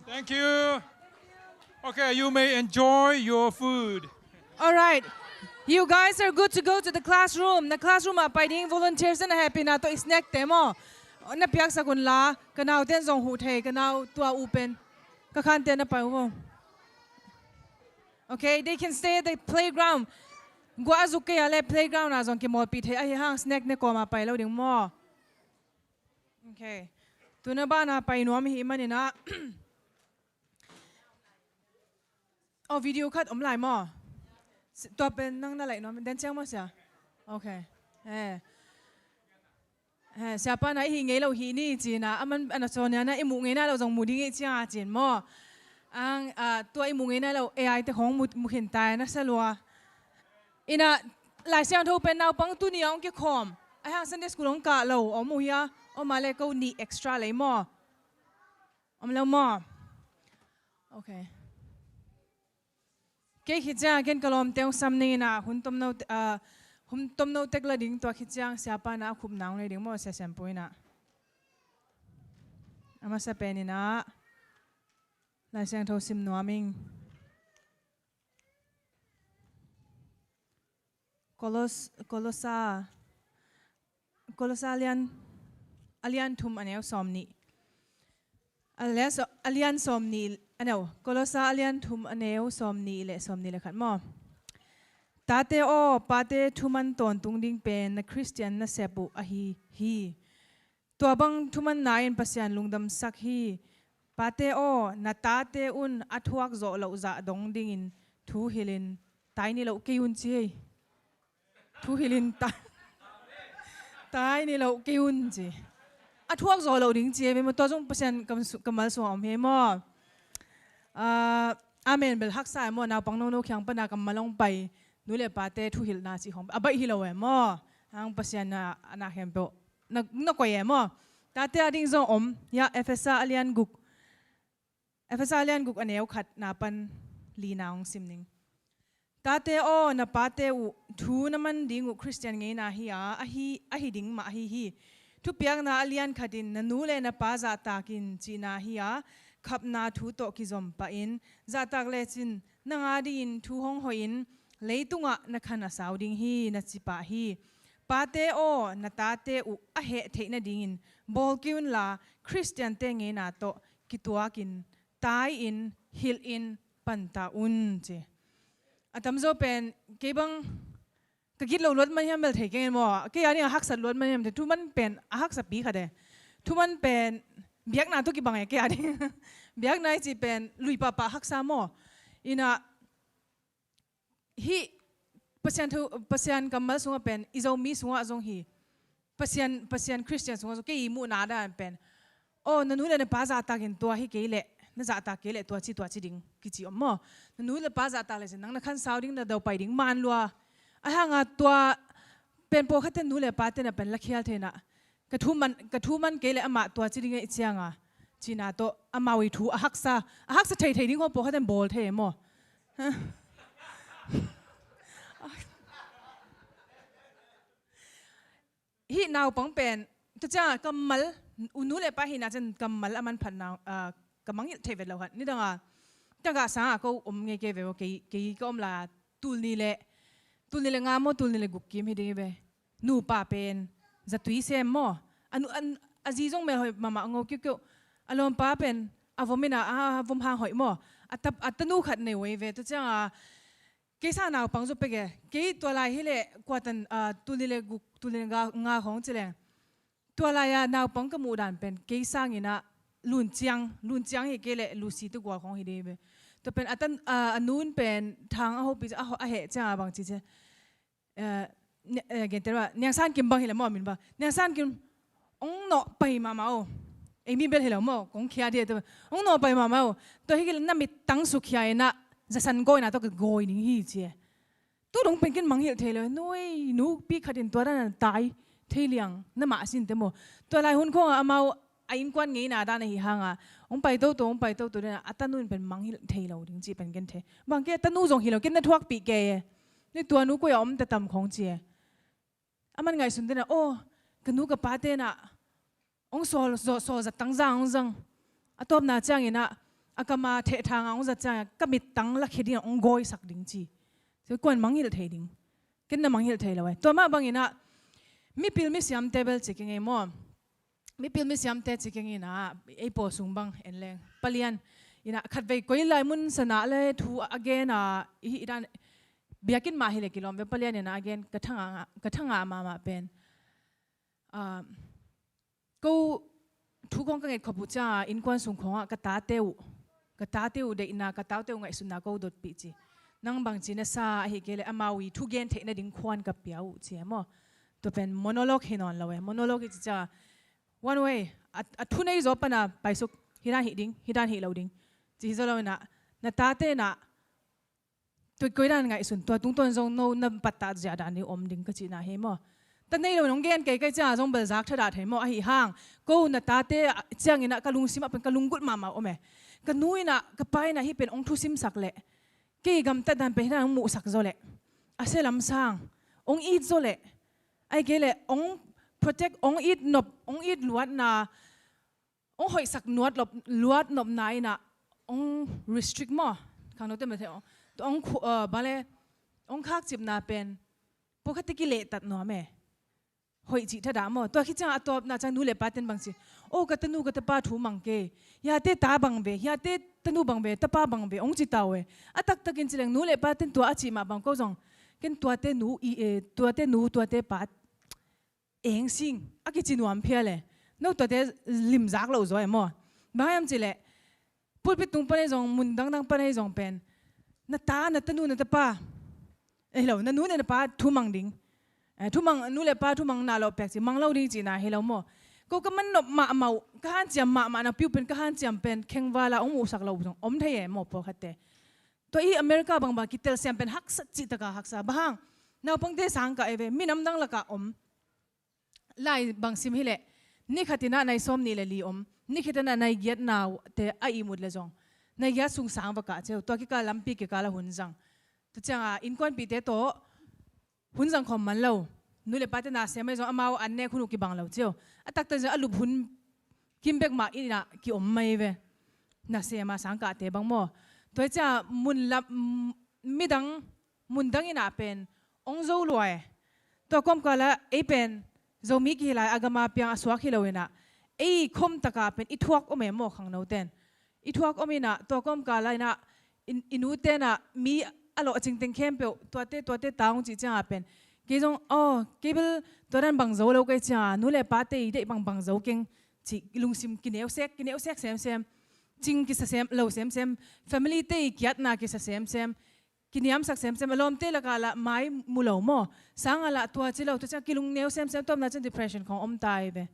Thank you. Okay, you may enjoy your food. All right. You guys are good to go to the classroom. Na classroom ah pai ding, volunteers na hehpihna tawh i snack te maw na piaksak un la, ka nauten zong huh thei, ka nau tua u pen ka khante na pai uh. Okay, they can stay at the playground. Guah a zuk kei a le playground ah zong kimawlpih thei ahi hang, snack ne kawm ah pai lo ding maw? Okay. Tuna bana pai nuam hi maninah. Oh, video khat om lai maw? Tua pen nang na laih nuam den ciang maw sia? Okay. Eh. Eh, siapa na i hih ngei lo hi ni cina, aman ana cawnia na i muh ngei nai lo zong mu ding i cianga cin maw? Ang, ah, tua i muh ngei nai lo A I te khong mu, mu khin tai na sa lua. Ina Lai Siangtho pen naupang tuni a hong kikhawm. Ai hang Sunday school hong kah lo om uh hia? Om a le ko nih extra lei maw? Om lo maw? Okay. Kei khit cianga ken ka lawmte hong sam ning ina hun tomno, ah, hun tomno tek la ding, tua khit ciang siapa na a khupna hong nei ding maw, sia Siampu ina. A masa pen ina Lai Siangtho sim nuam ing. Kolos, Kolosa, Kolosa a lian, a lian thum a neu sawm nih. A lian sawm nih, a neu, Kolosa a lian thum a neu sawm nih le sawm nih le khat maw? Tate aw, pate thuman tawntung ding pen na Khristian nasep uh ahi hi. Tua bang thumanna in Pasian lungdamsak hi. Pate aw, na tate un a thuak zawh loh zah dong dingin thu hilhin tai ni loh kei un ci hi. Thu hilhin tai, tai ni loh kei un ci. A thuak zawh loh ding ci hi. Tua zong Pasian kam, kammal sungah om hi maw? Ah, amen bel haksa hi maw? Naupang nono khiang pana kammal hong pai, nu le pate thuhilhna cih khong a baih hi lo e maw? Hang Pasian na, na khempeuh na, na koih e maw? Tate a ding zong om hia, Efesa a lian guk, Efesa lian guk a neu khatna pan lina hong sim ning. Tate aw, na pate uh thu na man ding uh Khristian ngeina hi a, ahi, ahi ding mah ahi hi. Thupiakna a lian khat in na nu le na pa zahtak in cihna hi a, khapna thu tawh kizom pah in, zahtak lecin nang a dingin thu hong hoih in, leitungah na khan a sau ding hi, na ci pah hi. Pate aw, na tate uh a heh theih nadingin bawl kei unla, Khristiante ngeina tawh kituakin tai-in, hilhin panta un, ci. A tamzaw pen kei bang ka gitlo luat man hiam bel thei keng in maw, kei a ding a haksat luat man hiam thei, thuman pen a haksapi khat e. Thuman pen biakna tawh kibang e kei a ding. Biakna i cih pen lui pahpah haksa maw. Inah hih Pasian thu, Pasian kammal sungah pen i Zomi sungah zong hi. Pasian, Pasian Khristian sungah zong kei i muhna dan pen, aw, na nu le na pa zahtakin tua hi kei leh, na zahtak kei leh tua ci, tua ci ding kici om maw. Na nu le pa zahtak lecin nang na khan sau ding, na daupai ding man lua. Ahi hanga tua pen pawlkhatte nu le pate na pen lakhial thei inah, ka thu man, ka thu man kei leh amah tua ci ding e i cianga cihna tawh amau i thu a haksa, a haksa thei thei ding haw pawlkhatten bawl thei e maw. Hih naupang pen, tua ciang kammal, u nu le pa hihna ciang kammal a manphatna, ah, ka mangngilh thei vet lo khat. Nidanga tagah sanga ko om ngei kei ve maw, kei, kei ka om lai-a tul nih le, tul nih le nga maw, tul nih le guk kim hi ding hi ve. Nupa pen zatui sem maw. A nu, a, a zi zong melhoih mahmah, ngo kiukiu. A lawmpa pen a vom ina, a, a vom hang hoih maw. A ta, a tanu khat nei uh hi ve. Tua cianga kei sang naupang zaw pek e. Kei tua lai hi leh kuatan, ah, tul nih le guk, tul nih le nga, nga khawng ci leng. Tua lai-a naupang ka muh dan pen kei sanginah Lunciang, Lunciang hi kei leh Lucy te gual khawng hi ding hi ve. Tua pen a tan, ah, a nun pen Thang a hopih, a ho-, a heh cianga bang ci ci. Eh, ni-, eh, gente ruah, Niang San Kim bang hi leh maw a min bang. Niang San Kim, ong nawh pai mahmah o. Ei mi bel hi lo maw, kong khia dia tua. Ong nawh pai mahmah o. Tua hi kei leh na mittang sukhia inah, zasan gawi na tua ka gawi ning hi ci e. Tu dong pen ken mangngilh thei lo. Nui, nupi khat in tua dan a tai thei liang, na mah sin te maw. Tua lai hun khawngah amau a innkuan ngeina dan ahi hanga, ong pai toto, ong pai toto dan a, a tanu in pen mangngilh thei lo ding cih pen ken thei. Bang kei a tanu zong hi lo, ken na thuakpih kei e. Ni tua nu koi a om ta tam khawng ci e. A man ngaihsun dena, aw, ka nu ka pa tena ong sawl, sawl, sawl zat tang zang, ong zang. A tawpna cianginah, a kama theh thanga ong zat ciangin, ka mittang lakhia dingin ong gawisak ding ci. Tua kuan mangngilh thei ding. Ken na mangngilh thei lo e. Tua mah banginah, mipil misiamte bel ci keng ei maw. Mipil misiamte ci keng inah, ei pawl sung bang en leng. Palian, inah khatvei koi lai mun sanah le thu a gen a, i, i dan, biakinn mah hi le kilawm ve, Palian inah a gen, ka thanga, ka thanga mahmah pen. Ah, ko thu khawng ka nget khop uh ciang, innkuan sung khawngah ka tate uh, ka tate uh deihna, ka tate uh ngaihsutna ko dotpih ci. Nang bangci na sa ahi kei leh amau i thugen theih nading khuan ka pia uh ci e maw. Tua pen monologue hi nawn lo e. Monologue hi ci ciang, one way, a, a thu nei zaw pana paisuk, hi dan hih ding, hi dan hih lo ding. Ci hi zaw lo inah, na tate inah, tua koi dan ngaihsun, tua tungtawn zong no na pattah zia dan ding om ding ka cihna hi maw. Ta nei lo in hong gen kei kei cianga zong bel zak thadah thei maw, ahi hang. Ko na tate cianginah ka lungsimah pen ka lunggulh mahmah om e. Ka nu inah, ka pa inah hih pen hong thusimsak leh, kei gamtat dan pen hih dan hong muhsak zaw leh, a sia lam sang hong it zaw leh, ahi kei leh hong protect, hong it nop, hong it luatna, hong hoihsak nuat lop, luat nopna inah, hong restrict maw. Khangnote mah thei hong, tua hong khu-, uh, bang le, hong khakcipna pen pawlkhatte kilehtat nuam e. Hoih cih thadah maw. Tua khit ciangah a tawpna ciang nu le paten bang ci, aw, ka tanu ka tapa thu mang kei. Hiate ta bang ve, hiate tanu bang ve, tapa bang ve, hong ci ta uh e. A taktakin ci leng nu le paten tua a cih mah bang ko zong, ken tuate nu i, eh, tuate nu, tuate pa eng sing a kici nuam phial e. No tuate limzak lo zaw e maw. Bang hiam cih leh, pulpit tung pan ahi zong, mun dangdang pan ahi zong pen, na ta, na tanu, na tapa, eh, hi lo, na nu le na pa thu mang ding. Eh, thu mang, nu le pa thu mang na lo pek ci, mang lo ding cihna hi lo maw. Ko ka man nop mahmah uh, ka hanciam mahmah na piu pen, ka hanciam pen khengvala hong muhsak lo zong om thei e maw pawlkhatte. Tua i America bangbang kitelsiam pen haksat cih taka haksa. Bang hang, naupangte sang ka e ve, minam dang lakah om. Lai bang sim hileh, ni khat inah nai sawm nih le li om, ni khat inah nai giat naute a ihmut le zong, nai giat sung sang va kah ciau. Tua kikal lampi kikal a hun zang. Tua ciangah innkuanpihte tawh hun zang khawm man lo. Nu le pate na sem ahi zong amau an nek hun uh kibang lo ciau. A taktak zong a lup hun kim bek mah innah kiom mai ve. Na sem a sang kahte bang maw. Tua hi ciah mun lam, midang, mun dang innah pen ong zo lua e. Tua kawmkalah ei pen Zomi kihi lai a gama piang a suak hi lo innah ei khom takah pen i thuak om e maw khangnoten. I thuak om innah tua kawmkalah innah i, i nute innah mi a lawhcing teng khempeuh tuate, tuate ta ong cih ciangah pen kei zong, aw, kei bel tua dan bang zo lo kei ciangah nu le pate i deih bang bang zo keng cih lungsim kineusek, kineusek semsem. Cing kisa sem, lo semsem. Family te i kiatna kisa semsem. Kiniamsak semsem. A lawmte lakah lah mai mu lo maw. Sangah lah tua ci lo, tua ciang kilungneu semsem, tawpna ciang depression khong om ta hi ve.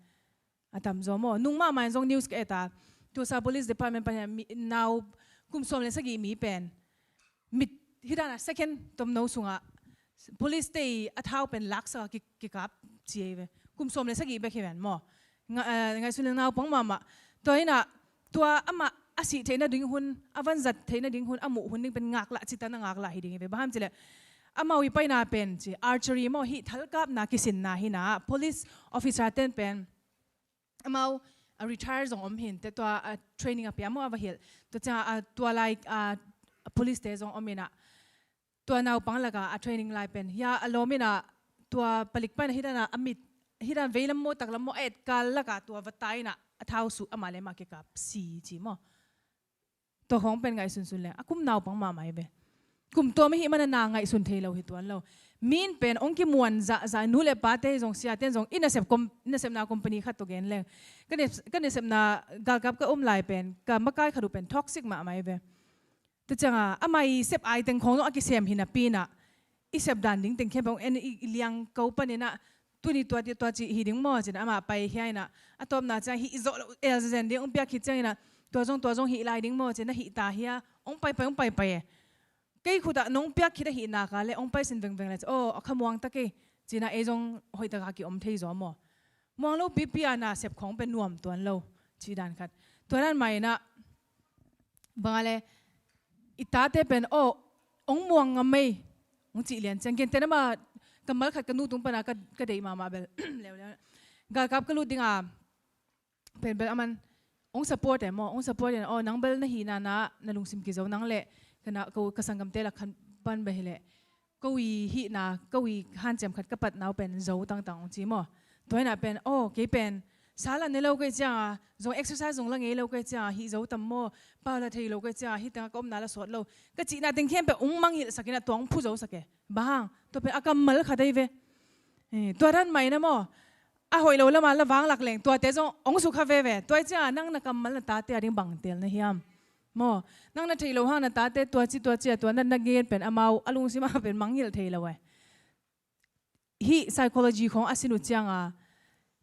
A tamzaw maw. Nung mahmah in zong news ka et a. Tulsa Police Department pan hian mi, nau kum sawm le sagih mi pen mit hih dana second tomno sungah police te i a thau pen laksak a ki, kikap ci ei ve. Kum sawm le sagih bek hi ven maw. Nga, eh, ngaihsun le naupang mahmah. Tua innah tua amah a sih theihna ding hun, a vanzat theihna ding hun, a muh hun ding pen ngaklah citan a ngaklah hi ding hi ve. Bang ham cileh amau i paina pen ci archery maw hih thalkapna kisinna hinah police officer ten pen amau a retire zong om hin, te tua a training a pia maw a va hilh. Tua ciangah a tua lai a police te zong om innah tua naupang lakah a training lai pen hia a lawm innah tua palik paina hih dana a mit hih dan veilam maw taklam maw a etkal lakah tua va ta innah a thau suh amah le amah kikap si ci maw. Tua khawng pen ngaihsunsun le a kum naupang mahmah hi ve. Kum tuam ahih mana na ngaihsun thei lo hi tuan lo. Min pen ong kimuan zahzah nu le pate hi zong siate zong i nasep kom, i nasepna company khat tawh gen leng. Ka nas, ka nasepna galkap ka um lai pen ka makai khat uh pen toxic mahmah hi ve. Tua ciangah amah i sep ai teng khawng zong a kisem hi napi innah i sep dan ding teng khempeuh en i, i liang ko paninah tuni tua ti tua ci hi ding maw cinah amah pai hia innah a tawpna ciang hih zawh lo el zen ding ong piak khit cianginah tua zong tua zong hih lai ding maw cinah hih ta hia ong paipai ong paipai e. Kei khutah nong piak khit ahih naka le ong paisin vengveng le ci aw a kha muang ta kei cinah ei zong hoihtaka kiom thei zaw maw. Muang lo pipi a na sep khawng pen nuam tuan lo cih dan khat. Tua dan mah innah banga le i tate pen aw ong muang ngam mei ong cih lian ciang gentehna mah kammal khat ka nu tung pana ka, ka deih mahmah bel leuleu. Galkap ka lut dinga pen bel aman ong support e maw, ong support e aw nang bel na hihna na, na lungsim kizo nang le ka na, ko, ka sanggamte lak khan pan bel hileh ko i hihna, ko i hanciam khat ka patna uh pen zo tangtang ong ci maw. Tua innah pen aw kei pen sa la ne lo kei cianga zong exercise zong la ngei lo kei cianga hih zo tam maw, pau la thei lo kei cianga hih tengah ka omna la sawt lo ka cihna teng khempeuh ong mangngilhsak innah tua ong phu zosak e. Bang hang tua pen a kammal khat ahi ve. Eh, tua dan mah innah maw a hoih lo lama la vanglak leng tuate zong ong sukha veve. Tua i cianga nang na kammal na tate a ding bang tel na hiam? Maw, nang na theih loh hang na tate tua ci tua ci a tua na, na gen pen amau a lungsim ah pen mangngilh thei lo e. Hih psychology khawng a sin uh cianga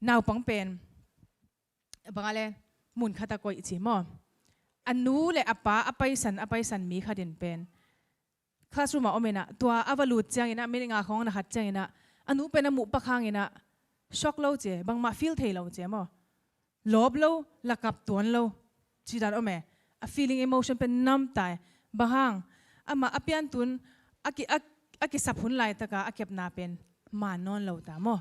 naupang pen banga le mun khat a koih ci maw. A nu le a pa a paisan, a paisan mi khatin pen classroom ah om innah tua a va lut cianginah minute nga khawng na khat cianginah a nu pen a muh pak hanginah shock lo ci e, bangmah feel thei lo ci e maw. Lawp lo, lakap tuan lo cih dan om e. A feeling, emotion pen nam ta e. Bang hang amah a piantun a ki, a, a kisap hun laitaka a kepna pen man nawn lo ta maw.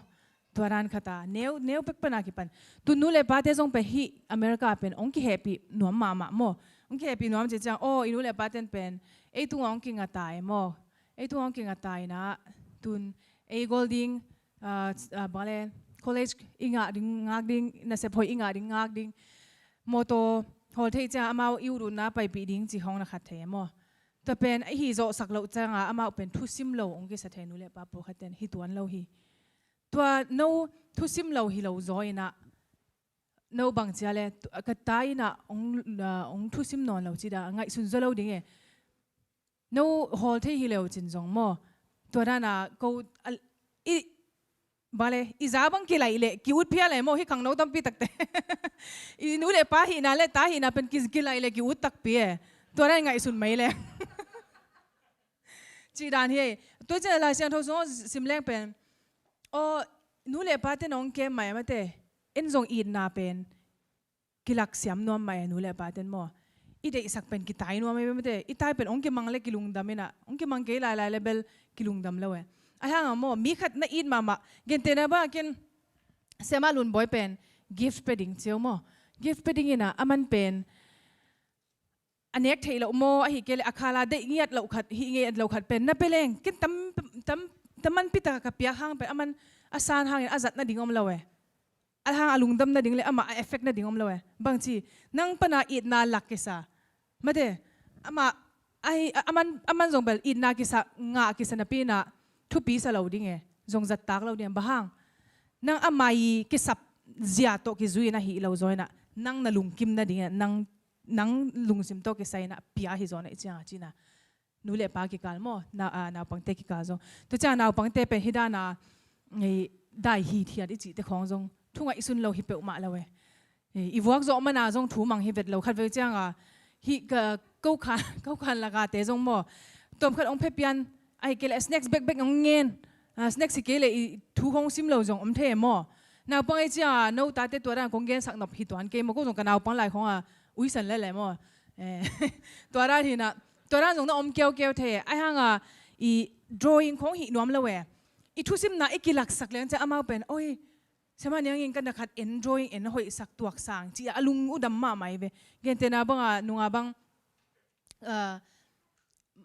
Tua dan khata neu, neu pek pana kipan. Tu nu le pate zong pen hih America pen ong kihehpih nuam mahmah maw. Ong kihehpih nuam ci ciang aw i nu le paten pen ei tungah ong kinga ta e maw. Ei tungah ong kinga ta innah tun ei gol ding, ah, ah, bang le college i ngah ding, ngak ding, nasep hoih i ngah ding, ngak ding. Mawtaw hawl thei cianga amau i ut utna paipih ding ci khawng na khat thei e maw. Tua pen a hih zawhsak loh cianga amau pen thusim lo ong kisa thei nu le pa pawlkhat ten hi tuan lo hi. Tua no thusim lo hi lo zaw innah no bang cia le tu, ka ta innah ong, ah, ong thusim nawn lo ci da ngaihsun zaw lo ding e. No hawl thei hi leu cin zong maw. Tua dana ko a, i bale i za bang kilaih leh ki-ut phial e maw, hih khangno tampi takte. I nu le pa hihna le ta hihna pen ki, kilaih leh ki-ut takpi e. Tua dan ngaihsun mai le. Cih dan hi. Tua ciang Lai Siangtho sungah sim leng pen aw nu le pate nong kem mai mate en zong itna pen kilaksiam nuam mah e nu le paten maw. i deihsak pen kitai nuam ei mate. I tai pen hong kimang le kilungdam inah, hong kimang kei lailai le bel kilungdam lo e. Ahi hangah maw, mi khat na it mahmah, gentehna bangah ken Siamah Lunbawi pen gift pia ding ci uh maw. Gift pia ding inah, aman pen a nek theih loh maw, ahi kei le a khala deih ngiat loh khat, hih ngiat loh khat pen na pia leng ken tam, tam, tam manpi taka ka piak hang pen aman a san hangin a zat nading om lo e. A hang a lungdam nading le amah a effect nading om lo e. Bangci, nang pana itna lak kisa, mate, amah, ahi, a, aman, aman zong bel itna kisa, ngah kisa napi inah thupi sa lo ding e. Zong zat tak lo ding e. Bang hang? Nang a mai kisap zia tawh kizui na hi lo zaw inah, nang na lungkim nading e, nang, nang lungsim tawh kisai inah pia hi zaw na i ciang a ci inah. Nu le pa kikal maw, na, a, naupangte kikal zong. Tua ciang naupangte pen hih dana, ei, dai hithiat i cihte khawng zong thu ngaihsun lo hi peuhmah lo e. Ei, i vuak zawh mana zong thu mang hi vet lo, khatvei cianga hih ka, kokhan, kokhan lakate zong maw, tawmkhat hong phepian, ahi kei le snacks bekbek hong ngen, a, snacks hi kei le i thu hong sim lo zong om thei e maw. Naupang ei cianga no tate tua dan kong gensak nop hi tuan kei maw, ko zong ka naupang lai khawng a uisan lele maw. Eh, tua dan hinah, tua dan zong na om kiaukiau thei. Ahi hanga i drawing khawng hih nuam lo e. I thusimna i kilaksak leng ciang amau pen, oi, Siamah Niangin ka na khat en drawing en hoihsak tuaksang ci a lung uh dam mahmah hi ve. Gentehna banga nunga bang, ah,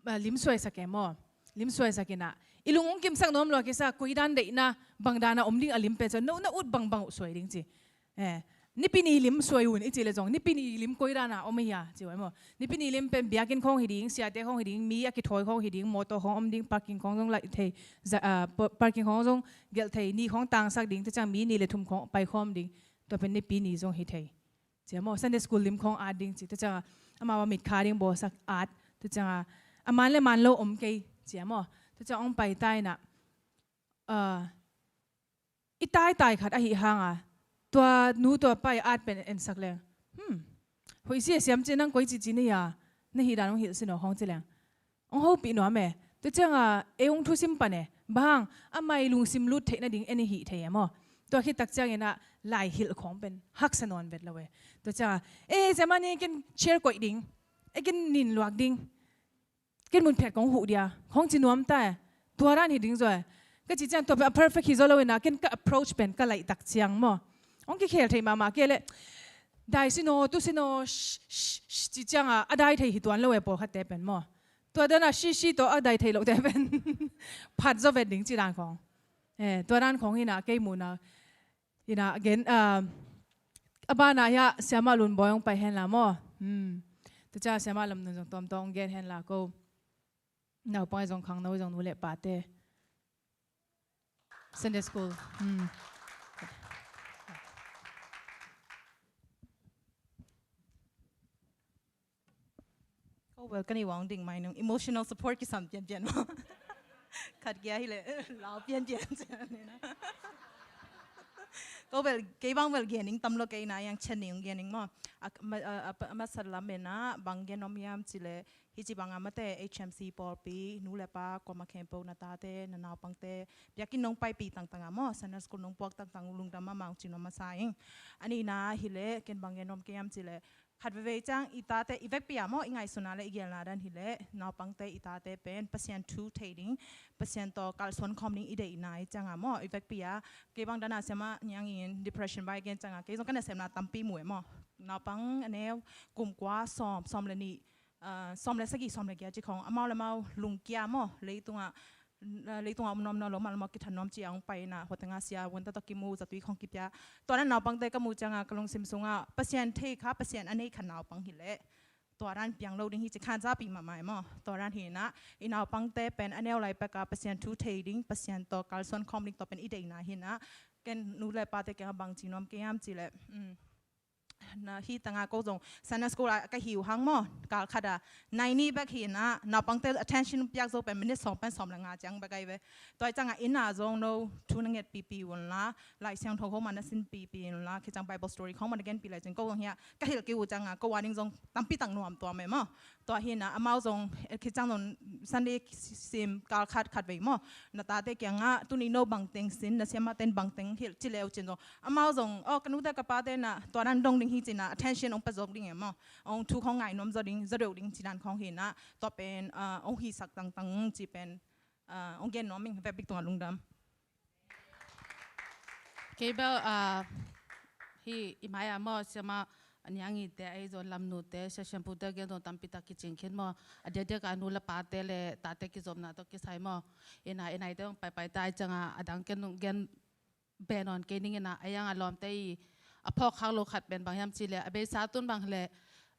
ah, lim suaisak e maw. Lim suaisak inah i lung hong kimsak nuam lua kisa, koi dan deihna, bang dana om ding a lim pen ciang no na ut bangbang uh suai ding ci. Eh, Nipi ni lim suai un i cih le zong, Nipi ni lim koi dana om ahi a ci uh e maw. Nipi ni lim pen biakinn khawng hi ding, siate khawng hi ding, mi a kithawi khawng hi ding, mawtaw khawng om ding, parking khawng zong laih thei, za, ah, pa-, parking khawng zong gelh thei, ni khawng tangsak ding, tua ciang mi ni le thum khawng paikhawm ding, tua pen Nipi ni zong hi thei. Ci a maw, Sunday school lim khawng at ding ci, tua cianga amau a mitkha ding bawlsak at, tua cianga a man le man lo om kei ci a maw. Tua cianga hong pai ta inah, ah, i taitai khat ahi hanga tua nu tua pa i at pen ensak leng, hmm, hoih si a siam ci, nang koi cici na hi a, na hih dan hong hilh sin aw khawng ci leng hong hopih nuam e. Tua cianga ei hong thusim pan e. Bang hang, a mai lungsim lut theih nading en i hih thei e maw. Tua khit tak cianginah lai hilh khawng pen haksa nawn vet lo e. Tua cianga, e, Siamah Ning, ken chair koih ding, e, ken nin luak ding, ken mun phiat kong huh dia khawng ci nuam ta e. Tua dan hi ding zaw e. Ka cih ciang tua pen a perfect hi zaw lo inah, ken ka approach pen ka laih tak ciang maw, hong kikhel thei mahmah kei le, dai sin aw, tu sin aw, sh, sh, sh, ci cianga a dai thei hi tuan lo e, pawlkhatte pen maw. Tua dana shi shi tawh a dai thei lohte pen phat zaw vet ding ci dan khawng. Eh, tua dan khawng hinah kei muhna. Hinah gen, ah, a banah hiah Siamah Lunbawi hong pai henla maw. Hmm. Tua ciang Siamah Lam Nun zong tawmtawm hong gen henla ko. Naupang i zong, khangno i zong, nu le pate. Sunday school. Hmm. Ko bel ka ni wang ding mai nung emotional support kisam pianpian maw. Khat kia hi le lau pianpian cian ni na. Ko bel kei bang bel gening tam lo, kei na yang chen ning gening maw. A, ma, a, a, a masa lam ena bang gen om hiam ci le, hi ci banga mate H M C pawlpi, nu le pa, kuama khempeuh, na tate, na naupangte biakinn nong paipih tangtanga maw, Sunday school nong puak tangtang lungdam mahmah ci nuam masa ing. A nihna hi le ken bang gen om kei hiam ci le, khat veivei ciang i tate i vekpi a maw, i ngaihsutna le i gelna dan hi le, naupangte, i tate pen Pasian thu thei ding, Pasian tawh kalsuan khawm ding i deihna i cianga maw, i vekpi a. Kei bang dana Siamah Niangin depression bai gen cianga kei zong ka nasepna tampi mu e maw. Naupang a neu kum kua, sawm, sawm le nih, ah, sawm le sagih, sawm le giat ci khawng, amau le amau lungkia maw, leitungah, ah, leitungah om nuam nawn lo mah, lo mah kithat nuam ci a hong pai na, hua tengah sia vuanta tawh kimu, zatui khawng kipia. Tua dan naupangte ka muh cianga ka lungsim sungah Pasian thei kha, Pasian a nei kha naupang hi leh tua dan piang lo ding hi ci khanzapih mahmah e maw. Tua dan hi na, i naupangte pen a neu lai peka Pasian thu thei ding, Pasian tawh kalsuan khawm ding, tua pen i deihna hi na. Ken nu le pate kiangah bang ci nuam kei hiam ci leh, um, na hi tanga ko zong Sunday school ah ka hi uh hang maw, kal khat ah nai ni bek hi na, naupangte attention piak zo pen minute sawm pen sawm le nga ciang bek ahi ve. Tua hi ciangah inn ah zong no thu na nget pipi un la, Lai Siangtho khawng mah na sin pipi un la, khi ciang Bible story khawng mah na genpih lai cin ko zong hiah ka hilh kei uh ciangah ko a ding zong tampi tak nuam tuam e maw. Tua hi na amau zong, eh, khi ciang zong Sunday sim kal khat khat vei maw, na tate kiangah tuni no bangteng sin, na siamahte in bangteng hilh ci le uh cin zong amau zong, oh, ka nute ka pate na tua dan dong ding hi ci-in ah attention hong pia zawk ding e maw. Hong thu khawng ngai nuam zaw ding, zaw deuh ding ci dan khawng hi-in ah, tua pen, ah, hong hisak tangtang ci pen, ah, hong gen nuam ing. Vekpi-in tungah lungdam. Kei bel, ah, hih i mai-ah maw, siamah Niang Ngite ahi zong Lam Nute, Sia Siam Pu te gen zong tampi tak kicing khin maw. A diakdiak a nu le pate le tate kizopna tawh kisai maw. Ina, i naite zong paipai ta ahih ciangin a dang ken gen beh nawn kei ning ina, a iang a lawmte i a phawk khak lo khat pen bang hiam cih leh, a beisa tun bang leh,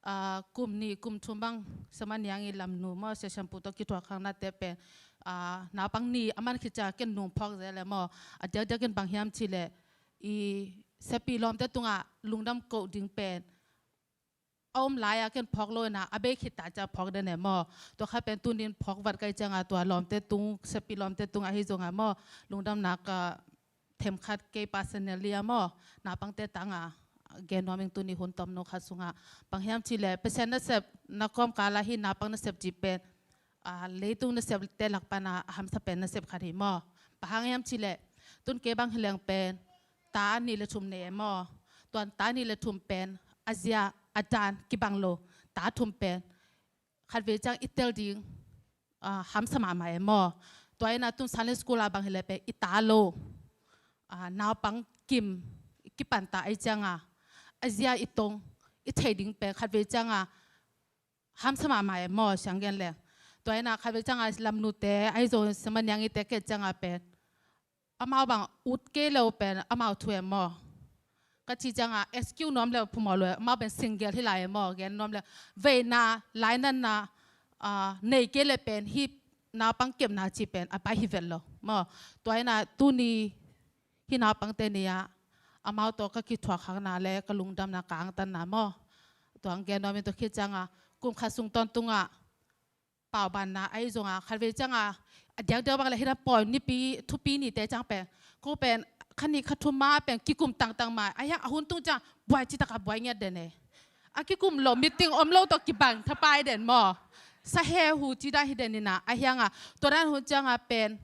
ah, kum nih kum thum bang siamah Niang i Lam Nu maw, Sia Siam Pu tawh kithuahkhaknate pen, ah, naupang nih a man khit ciang ken nung phawk zel e maw. A diakdiak in bang hiam cih leh, i siapi lawmte tungah lungdam koh ding pen a om lai-a ken phawk lo ina, a bei khit ta ciang phawk den e maw. Tua khat pen tuni in phawk vat ka hih ciangin tua lawmte tung, siapi lawmte tung ahi zongin maw, lungdamna ka themkhat kei personally a maw, naupangte tangin gen nuam ing. Tuni hun tomno khat sungah, bang hiam cih leh Pasian nasep na kawmkal ah hih naupang nasep cih pen, ah, leitung nasepte lak panin a hamsa pen nasep khat hi maw. Bang hang hiam cih leh, tun kei bang hi leng pen ta nih le thum nei e maw. Tua ta nih le thum pen a zia a dan kibang lo, ta thum pen khatvei ciang i tel ding, ah, hamsa mahmah e maw. Tua ina tun Sunday school ah bang hi leh pen i ta lo, ah, naupang kim i kipan ta ahih ciangin a zia i tong i thei ding pen khatvei ciangin hamsa mahmah e maw, siang gen leng. Tua ina khatvei ciangin Lam Nute ahi zong siamah Niang Ngite ka et ciangin pen amau bang ut kei le uh pen amau thu e maw. Ka cih ciangin S Q nuam le uh phamawh lo e, amau pen single hi lai e maw, gen nuam le uh. Veina, lainatna, ah, nei kei le pen hih naupang kepna cih pen a pai hi vet lo maw. Tua ina tuni hih naupangte ni-ah amau tawh ka kithuahkhakna le ka lungdamna ka angtanna maw. Tua hong gen nuam ing. Tua khit ciangin kum khat sung tawntungah paubanna ahi zongin khatvei ciangin a diakdiak bang leh hih dan pawi nipi thupi nite ciang pen, ko pen kha nih kha thum ma pen kikum tangtang mai, a hiang a hun tung ciang buai citak a buai ngiat den e. A kikum lo, meeting om lo tawh kibang thapai den maw. Sa he hu ci dan hi den ina, a hiangin tua dan hun ciangin pen,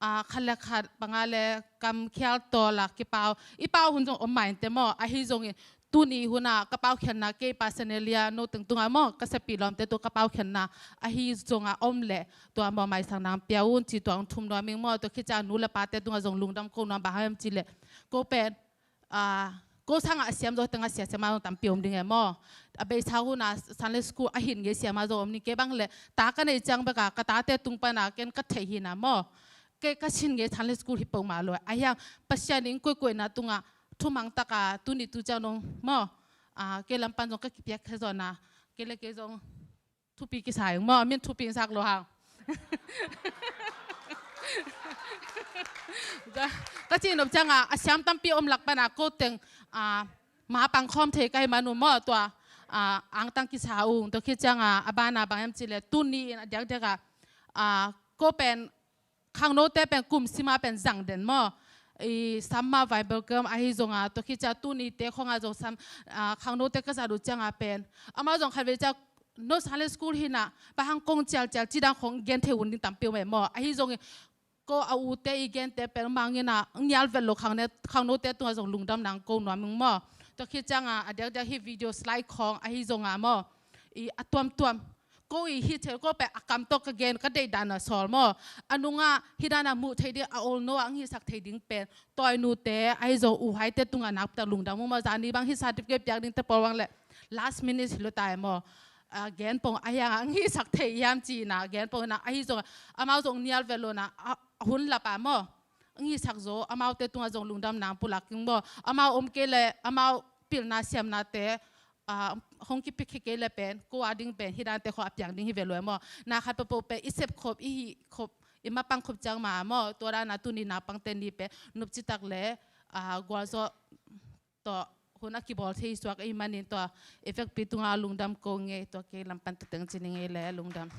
ah, khat le khat bang a le kamkhial tawl a kipau, i pau hun zong om mai inteh maw. Ahi zongin tuni hun ah ka paukhiatna kei personally a no teng tungah maw, ka siapi lawmte tungah ka paukhiatna ahi zongin om leh tua maw, maisak nang pia un ci, tua hong thum nuam ing maw. Tua khit ciang nu le pate tungah zong lungdam ko nuam, bang hang hiam cih leh ko pen, ah, ko sangin a siam zaw teng a sia siam a zong tampi om ding e maw. A beisa hun ah Sunday school a hin ngei siam a zong om ding. Kei bang leh ta ka neih ciang bek a ka tate tung panin ken ka theih hi ina maw. Kei ka sin ngei Sunday school hi peuhmah lo. A hiang Pasian in koikoi na tungah thumang takin tuni tu ciang dong maw, ah, kei lam pan zong ka kipiak khe zaw ina, kei le kei zong thupi kisa ing maw, min thupi in sak lo hang. Ka, ka cih nop ciangin a siam tampi om lak panin ko teng, ah, ma pang khawm thei ka hih man un maw, tua, ah, angtang kisa ung. Tua khit ciangin a banah bang hiam cih leh tuni in a diakdiak ah, ah, ko pen khangnote pen kum sim a pen zang den maw. I summer Bible camp ahi zongin, tua khit ciang tunite khawng ah zong sam, ah, khangnote ka zat uh ciangin pen amau zong khatvei ciang no Sunday school hi ina, bang hang kong cialcial ci dan khawng gen thei hun ding tampi om e maw. Ahi zongin ko a ute i gente pen mang ina, nial vet lo khang ne, khangnote tungah zong lungdam nang ko nuam ing maw. Tua khit ciangin a diakdiak hih video slide khawng ahi zongin maw, i a tuamtuam ko i hih theih ko pen a kam tawh ka gen, ka deih dan a sawl maw. A nungah hih dan a muh theih ding, a olno ah hong hisak theih ding pen tawi nute ahi zong u haite tungah nakpitak lungdam uh maw. Zani bang hih certificate piak dingte pawl bang leh last minute hi lo ta e maw. Ah, gen pong a hiang ah hong hisak thei hiam ci ina gen pong ina, ahi zong amau zong nial vet lo ina, a, a hun lap a maw, hong hisak zaw, amaute tungah zong lungdam nang pulak ing maw. Amau om kei leh amau pilna siamnate, ah, hong kipia kei leh pen ko a ding pen hih dante khawng a piang ding hi ve lo e maw. Na khat peuhpeuh pen i sep khop, i hih khop, i mapang khop ciang mah maw. Tua dan a tuni naupangte ni pen nop citak leh, ah, gualzawh tawh hun a kibawl thei suak ahih manin tua i vekpi tungah lungdam ko ing ei. Tua kei lam pan tua teng ci ning ei leh, lungdam.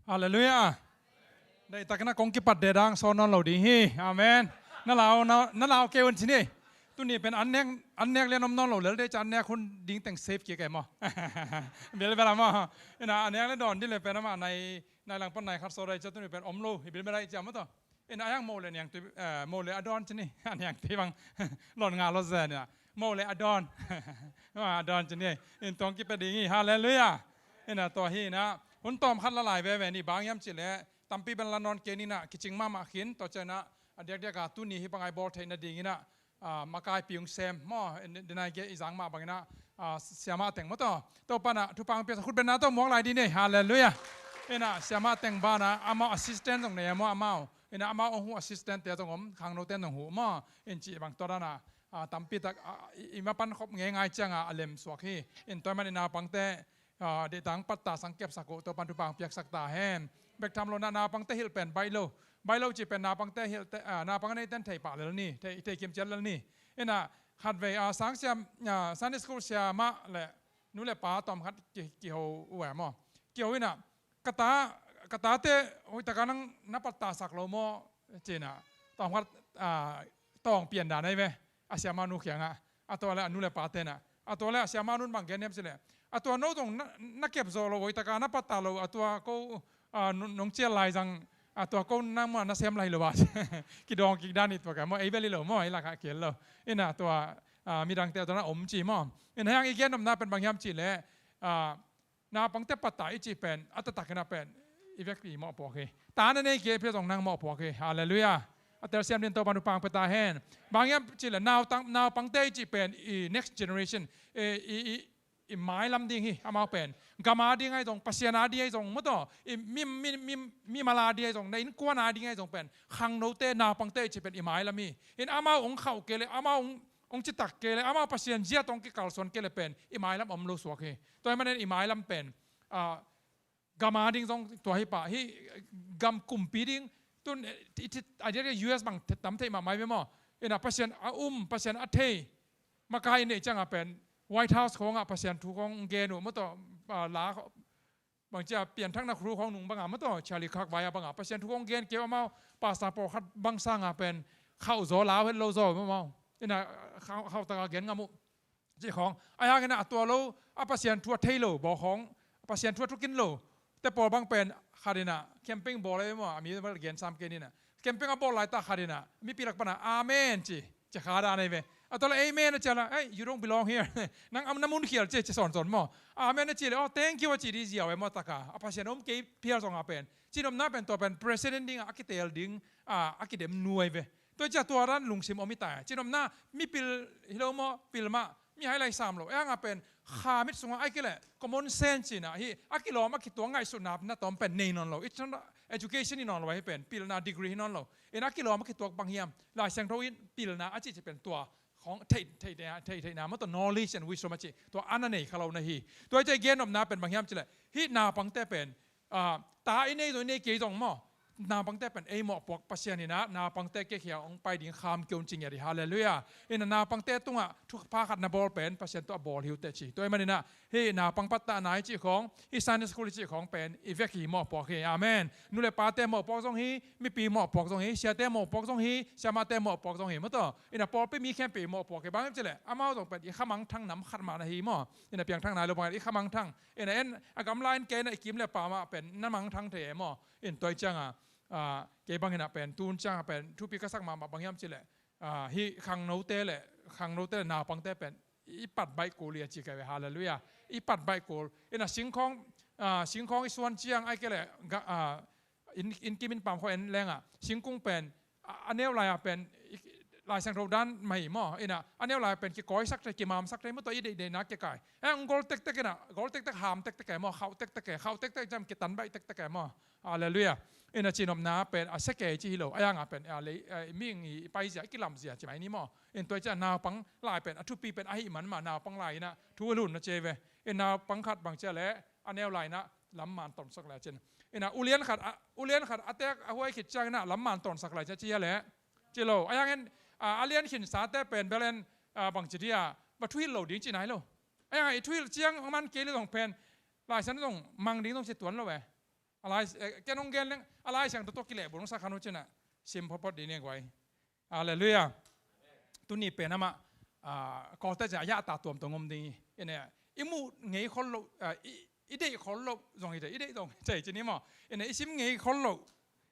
Halleluiah. Deihtakin a kong kipat ding dang sawn nawn lo ding hi. Amen. Na lau, na, na lau kei un ci ni. Tuni pen an nek, an nek lian om nawn lo lel dei ca an nek hun ding teng save kik e maw. Bel bel a maw. Ina an nek le dawn dih le pen amah nai, nai lang pan nai khat sawt dai ca tuni pen om lo hi bel bel a i cia maw tawh. Ina a yang mo le niang tui, eh, mo le a dawn ci ni. A niang tui bang lon nga lo zen ina. Mo le a dawn. A dawn ci ni. In tong kipia ding hi. Halleluiah. Ina tua hi ina hun tawm khat la lai veve ni bang hiam ci le tampi ben la nawn kei ni ina kicing mahmah khin tua ciang ina a diakdiak a tuni hi bang ai bawl theihna ding ina ah, makai piung sem maw, denai ge i zang mah bangin ah, ah, siamah teng maw tawh. Topa na thupha piak khut bengna tawh muak lai dih ni. Halleluiah. Ina siamah teng bana amau assistant zong nei maw amau. Ina amau ong hu assistant te zong om khangno ten zong hu maw. In ci bang tua dana, ah, tampi tak, ah, i, i mapan khop ngei ngai cianga a lem suak hi. In tua man ina pangte ah, dehtang patta sangkep sak uh, Topan thupha piaksak ta hen. Bek tham lo na naupangte hilh pen baih lo. Baih lo ci pen naupangte hilh te, ah, naupang a neiten thei pah lel ni, thei, thei kim ciat lel ni. Ina khatvei, ah, sang siam, ah, Sunday school siamah le nu le pa tawm khat ki, kiho uh e maw. Kiho ina ka ta, ka tate hoih taka nang na patta sak lo maw ci ina tawm khat, ah, tawng pian dan ai ve. A siamah nu kiangah a tua le a nu le pa tenah a tua le a siamah nun bang gen hiam ci le a tua no zong na, na kep zaw lo voi taka na patta lo a tua ko, ah, nong cial lai zang a tua ko nang mua na sem lai lo a kidawng kik dan i tua ka maw ei bel i lo maw ei lakah kiel lo ina tua, ah, midangte a tua na om ci maw ina hiang i gen omna pen bang hiam ci le, ah, naupangte patta i cih pen a taktakin a pen i vekpi mawhpuak hi. Ta na nei kei phia zong nang mawhpuak hi. Halleluiah. A telsiam din Topan thupha pia ta hen. Bang hiam cih le nautang, naupangte i cih pen i next generation, i, i, i, i mailam ding hi amau pen. Gam a ding ahi zong, Pasian a ding ahi zong, maw tawh, i mi, mi, mi, mimal a ding ahi zong, na innkuan a ding ahi zong pen khangnote, naupangte i cih pen i mailam hi. In amau ong khauh kei le amau ong ong citak kei le amau Pasian zia tawh ong kikalsuan kei le pen i mailam om lo suak hi. Tua hi manin i mailam pen, ah, gam a ding zong tua hi pah hi. Gam kumpi ding tun, eh, i, i, a diak U S bang tam thei mahmah ve maw. Ina Pasian a um, Pasian a thei makai i neih ciangah pen White House khawngah Pasian thu khawng gen uh maw tawh, ah, la bangcia pianthakna khru khawng nung banga maw tawh Charlie Kirk vai-a banga Pasian thu khawng gen kei amau pastor pawlkhat bang sanga pen khauh zaw lau het lo zaw maw. Ina khauh, khauh taka gen ngam uh. Ci khawng a hiangina a tua lo a Pasian thu a thei lo baw khawng Pasian thu a thukin lo te pawl bang pen khatina camping bawl ei maw a mi gen sam kei nina camping a bawl laita khatina mipi lak pana amen ci. Ci kha dan ei ve. A tua le amen a cia la, "Hey, you don't belong here." Nang am na mun khial ci, ci sawnsawn maw. Amen a ci le, "Oh, thank you," a ci di ziau e maw taka. A Pasian om kei phial zonga pen. Cinopna pen tua pen president dinga a kitel ding, a, a kidem nuai ve. Tua cia tua dan lungsim om i ta. Cinopna mi pil hi lo maw, pil mah, mi hai lai sam lo. E anga pen kha mit sunga ai kile common sense cina hi a kilawm a kituang ngaihsutna na tawm pen nei nawn lo. It's not education i nawn lo hi pen pilna degree hi nawn lo. Ina kilawm a kituak bang hiam? Lai Siangtho in pilna a cihcih pen tua khawng thei, thei, thei, thei, theihna maw tawh knowledge and wisdom a cih tua an a nei kha lo na hi. Tua i cih gen nopna pen bang hiam cileh hih naupangte pen, ah, ta i nei zong i nei kei zong maw? Naupangte pen ei mawhpuak Pasian ina naupangte kekhia hong pai ding kham keu ci ngiat hi. Halleluiah. Ina naupangte tungah thupha khat na bawl pen Pasian tawh a bawl hi uh teh ci. Tua i manina hih naupang pattahna i cih khawng, hih Sunday school i cih khawng pen i vek hi mawhpuak hi. Amen. Nu le pate mawhpuak zong hi, mipi mawhpuak zong hi, siate mawhpuak zong hi, siamahte mawhpuak zong hi maw tawh. Ina pawlpi mi khempeuh i mawhpuak hi. Bang hiam cileh amau zong pen i khamangthang nam khat mah na hi maw? Ina piangthak nai lo bang i khamangthang. Ina en a gamla in kei na i kim le pam ah pen na mangthang thei e maw? In tua i cianga, ah, kei bang ina pen tun cianga pen thupi ka sak mahmah bang hiam cileh, ah, hih khangnote le, khangnote le naupangte pen i pat baih kul hi a ci ka ve. Halleluiah. I pat baih kul. Ina singkhawng, ah, singkhawng i suan ciang ai kei le, ah, inn, inn kim inn pam khawng en lenga singkung pen a, a neu lai-a pen i, Lai Siangtho dan mah hi maw? Ina a neu lai-a pen kikawisak thei, kimamsak thei maw tawh i deihdeihna kikai. Eh, hong gol tektek ina, gol tektek ham tektek e maw? Khauh tektek e, khauh tektek ciang kitan baih tektek e maw? Halleluiah. Ina cinopna pen a sia kei ci hi lo. A yanga pen a lei, eh, mihing i paizia, i kilamzia ci mai ni maw? In tua i ciang naupang lai pen a thupi pen ahih man mah naupang lai ina thu i lhun na ci ve. In naupang khat bang cia le a neu lai ina lam man tonsak le cin. Ina ulian khat, a, ulian khat a tek a huai khit ciang ina lam man tonsak le cia cia le. Ci lo. A yangin, a, a lian khinsate pen belen, a, bang ci dia, ba thuhilh lo ding ci nai lo. A yangin i thuhilh ciang man kei le zong pen Lai Siangtho zong mang ding zong ci tuan lo e. A Lai, eh, ken hong gen leng, a Lai Siangtho tawh kilehbulh hong sak khan uh cina sim photphot ding ni guai. Halleluiah. Tuni pen amah ah, Kawlte ciang a yahta tuamtuam om ding hi. Ina, i muh ngei khol loh, ah, i, i deih khol loh zong hi thei, i deih zong hi thei ci ni maw. Ina, i sim ngei khol loh,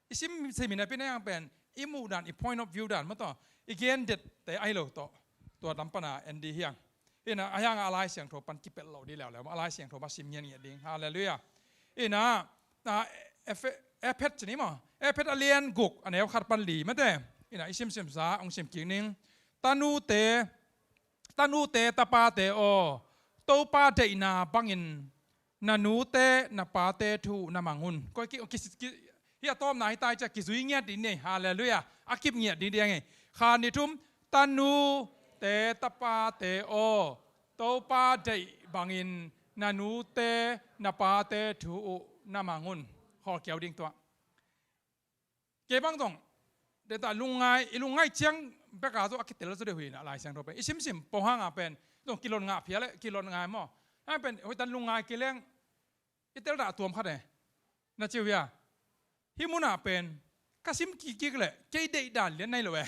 i sim, sim hi napi na hiang pen, i muh dan, i point of view dan maw tawh, i gen dette ahi lo tawh, tua lam pana en ding hi hang. Ina, a hiang a Lai Siangtho pan kipelh lo ding leuleu maw, a Lai Siangtho pan sim ngiatngiat ding. Halleluiah. Ina, na, Ephe-, Ephet ci ni maw, Ephet a lian guk, a neu khat pan li mate. Ina, i simsim sa, hong sim kik ning. Tanute, tanute tapate aw, Topa deihna bangin na nute na pate thu na mang un. Koi ki, ki, ki, hi a tawpna hi tai cia, kizui ngiat ding nei. Halleluiah. A kip ngiat ding ding hi. Kha ni thum, tanute tapate aw, Topa deih bangin na nute na pate thu uh na mang un. Khawl kiau ding tua. Kei bang zong, deta lungngai, i lungngai ciang beka zaw a kitel zaw deuh hi na, Lai Siangtho pen. I simsim pawh hanga pen, zong kilon ngah phial e, kilon ngai maw. Hang pen, hoih tan lungngai kei leng, i tel dah tuam khat e. Na ci uh hia. Hih munah pen, ka sim kikkik leh, kei deih dan lian nai lo e.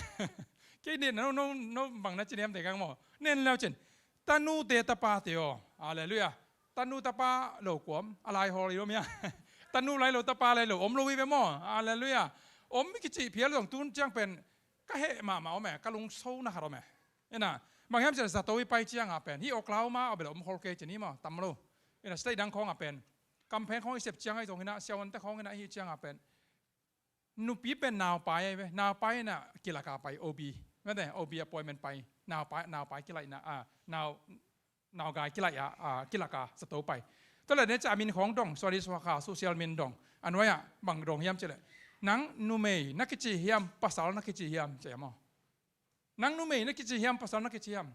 Kei deih na no, no, no bang na ci niam te kang maw. Nen leu cin. Tanute tapate aw. Halleluiah. Tanu tapa lo kuam, a lai hawl i om ia. Tanu lai lo, tapa lai lo, om lo hi ve maw. Halleluiah. Om mi kici phial zong tun ciang pen, ka heh mahmah om e, ka lungso na khat om e. Ina, bang hiam cian zato i pai cianga pen, hi Oklahoma a bel om khol kei ci ni maw, tam lo. Ina, state dang khawnga pen, kamphen khawng i sep cianga i zong ina, siavuante khawng ina hi cianga pen, nupi pen naupai ahi ve, naupai ina kilaka pai, O B. Mate, O B appointment pai, naupai, naupai kilaina, a, nau, naugai kilaia, a, kilaka zato pai. Tua le ne ca min khawng dong, sorry, suaka, social min dong. A nuaia, bang dong hiam ci le. Nang numei na kici hiam, pasal na kici hiam, ci maw. Nang numei na kici hiam, pasal na kici hiam.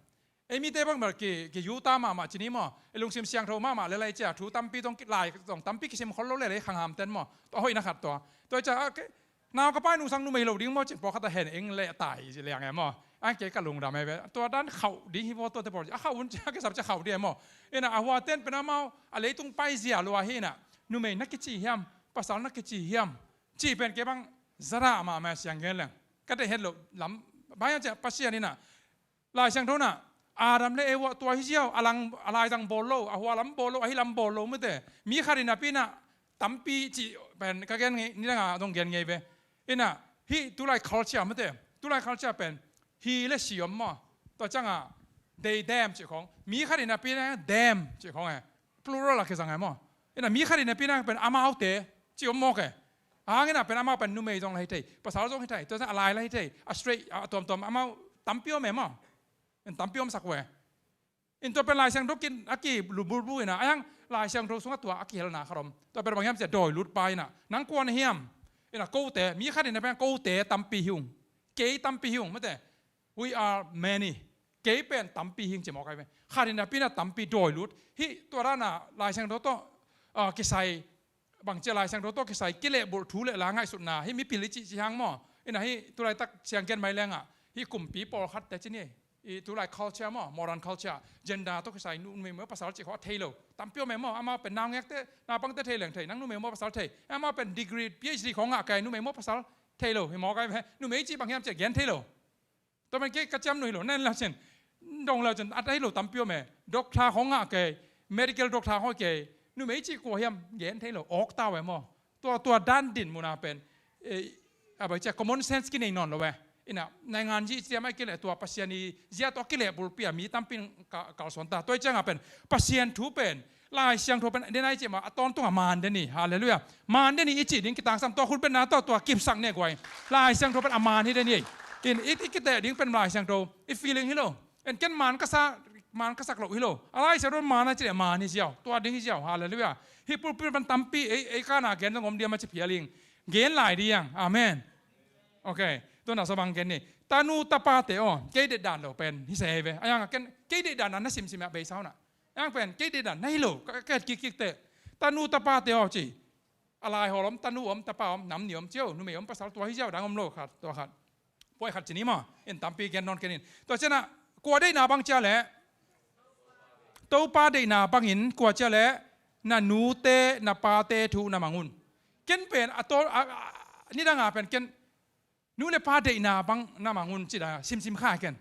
Ei mite bang bel ki, ki yuta mahmah ci ni maw. Ei lungsim siangtho mahmah le lai cia, thu tampi tawng ki, lai tawng tampi kisim khol lo le lai khanghamten maw. Tua hoih na khat tua. Tua cia, a, ke, nau ka pai nungsang numei lo ding maw cin pawlkhat a hen eng le tai ci liang e maw. A kei ka lungdam e ve. Tua dan khauh ding hi vaw tua te pawl. A khauh un cia, a kisap cia khauh ding e maw. Ina a huaten pen amau, a leitung pai zia lua hi ina. Numei na kici hiam, pasal na kici hiam. Ci pen kei bang zara mahmah siang gen leng. Ka deih het loh lam, bang hiam cia Pasian ina, Lai Siangtho na, Adam le Eva tua hi ziau, a lang, a lai zang bawl lo, a hua lam bawl lo, a hi lam bawl lo mute. Mi khat ina pi na, tampi ci pen ka gen ngei, nidanga dong gen ngei ve. Ina, hi tulai culture mute, tulai culture pen, hi le si om maw. Tua cianga, they them ci khong. Mi khat ina pi na, them ci khong e. Plural a kizang e maw. Ina mi khat ina pi na pen amaute, ci om mawk e. Hangina pen amau pen numei zong la hi thei, pasal zong hi thei, tua zong a lai la hi thei, a straight, a tuamtuam amau tampi om e maw. En tampi om sak ve. In tua pen Lai Siangtho kin a ki lubulbu ina, a hiang Lai Siangtho sungah tua a kihelna khat om. Tua pen bang hiam cia dawi lut pa ina, nang kua na hiam. Ina kote, mi khat ina pen kote tampi hi ung. Kei tampi hi ung, mate. We are many. Kei pen tampi hi ung ci mawk ai ve. Khat ina pi na tampi dawi lut. Hi tua dana Lai Siangtho tawh, ah, kisai, bang cia Lai Siangtho tawh kisai kilehbulh thu le la ngaihsutna. Hi mipil i cih ci hang maw. Ina hi tulaitak siangken mai lenga. Hi kumpi pawlkhat te ci ni. I tulai culture maw, modern culture. Gender tawh kisai nu, numei maw pasal cih khawng a thei lo. Tampi om e maw, amau pen naungekte, naupangte thei leng thei. Nang numei maw pasal thei. Amau pen degree, P H D khawng ngah kei, numei maw pasal thei lo. Hi mawk ai ve. Numei cih bang hiam cia gen thei lo. Tua pen kei ka ciam nuih lo, nen lau cin. Dong lau cin, a thei lo tampi om e. Doctor khawng ngah kei, medical doctor khawng kei. Numei cih kua hiam gen thei lo, awk ta ve maw. Tua, tua dan din muna pen, eh, a bai cia common sense kinei nawn lo ve. Ina, naingan zih ciam a kileh tua Pasian i zia tua kilehbulpi a mi tampin ka, kalsuan ta. Tua i cianga pen, Pasian thu pen, Lai Siangtho pen, den ai cih ma, a tawntunga man den hi. Halleluiah. Man den hi i cih ding kitangsam tua khut betna tua, tua kipsak ne guai. Lai Siangtho pen a man hi den hi. In, i, i kiteh ding pen Lai Siangtho, i feeling hi lo. En ken man ka sa, man ka sak lo hi lo. A Lai Siangtho man a cih le man hi ziau. Tua ding hi ziau. Halleluiah. Hi pulpit pan tampi, ei, ei kana gen zong om diam a ci phial ing. Gen lai diang. Amen. Ok. Tua na sa bang gen ni. Tanu tapate aw. Kei deih dan lo pen. Hi se ve. A yang ken, kei deih dan na simsim a bei sau na. Yang pen, kei deih dan na hi lo. Ka, ka kikkik te. Tanu tapate aw ci. A lai hawl om, tanu om, tapa om, nam ni om ciau. Numei om pasal tua hi ziau dang om lo khat. Tua khat. Puai khat ci ni maw, in tampi gen nawn ken in. Tua ciana, kua deihna bang cia le, Topa deihna bangin kua cia le, na nute, na pate thu na mang un. Ken pen, a tawl, a, a, nidanga pen ken, nu le pa deihna bang na mang un ci da, simsim kha ken.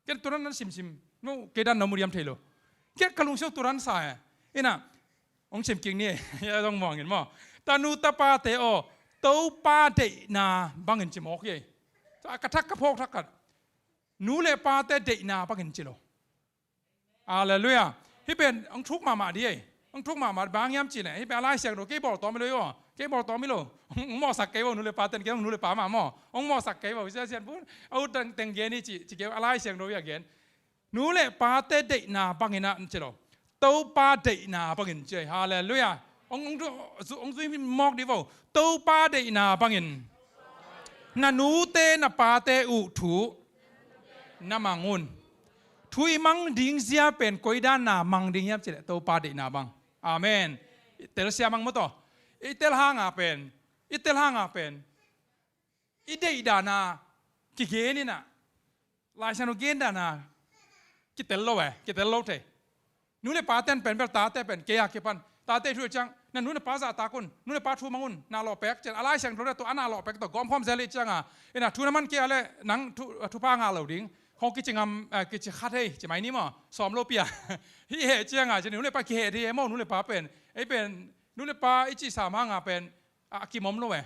Ken tua dan nan simsim, no, kei dan na mu diam thei lo. Ken ka lungsim tua dan sa e. Ina, hong sim kik ni e. Ya dong muang in maw. Tanu tapate aw, Topa deihna bangin ci mawk hi. Tua ka thak ka phawk thak khat. Nu le pate deihna bangin ci lo. Halleluiah. Hih pen hong thuk mahmah di ei. Hong thuk mahmah bang hiam cih leh, hih pen a Lai Siangtho kei bawl tawm hi lo hi aw. Kei bawl tawm hi lo. Hong mawhsak kei uh, nu le pa ten kei hong nu le pa mah maw. Hong mawhsak kei uh, Sia Sian Pun. A ut teng gen hi ci, ci kei uh, a Lai Siangtho hi a gen. Nu le pate deihna bangin ah ci lo. Topa deihna bangin ci ei. Halleluiah. Hong, hong, hong zui mawk di vo. Topa deihna bangin. Na nute na pate uh thu na mang un. Thu i mang ding zia pen koi dan na mang ding hiam cih leh Topa deihna bang. Amen. I telsia mang maw taw. I tel hanga pen. I tel hanga pen. I deih dana kigen ina. Lai Siangtho gen dana kitel lo e, kitel lo thei. Nu le pa ten pen bel tate pen kei a kipan. Tate thu ciang, na nu le pa zahtak un, nu le pa thu mang un, na lawh pek cian. A Lai Siangtho le tua a na lawh pek tua gawm khawm zel i cianga. Ina thu na man kei a le nang thu, thupha ngah lo ding. Khong kici ngam, eh, kici khat hei, ci mai ni maw. Sawm lo pia. Hih heh cianga, ci nu le pa kiheh thei e maw, nu le pa pen. Ei pen, nu le pa i ci sam hanga pen, a kimawm lo e.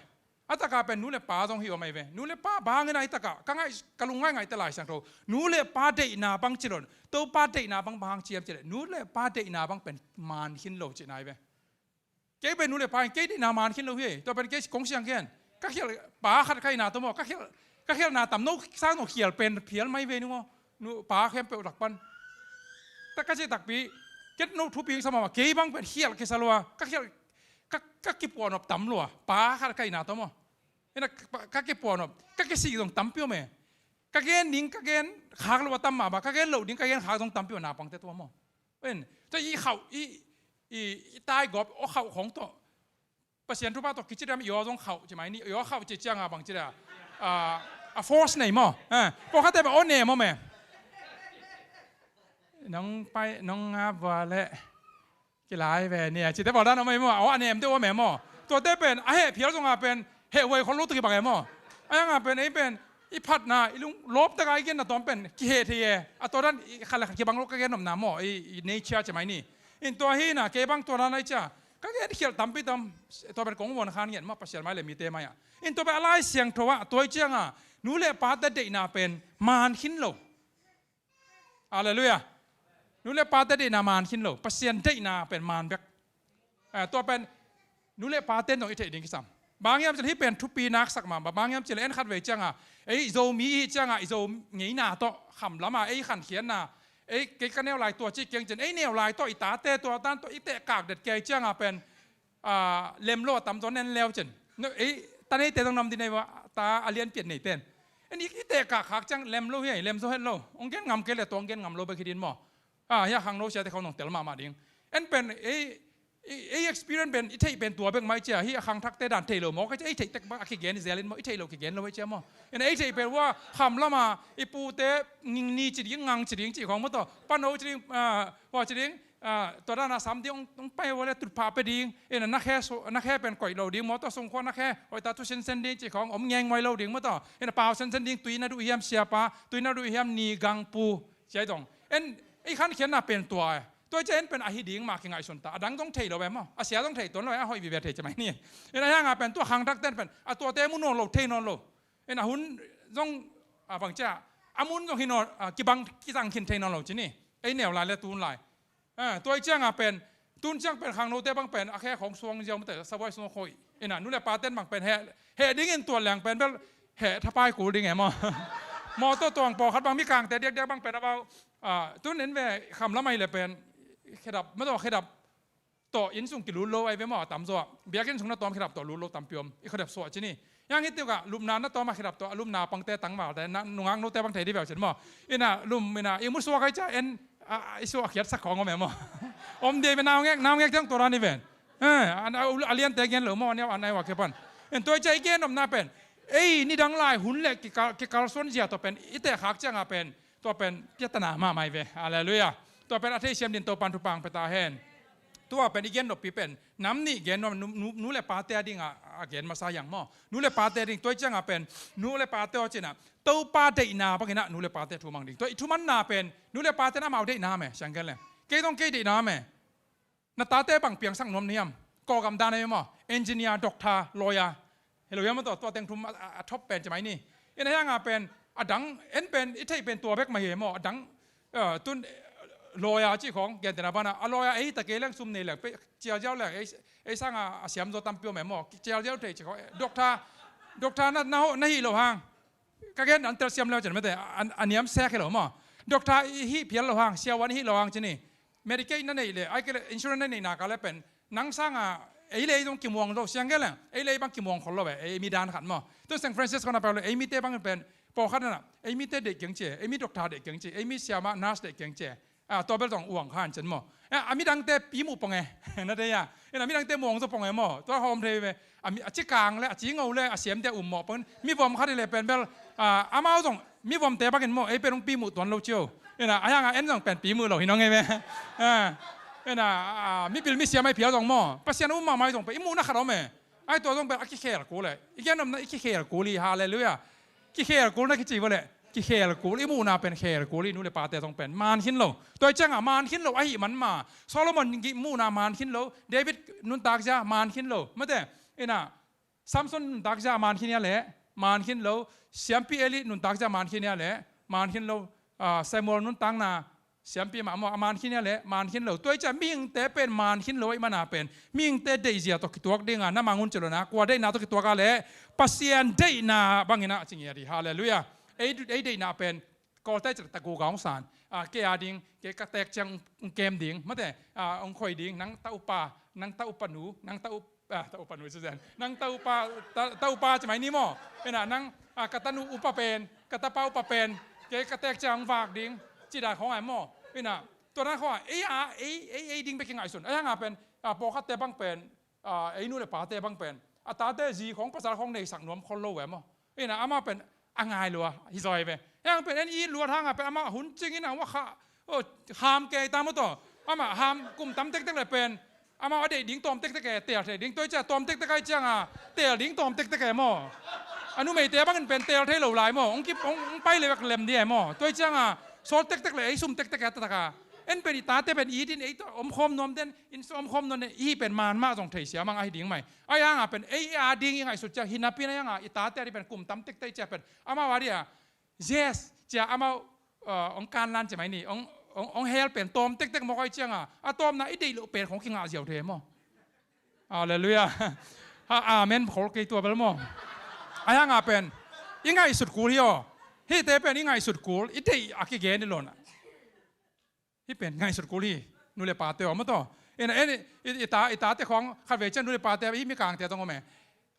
A taka pen nu le pa zong hi om ahi ve. Nu le pa bangin a hi taka, ka ngaih, ka lungngaih ngaih te Lai Siangtho. Nu le pa deihna bang ci lo. Topa deihna bang bang hang ci hiam cih leh. Nu le pa deihna bang pen man khin lo cihna hi ve. Kei pen nu le pa in kei deihna man khin lo hi. Tua pen kei kong siang gen. Ka khial pa khat ka hihna tawh maw. Ka khial, ka khialna tam no sang no khial pen phial mai ve nu maw. Nu pa khempeuh lak pan. Ta ka cih takpi. Ken no thupi sa mah kei bang pen khial kisa lua. Ka khial ka, ka kipuah nop tam lua. Pa khat ka hihna tawh maw. Ina ka, ka kipuah nop. Ka kisih zong tampi om e. Ka gen ding, ka gen khak lo a tam mah ba. Ka gen loh ding, ka gen khak zong tampi om naupangte tua maw. En, tua i khauh, i, i, i tai gawp, aw khauh khong tawh. Pasian thupha tawh kici dam i aw zong khauh, ci mai ni, i aw khauh ci cianga bang ci da. A, a force nei maw. Eh, pawlkhatte bang aw ne maw me. Nong pai, nong nga bua le. Kilai ve nia, cite bawl dan om ei maw, a nem te om ei maw. Tuate pen, a heh phial zonga pen, heh huai khol lo tu kibang ei maw. A yanga pen, ei pen, i phatna, i lung, lawp taka i genna tawm pen, kiheh thei e. A tua dan, i khat le khat kibang lo ka gen nopna maw, i, i nature ci mai ni. In tua hi na, kei bang tua dan ai cia. Ka gen khial tampi tam, tua pen kong vuan khan ngen maw, Pasian mai le mite mai a. In tua pen a Lai Siangtho ah, tua i cianga, nu le pate deihna pen, man khin lo. Halleluiah. Nu le pate deihna man khin lo. Pasian deihna pen man bek. Eh, tua pen nu le pate zong i theih ding kisam. Bang hiam cih leh hih pen thupi naksak mah, bang hiam cih leh en khat vei cianga. Ei Zomi i hih cianga, i Zo ngeina tawh kham lama, ei khankhiatna. Ei kei ka neu lai tua ci kiang cin. Ei neu lai tawh i tate tua tan tawh i teh kak det kei cianga pen a, lem lo a tam zaw nen leu cin. No, ei, ta neite zong nam di nei va, ta a lian piat neiten. En i, i teh kak khak ciang lem lo hi, lem zaw het lo. Ong gen ngam kei le tua ong gen ngam lo bek hi din maw. A, hia khang lo siate khong nong tel mahmah ding. En pen, ei, ei, ei experience pen, i theih pen tua bek mai cia, hi a khang thakte dan thei lo maw, ka cia, ei theih tek bang a kigen i zel in maw, i theih lo kigen lo ei cia maw. En ei theih pen ua, kham lama, i pute, nging ni ci ding, ngang ci ding, ci khong maw taw, pano ci ding, a, ua ci ding, a, tua dana sam ding, ong, ong pai ua le tutphah pe ding, ina na khe su, na khe pen koih lo ding, mawtaw sung khua na khe, hoih ta tu sinsen ding, ci khong, om ngeng muai lo ding, mawtaw, ina pau sensen ding, tui na duh hiam siapa, tui na duh hiam ni gang pu, ciai dong. En, ei khankhiatna pen tua, e. Tua ciai en pen ahi ding, ma kingaihsun ta, a dang dong thei lo, e maw, a sia dong thei tuan lo, e, a hoih vive thei ci mai ni. Ina hianga pen, tua khang thak ten pen, a tuate mu nawn lo, thei nawn lo. Ina hun dong, a bang cia, a mun dong hi nawn, a, kibang, kizang khin thei nawn lo ci ni. Ei neu lai le tun lai. A, tua i cianga pen, tun ciang pen khangnote bang pen, a khe khong suang ziau mate, sabuai suang khoi. Ina, nu le pa ten bang pen, he, he ding in tua leng pen bel, he thapai kul ding e maw. Mawtaw tuang pawlkhat bang mi kangte diakdiak bang pen a bau, a, tun in ve kham lamai le pen, khedap, mawtaw khedap, tawh inn sung kilut lo ai ve maw, a tam zaw. Biakinn sung na tawm khedap tawh lut lo tampi om. I khedap suah ci ni. Yang hi tiuka, lupna na tawm a khedap tawh, a lupna pangte tangvalte, na, nungak note bang thei di veu cin maw. Ina, lum, ina, i mu suak ai cia, en, a, a, i suak khiat sak khong om e maw. Om di ve naungek, naungek tiang tua dan i ven. Eh, a, a, a liante gen lo maw, a neu, a neu a kipan. En tua i cia i gen om na pen. Ei, nidang lai hun le kikal, kikal suan zia tawh pen, i teh khak cianga pen. Tua pen piatana mahmah hi ve. Halleluiah. Tua pen a theisiam din Topan thupha ong pia ta hen. Tua pen i gen noppi pen nam nih gen nuam, nu, nu, nu le pate a ding a, a gen masa hiang maw. Nu le pate ding, tua ciang a pen nu le pate aw cin a, Topa deihna bangin a nu le pate thu mang ding. Tua i thumanna pen nu le pate in amau deihna me, siang gen le. Kei zong kei deihna me. Na tate bang piangsak nuam na hiam? Kawlgam dan a hi maw? Engineer, doctor, lawyer. Hi lo hiam maw, tua, tua teng thum a, a, a thop pen ci mai ni. Ina hiang a pen a dang, en pen i theih pen tua bek mah hi maw? A dang, eh, tun, eh, lawyer ci khong, gentehna bana a lawyer ei ta kei leng, sum nei leng, pe, cial ziau leng, ei, ei sang a, a siam zaw tampi om e maw? Cial ziau thei ci khong, eh, doctor, doctor na, na, na hi lo hang. Ka gen an telsiam leu cin mete, a, a niam sek hi lo maw? Doctor i hih phial lo hang, siavuan i hih lo hang ci ni. Medicaid na neih le, ai kei le insurance na neih nak a le pen nang sang a, ei le ei zong kimuang zo, siang gen le ei le ei bang kimuang khol lo ve, ei mi dan khat maw. Tun San Francisco na pau le ei mite bang pen pawlkhat na, ei mite deih kiang ci, ei mi doctor deih kiang ci, ei mi siama nurse deih kiang ci. A, tua bel zong uang khan cin maw. A, a midangte pi muh pong e. Na te ya. Ina midangte muang zo pong e maw. Tua hawm thei ve. A mi, a ci kang le, a ci ngo le, a siamte um mawh pong. Mi vom khat hi le pen bel, a, amau zong mi vomte bangin maw, ei pen hong pi muh tuan lo cio. Ina a hiang a en zong pen pi muh lo hi nong e ve. A, ina, a, mipil misiam ai phial zong maw, Pasian um mahmah zong pen i muhna khat om e. Ai tua zong pen a kikhel kul e. I gen omna i kikhel kul hi, halleluiah. Kikhel kul na kici vua le, kikhel kul, i muhna pen khel kul hi, nu le pate zong pen man khin lo. Tua i ciang a man khin lo ahi man ma, Solomon muhna man khin lo, David nuntak zia man khin lo. Mate, ina, Samson nuntak zia man khin hia le, man khin lo, siampi Eli nuntak zia man khin hia le, man khin lo, a, Samuel nuntakna, siampi mah maw, a man khin hia le, man khin lo. Tua i ciang mihingte pen man khin lo ahi mana pen mihingte deihzia tawh kituak dinga na mang un ci lo na, kua deihna tawh kituak a le, Pasian deihna bangin a ci ngiat hi, halleluiah. Ei, ei deihna pen Kawlte cin tagu ga hong san, a, kei a ding, kei ka tek ciang hong kem ding, mate, a, hong khoi ding, nang ta upa, nang ta upa nu, nang ta up-, a, ta upa nu, Susan, nang ta upa, ta, ta upa ci mai ni maw. Ina nang, a, ka tanu upa pen, ka tapa upa pen, kei ka tek ciang hong vak ding, ci dan khong ai maw. Ina tua dan khong ai, ei a, ei, ei, ei ding bek kingaihsun. A hiang a pen, a, pawlkhatte bang pen, a, ei nu le pate bang pen a tate zi khong pasal khong neisak nuam khol lo ve maw. Ina amah pen a ngai lua hi zaw hi ve. Hiang pen en i luat hang a pen amah hun cingin a wa kha, o, ham kei ta maw taw. Amah ham kum tam tektek le pen amah a deih ding tawm tektek e, tel thei ding. Tua i ciang tawm tektek ai ciang a tel ding tawm tektek e maw. A numeite bangin pen tel thei lo lai maw. Hong kip, hong, hong pai le vek lem di e maw. Tua i ciang a sawl tektek le ei sum tektek e taktak a. En pen i tate pen i din ei tawh omkhawm nuam den, in sawm khawm nawn e, i hih pen man mah zong thei siam ang ahi ding mai. Ahi hang a pen ei a ding i ngaihsut ciang hi napi na hiang a i tate a ding pen kum tam tektek ciang pen amau a ding a, yes, ciang amau, uh, hong kanlan ci mai ni, hong, hong, hong hel pen tawm tektek mawk ahi ciang a, a tawmna i deih loh pen khong kingah ziau thei maw. Halleluiah. Ha, amen khol kei tua bel maw. Ahi hang a pen i ngaihsut kul hi aw. Hihte pen i ngaihsut kul, i deih a kigen i lona. Hih pen ngaihsut kul hi, nu le pate aw maw taw. Ina, en, i, i ta, i tate khong khat vei ciang nu le pate, hih mikangte zong om e.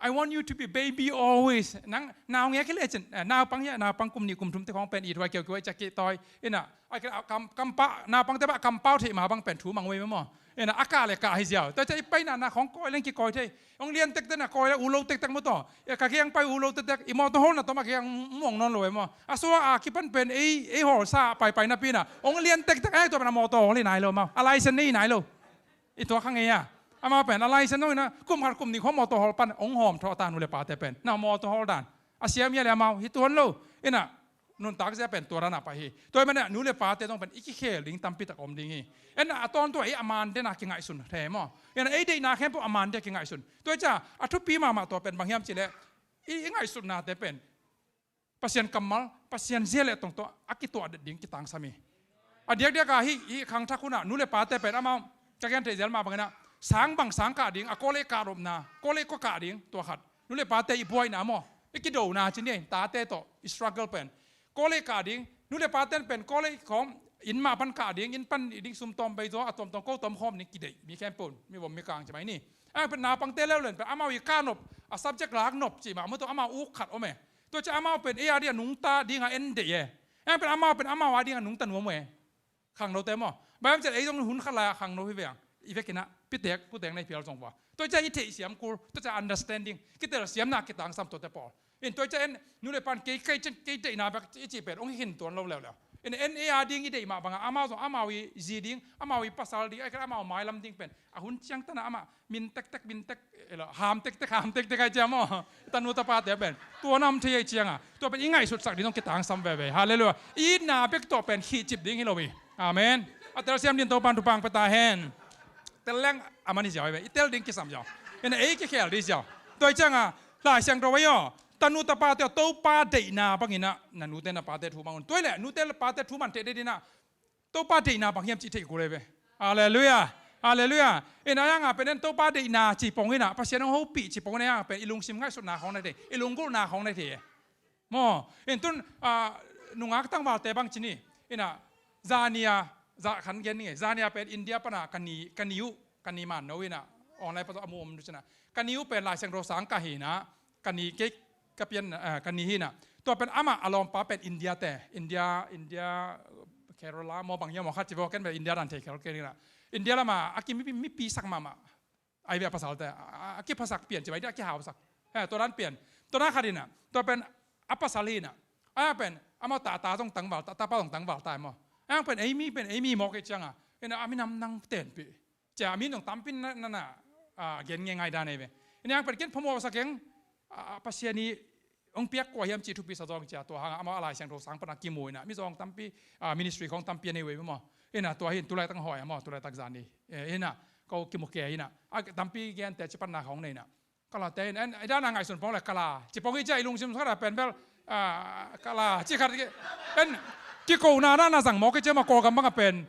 "I want you to be baby always." Nang naungek hi lecin, eh, naupang hi a, naupang kum nih kum thum te khong pen it huai kiaukiau, ciak kihtawi. Ina, a, kam, kampau, naupangte bah kampau theih ma bang pen thu mang uh ei maw. Ina, a kah le kah hi ziau. Tua ciang i paina na khong kawi leng kikawi thei. Hong lian tektek na kawi le u lo tektek maw taw. E, ka kiang pai u lo tektek, i mawtaw hawlna tawm a kiang muang nawn lo e maw. A sua a kipan pen ei, ei hawlsa paipai napi na hong lian tektek, ai tua pen a mawtaw hawl hi nai lo maw. A license nei hi nai lo. I tua kha ngei a. Amau pen a license hong hi na, kum khat kum nih khong mawtaw hawl pan hong hawm thawh ta nu le pate pen. Na mawtaw hawl dan. A siam hia le amau hi tuan lo. Ina, nuntak zia pen tua dan a pai hi. Tua ahih manin a nu le pate zong pen i kikhel ding tampi tak om ding hi. En a tawntung a ei a man den a kingaihsun thei maw. En a ei deihna khempeuh a man den a kingaihsun. Tua i ciang a thupi mahmah tua pen bang hiam cih leh i, i ngaihsutnate pen Pasian kammal, Pasian zia le tong tawh a kituah det ding kitangsam hi. A diakdiak a hih, hih khangthak hun ah nu le pate pen amau ka gen theih zel mah bangin a sang bang sang kah ding, a kawlei kah ropna, kawlei kua kah ding tua khat. Nu le pate i buaina maw, i kidona ci ni, tate tawh i struggle pen. Kawlei kah ding, nu le pate pen kawlei khong inn mah pan kah ding, inn pan i ding sum tawm bei zaw, a tuamtuam ko tawm khawm ding kideih mi khempeuh, mi vom mi kang ci mai ni. A pen naupangte leuleu pen amau i kah nop, a subject lak nop cih mah maw taw, amau uk khat om e. Tua ciang amau pen ei a ding a nungta ding a en deih e. A pen amau pen amau a ding a nungta nuam uh e. Khangnote maw. Bang hiam cih leh ei zong hun khat lai-ah khangno hi veng. I vekin ah pitek putek na hi phial zong vua. Tua ciang i theihsiam kul, tua ciang understanding, kitelsiamna kitangsam tuate pawl. In tua ciang en, nu le pan kei, kei, kei deihna bek i cih pen hong hi khin tuan lo leuleu. En, en ei a ding i deih mah bangah amau zong amau i zi ding, amau i pasal ding, ahih kei leh amau mailam ding pen a hun ciangtan ah amah min tektek min tek, eh, lo, ham tektek ham tektek ai ciang maw, tanu tapate pen tua nam thei ai ciangah tua pen i ngaihsutsak ding zong kitangsam veve. Halleluiah. I itna bek tawh pen khihcip ding hi lo hi. Amen. A telsiam ding Topan thupha pia ta hen. Tel leng a man hi ziau hi ve. I tel ding kisam ziau. En ei kikhel ding ziau. Tua hi ciangah Lai Siangtho ahi aw, tanu tapate aw, Topa deihna bangin ah na nute na pate thu mang un. Tua hi leh nute pate thu man theih ding in ah Topa deihna bang hiam cih theih kul hi ve. Halleluiah. Halleluiah. En a hangah pen en Topa deihna ci pong in ah, Pasian hong hopih ci pong in a hangah pen i lungsim ngaihsutna khawng na hi thei, i lunggulhna khawng na hi thei. Maw, en tun, ah, nungak tangvalte bang ci ni. En ah, zania, zah khat gen ni, zania pen India pana ka ni, ka ni uh, ka ni man no in ah, online pan a mu om nu ci in ah. Ka ni uh pen Lai Siangtho sang ka hi in ah, ka ni kei ka pian, ah, ka ni hi in ah. Tua pen amah a lawmpa pen India te, India, India, Kerala, maw bang hiam maw khat ci bo ken pen India dan thei khel kei in ah. India lama a ki mipi, mipi sak mahmah. Ai ve a pasalte, a, a, a kiphasak pian ci bai, a kihausak. He, tua dan pian. Tua dan khat in ah, tua pen a pasal hi in ah. A pen, amau tata zong tangval, ta, tapa zong tangval ta maw. A pen, ei mi pen, ei mi mawk ei ciangah. En ah, a minam nang tenpih. Cia, a min zong tampi na, na, na, a, gen ngei ngai dan ei ve. En ah, a pen, ken phamawh sak eng, a, a, Pasian i hong piak kua hiam cih thupi sa zawng cia, tua hangah amau a Lai Siangtho sang pan a kimu in ah, mizawng tampi, ah, ministry khawng tampi a nei uh ei ve maw. En ah, tua hi in tulaitak hawh a maw, tulaitak zan ni. Eh, en ah, ko kimu kei in ah. A, tampi gente ci panna khawng nei in ah. Kalate in, en, i dan a ngaihsun pong le kala. Ci pong hi cia i lungsim khat a pen bel, ah, kala, ci khat ki, en, kikona dan a zang mawk hi cia maw Kawlgam bang a pen.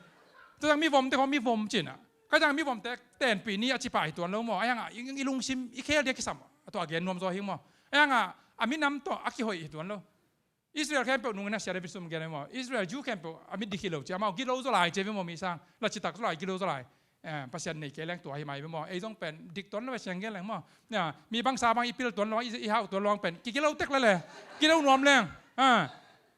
Tua zang mivom te khawng mivom ci in ah. Ka zang mivom te tenpih ni a ci pah hi tuan lo maw. A hangah, i, i lungsim, i khel dia kisam. A tua gen nuam zaw hi maw. A hangah, a minam tawh a kihoih hi tuan lo. Israel khempeuh nung in ah sia David sum gen maw. Israel Jew khempeuh a mit dik hi lo cia maw. Gilo zaw lai cia ve maw mi sang. La citak zaw lai, gilo zaw lai. Eh, Pasian nei kei leng tua hi mai ve maw. Ei zong pen dik tuan lo ve siang gen leng maw. Ya, mi bangsa bang i pil tuan lo, i, i hauh tuan lo pen. Kigilo tek lele. Gilo nuam leng. Ah.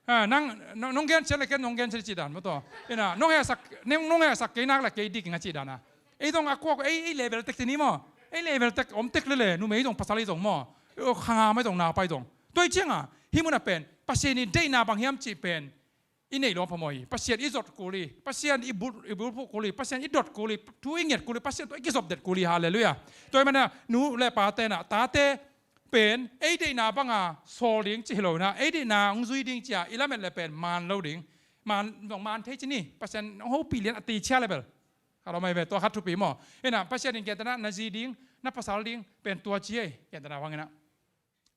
Ah, nang, nong, nong gen sia le ken nong gen sia cih dan maw tua. En ah, nong hehsak, nong, nong hehsak kei nak le kei dik ing a cih dan ah. Ei zong a kuak, ei, ei level tek tini maw. Ei level tek, om tek lele, numei zong pasal ei zong maw. Ei khanga mai zong napa ei zong. Tua hi ciangah, hih munah pen, Pasian i deihna bang hiam cih pen, i neih lawm phamawh hi. Pasian i zot kul hi. Pasian i bul, i bulphuh kul hi. Pasian i dot kul hi. Thu i nget kul hi. Pasian tawh i kizop det kul hi. Halleluiah. Tua hi manah, nu le pa tenah, tate pen, ei deihna banga sawl ding ci hi lo inah, ei deihna hong zui ding cia, i lamet le pen, man lo ding. Man, zong man thei ci ni. Pasian hong hopih lian a ti cia le bel. Ka lawm ahi ve, tua khat thupi maw. Inah, Pasian in gentehna, na zi ding, na pasal ding, pen tua ci ei, gentehna bang inah.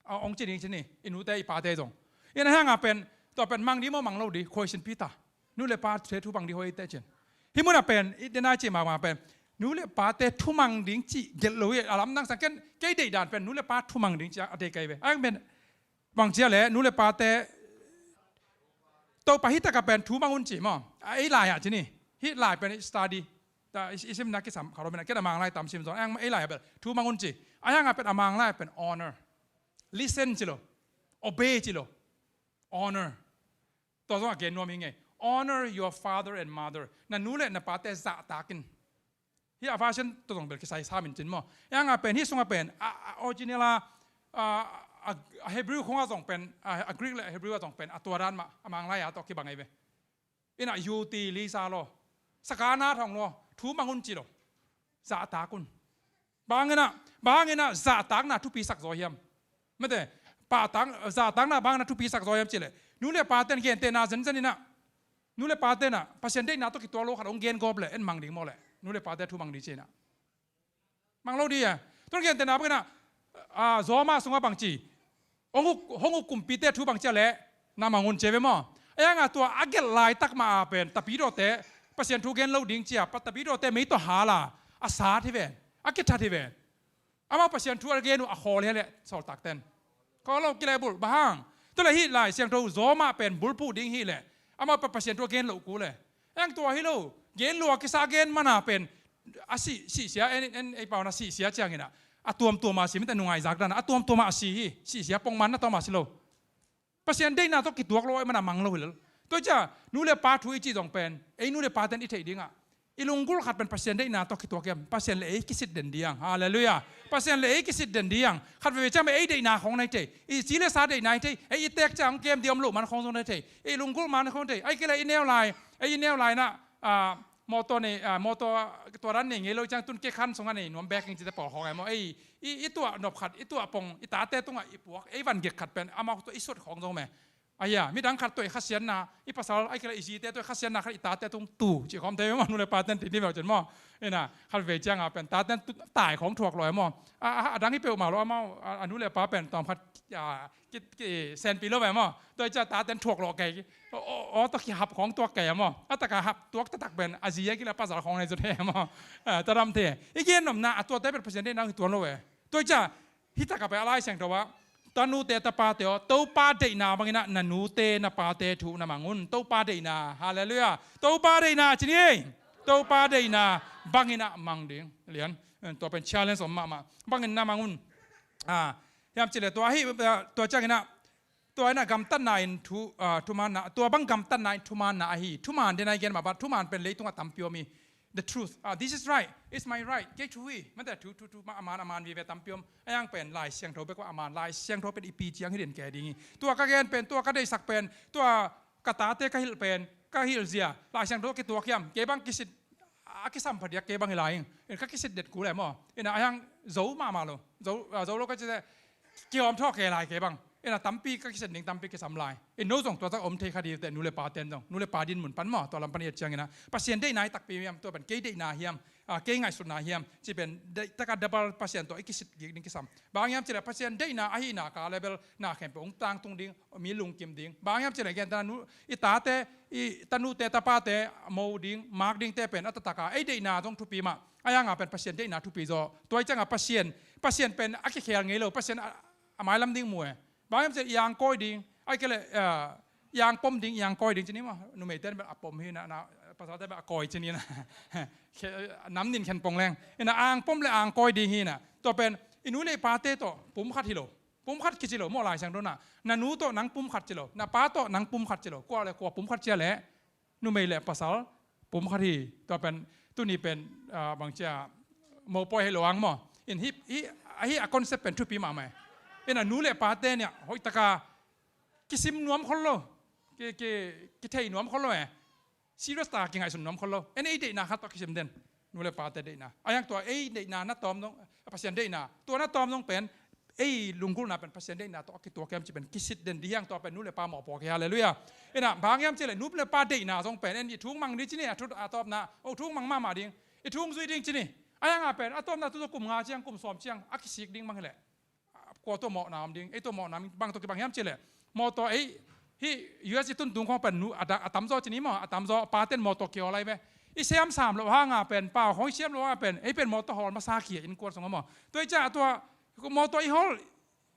A, hong ci ding ci ni, i nute, i pate zong. Inah hangah pen, tua pen mang ding maw mang lo ding, question Peter. Nu le pate thu mang ding hoih teh cin. Hih munah pen, i dena ci mahmah pen, nu le pate thu mang ding ci gelh lo hi, a lamdang sang ken, kei deih dan pen, nu le pa thu mang ding ci a deih kei ve. A hang pen, bang cia le, nu le pate, Topa hih takah pen thu mang un ci maw. A, ei lai ah ci ni. Hih lai pen study. Ta, i, i simna kisam kha lo mena, ken a Mang lai tam sim zong. Ei lai ah bel thu mang un ci. A hangah pen a Mang lai pen honor. Listen ci lo. Obey ci lo. Honor. Tua zong a gen nuam hi ngei. Honor your father and mother. Na nu le na pate zahtak in. Hih a version tawh zong bel kisai sam in cin maw. Ei hangah pen, hih sungah pen, a, a original a, a, a, a Hebrew khong ah zong pen, a, a Greek le Hebrew ah zong pen, a tua dan mah, a Mang lai a tawh kibang ahi ve. Inah yuti lisa lo, sakana thong lo, thu mang un ci lo. Zahtak un. Bang inah, bang inah zahtakna thupi sak zaw hiam. Mate, pahtak, zahtakna bang inah thupi sak zaw hiam ci le. Nu le paten gentehna zenzen inah. Nu le pate inah, Pasian deihna tawh kituak lo khat hong gen gawp le, en mang ding maw le. Nu le pate thu mang ding ci inah. Mang lo ding e. Tun gentehna bang inah, a, Zawma sungah bang ci. Hong uk, hong uk kumpite thu bang cia le, na mang un ci ve maw. Ei hangah tua a gelh laitak mah a pen, tapidawte, Pasian thu gen lo ding cia, pa tapidawte mei tawh hal a, a sat hi ve, a kithat hi ve. Amau Pasian thu a gen uh a khawl hi a leh sawltakten. Khawl lo kilehbulh, bang hang. Tua leh hih Lai Siangtho Zawma pen bulphuh ding hi leh. Amau pa Pasian thu a gen loh kul leh. Eng tua hi lo. Gen lo a kisa gen mana pen. A sih, sihsia, en, en, ei pau na sihsia ciangin ah. A tuamtuam a si, mite nungai zak dan. A tuamtuam a si hi. Sihsia pongman na tuam a si lo. Pasian deihna tawh kituak lo, ei mana mang lo hi lel. Tua cia, nu le pa thu i cih zong pen. Ei nu le paten i theih dingah. I lunggulh khat pen Pasian deihna tawh kituak hiam? Pasian le ei kisit den ding. Halleluiah. Pasian le ei kisit den ding. Khat veve ciang pen ei deihna khong na hi thei. I ci le sa deihna hi thei. Ei i teek ciang hong kem ding om loh man khong zong na hi thei. I lunggulh man khong thei. Ahih kei leh i neu lai. Ei i neu lai na, ah, mawtaw nei, ah, mawtaw tua dan nei ngei lo ciang tun kei khan sung a nei nuam bek ing cite pawl khong e maw. Ei, i, i tuah nop khat, i tuah pong, i tate tungah i puak, ei van gik khat pen amau tua i suat khong zong me. Ahi a, midang khat tawh i khasiatna, i pasal, ahih kei leh i zite tawh i khasiatna khat i tate tung tu, cih khawm thei maw, nu le pa ten ti ni veu cin maw. Ina, khat vei ciang a pen, tate tu, tai khawng thuak lo e maw. A, a, a dang hi peuhmah lo amau, a, a nu le pa pen, tawm khat, a, ki, ki, senpi lo ve maw. Tua i ciang tate thuak lo kei, o, o, o, tawh kihap khawng tuak kei maw. A taka hap tuak taktak pen, a zi a kila pasal khawng nei zut he maw. A, ta dam thei. I gen nopna, a tuate pen Pasian deihna hi tuan lo ve. Tua i ciang, Hih takah pen a Lai Siangtho ah, tanute tapate aw, Topa deihna bangin ah na nute na pate thu na mang un. Topa deihna, halleluiah. Topa deihna, ci ni ei. Topa deihna bangin ah mang ding. Lian, tua pen challenge om mahmah. Bangin na mang un. Ah, hiam cih leh tua hi, tua ciangin ah, tua in ah gamtatna in thu, ah, thumaanna, tua bang gamtatna in thumaanna ahi. Thumaan den a i gen mah bang, thumaan pen leitungah tampi om hi. The truth. Ah, this is right. It's my right. Kei thu hi. Mate thu, thu, thu, ma, a maan, a maan vive tampi om. A yang pen, Lai Siangtho bek a maan, Lai Siangtho pen i pi ciang hi den kei ding hi. Tua ka gen pen, tua ka deihsak pen, tua ka tate ka hilh pen, ka hilh zia. Lai Siangtho kituak hiam. Kei bang kisit, a kisam phadiak kei bang hi lai ing. In ka kisit det kul e maw. In a yang zo mahmah lo. Zo, ah, zo lo ka ci te. Kihawm thawh kei lai kei bang. Ina tampi ka kisam ding, tampi kisam lai. In no zong tua tak om thei kha ding te nu le pa ten zong. Nu le pa din mun pan maw, tua lam pan i et ciangin ah. Pasian deihna hi takpi hiam, tua pen kei deihna hiam, ah, kei ngaihsutna hiam. Ci pen, deih taka double Pasian tua i kisit gik ding kisam. Bang hiam cih leh Pasian deihna ahihna ka level na khempeuh hong tangtung ding, mi lungkim ding. Bang hiam cih leh gen ta nu, i tate, i tanute, tapate, mo ding, mak ding te pen, a taktak a, ei deihna zong thupi mah. A yang a pen Pasian deihna thupi zaw. Tua i ciang a Pasian, Pasian pen a kikhel ngei lo, Pasian a, a mailam ding mu e. Bang hiam cih leh i angkawi ding, ahih kei leh, ah, i angpom ding, i angkawi ding ci ni maw. Numeite pen a pom hi na, na, pasalte pen a kawi ci ni na. Khe-, nam nin khen pong leng. Ina angpom le angkawi ding hi na. Tua pen, i nu le i pate tawh, pum khat hi lo. Pum khat kici lo, maw Lai Siangtho na. Na nu tawh nang pum khat ci lo. Na pa tawh nang pum khat ci lo. Kua le kua pum khat ci a leh. Numei le pasal pum khat hi. Tua pen, tuni pen, ah, bang cia, mopawi hi lo ang maw. In hi, hi, hi a concept pen thupi mahmah e. In a nu le pate nia, hoih taka kisim nuam khol lo. Ki, ki, kithei nuam khol lo e. Serious taka kingaihsun nuam khol lo. En ei deihna khat tawh kisim den. Nu le pate deihna. A yang tua ei deihna na tawm dong, a Pasian deihna. Tua na tawm dong pen, ei lunggulhna pen Pasian deihna tawh a kituak hiam ci pen kisit den ding hi hang tua pen nu le pa mawhpuak hi, halleluiah. Ina, bang hiam cih leh nu le pa deihna zong pen, en i thung mang ding ci ni, a thut a tawpna, o thung mang mahmah ding, i thung zui ding ci ni. A yang a pen, a tawpna tu kum nga ciang, kum sawm ciang, a kisik ding bang hi leh. Kua tua mawhna om ding, ei tua mawhna om ding, bang tua kibang hiam cih leh. Mawtaw ei, hih U S i tuntung khawng pen nu, a da, a tamzaw ci ni maw, a tamzaw, paten mawtaw kihawl lai ve. I siam sam loh hang a pen, pau khawng i siam loh hang a pen, ei pen mawtaw hawl masa khia innkuan sung a maw. Tua i ciang a tua, mawtaw i hawl,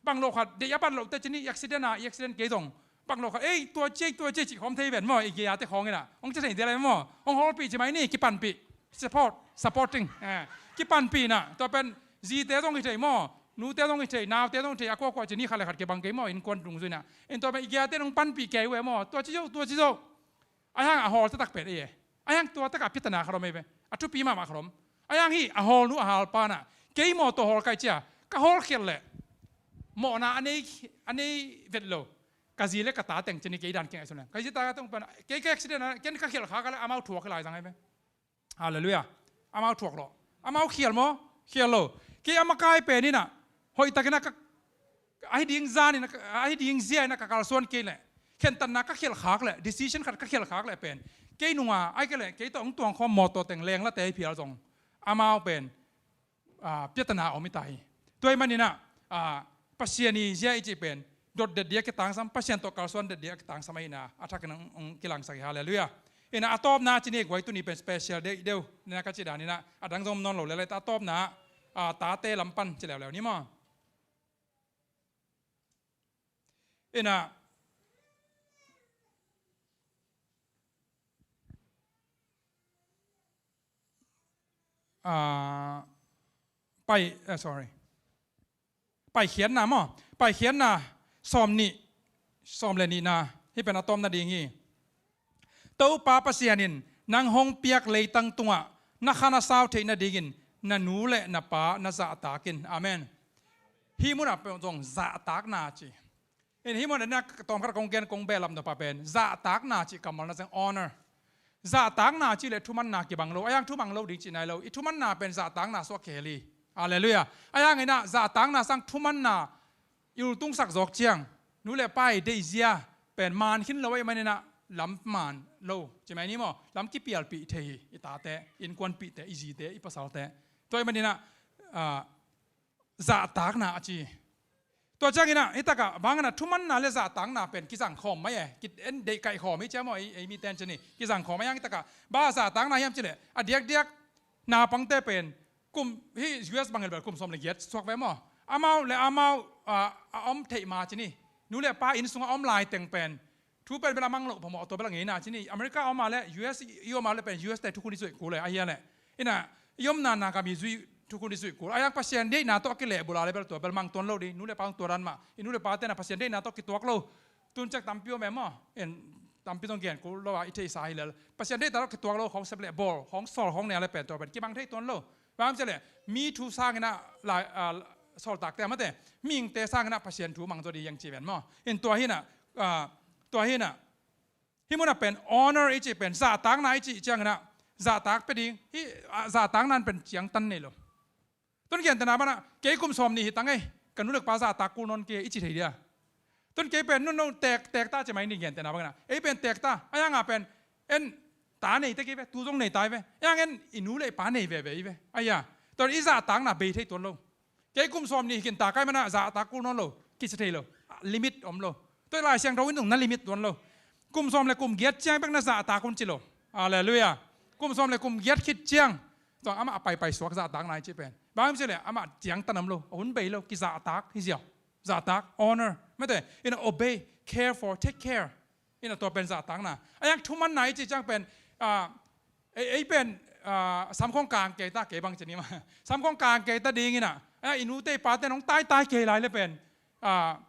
bang lo khat, deih a ban loh te ci ni, i accident a, i accident kei zong. Bang lo khat, ei, tua ciai, tua ciai, cih khawm thei ven maw, i gei a te khawng ina. Hong ci thei dia lai maw, hong hawlpih ci mai ni, kipanpih. Support, supporting. Eh, kipanpihna, tua pen, zite zong hi thei maw, nute zong hi thei, naute zong hi thei, a kuakua ci ni khat le khat kibang kei maw, innkuan dungzui na. In tua pen, i gei a te hong panpih kei uh e maw, tua ci zo, tua ci zo. A hiang a hawl taktak pen ei e. A hiang tua takah piatana khat om ei ve. A thupi mahmah khat om. A hiang hi a hawlnu a hawlpa na. Kei mawtaw hawl kai cia. Ka hawlkhial leh mawhna a nei, a nei vet lo. Ka zi le ka ta teng ci ni kei dan kingaihsun leng. Ka zi ta teng pan. Kei ka accident a ken ka khial khak leh amau thuak lai zang ei ve. Halleluiah. Amau thuak lo. Amau khial maw? Khial lo. Kei a makai pen ina. Hoih takin a ka, ahi ding zan in, ahi ding zia in a ka kalsuan kei leh. Khentatna ka khial khak leh, decision khat ka khial khak leh pen. Kei nunga, ahih kei leh, kei tawh hong tuang khawm mawtaw teng leng la te phial zong. Amau pen, ah, piatana om i ta hi. Tua ahih manin ah, ah, Pasian i zia i cih pen. Dot det dia kitangsam, Pasian tawh kalsuan det dia kitangsam ahihna. A thakin hong, hong kilangsak hi, halleluiah. Ina a tawpna ci ni guai tuni pen special deuh, deuh. Ina ka ci dan ina, a dang zong nawn lo leh leh ta a tawpna, ah, tate lam pan ci leuleu ni maw. Ina, ah, pai, eh, sorry. Paikhiatna maw? Paikhiatna sawm nih, sawm le nihna. Hih pen a tawpna ding hi. Topa Pasian in nang hong piak leitang tungah na khan a sau theih nadingin na nu le na pa na zahtak in. Amen. Hih munah peuh zong zahtakna ci. In hih munah na tawmkhat kong gen kong behlap nop a pen zahtakna cih kammal na zang, honor. Zahtakna cih le thumanna kibang lo, a hiang thumang lo ding cih nai lo. I thumanna pen zahtakna suak khel hi. Halleluiah. A hiang inah zahtakna sang thumanna i ultungsak zawk ciang nu le pa i deihzia pen maan khin lo ahih maninah lam maan lo ci mai ni maw? Lam kipialpih thei hi. I tate, innkuanpihte, i zite, i pasalte. Tua ahih maninah, ah, zahtakna a ci. Tua cianginah hitakah banginah thumanna le zahtakna pen kizangkhawm mai e. Ki en deihkaihkhawm hi cia maw, ei, ei miten ci ni. Kizangkhawm a hiang hitakah bang a zahtakna hiam cileh a diakdiak naupangte pen kum hih U S bang hilbel kum sawm le giat suak ve maw? Amau le amau, ah, a om theih ma ci ni. Nu le pa inn sungah a om laiteng pen thu pen bel a mang loh phamawh, tua bel a ngeina ci ni. America a om a le U S i om a le pen U S te thukhun i zuih kul e, a hia le. Inah i omna na kam i zuih, thukhun i zuih kul. A hiang Pasian deihna tawh a kilehbulh a le bel tua bel mang tuan lo ding. Nu le pa hong tua dan mah. I nu le pa tenah Pasian deihna tawh kituak lo. Tun ciang tampi om e maw? En tampi zong gen kul lo a i theihsa hi lel. Pasian deihna tawh kituak lo khawng sep le bawl, khawng sawl khawng nei a le pen tua pen kimang thei tuan lo. Bang ci le mi thu sanginah lai, ah, sawltakte a mate mihingte sanginah Pasian thu mang zaw ding hiang ci ven maw? In tua hinah, ah, tua hinah hih munah pen honor i cih pen zahtakna i cih cianginah zahtak pia ding. Hih, ah, zahtakna in pen ciangtan nei lo. Tun gentehna banah kei kum sawm nih hi tang ei, ka nu le ka pa zahtak kul nawn kei i ci thei dia. Tun kei pen nun no tek, tek ta ci mai ni gentehna banginah. Ei pen tek ta, a hiangah pen en ta nei te kei ve, tu zong nei ta i ve. A hiang en i nu le i pa nei veve i ve. A hia, tua i zahtakna bei thei tuan lo. Kei kum sawm nih hi khin ta kai manah zahtak kul nawn lo, kici thei lo. Limit om lo. Tua i Lai Siangtho in zong na limit tuan lo. Kum sawm le kum giat ciang bek na zahtak un ci lo. Halleluiah. Kum sawm le kum giat khit ciang tua amah a paipai suak zahtakna i cih pen bang ci le amah ciangtan om lo, a hun bei lo, kizahtak hi ziau. Zahtak, honor. Mate, in obey, care for, take care. Inah tua pen zahtakna. A hiang thumanna i cih ciang pen, ah, ei, ei pen, ah, sam khawng kang kei ta, kei bang ci ni mah. Sam khawng kang kei ta dinginah, ah, i nute i pate nong taitai kei lai le pen, ah,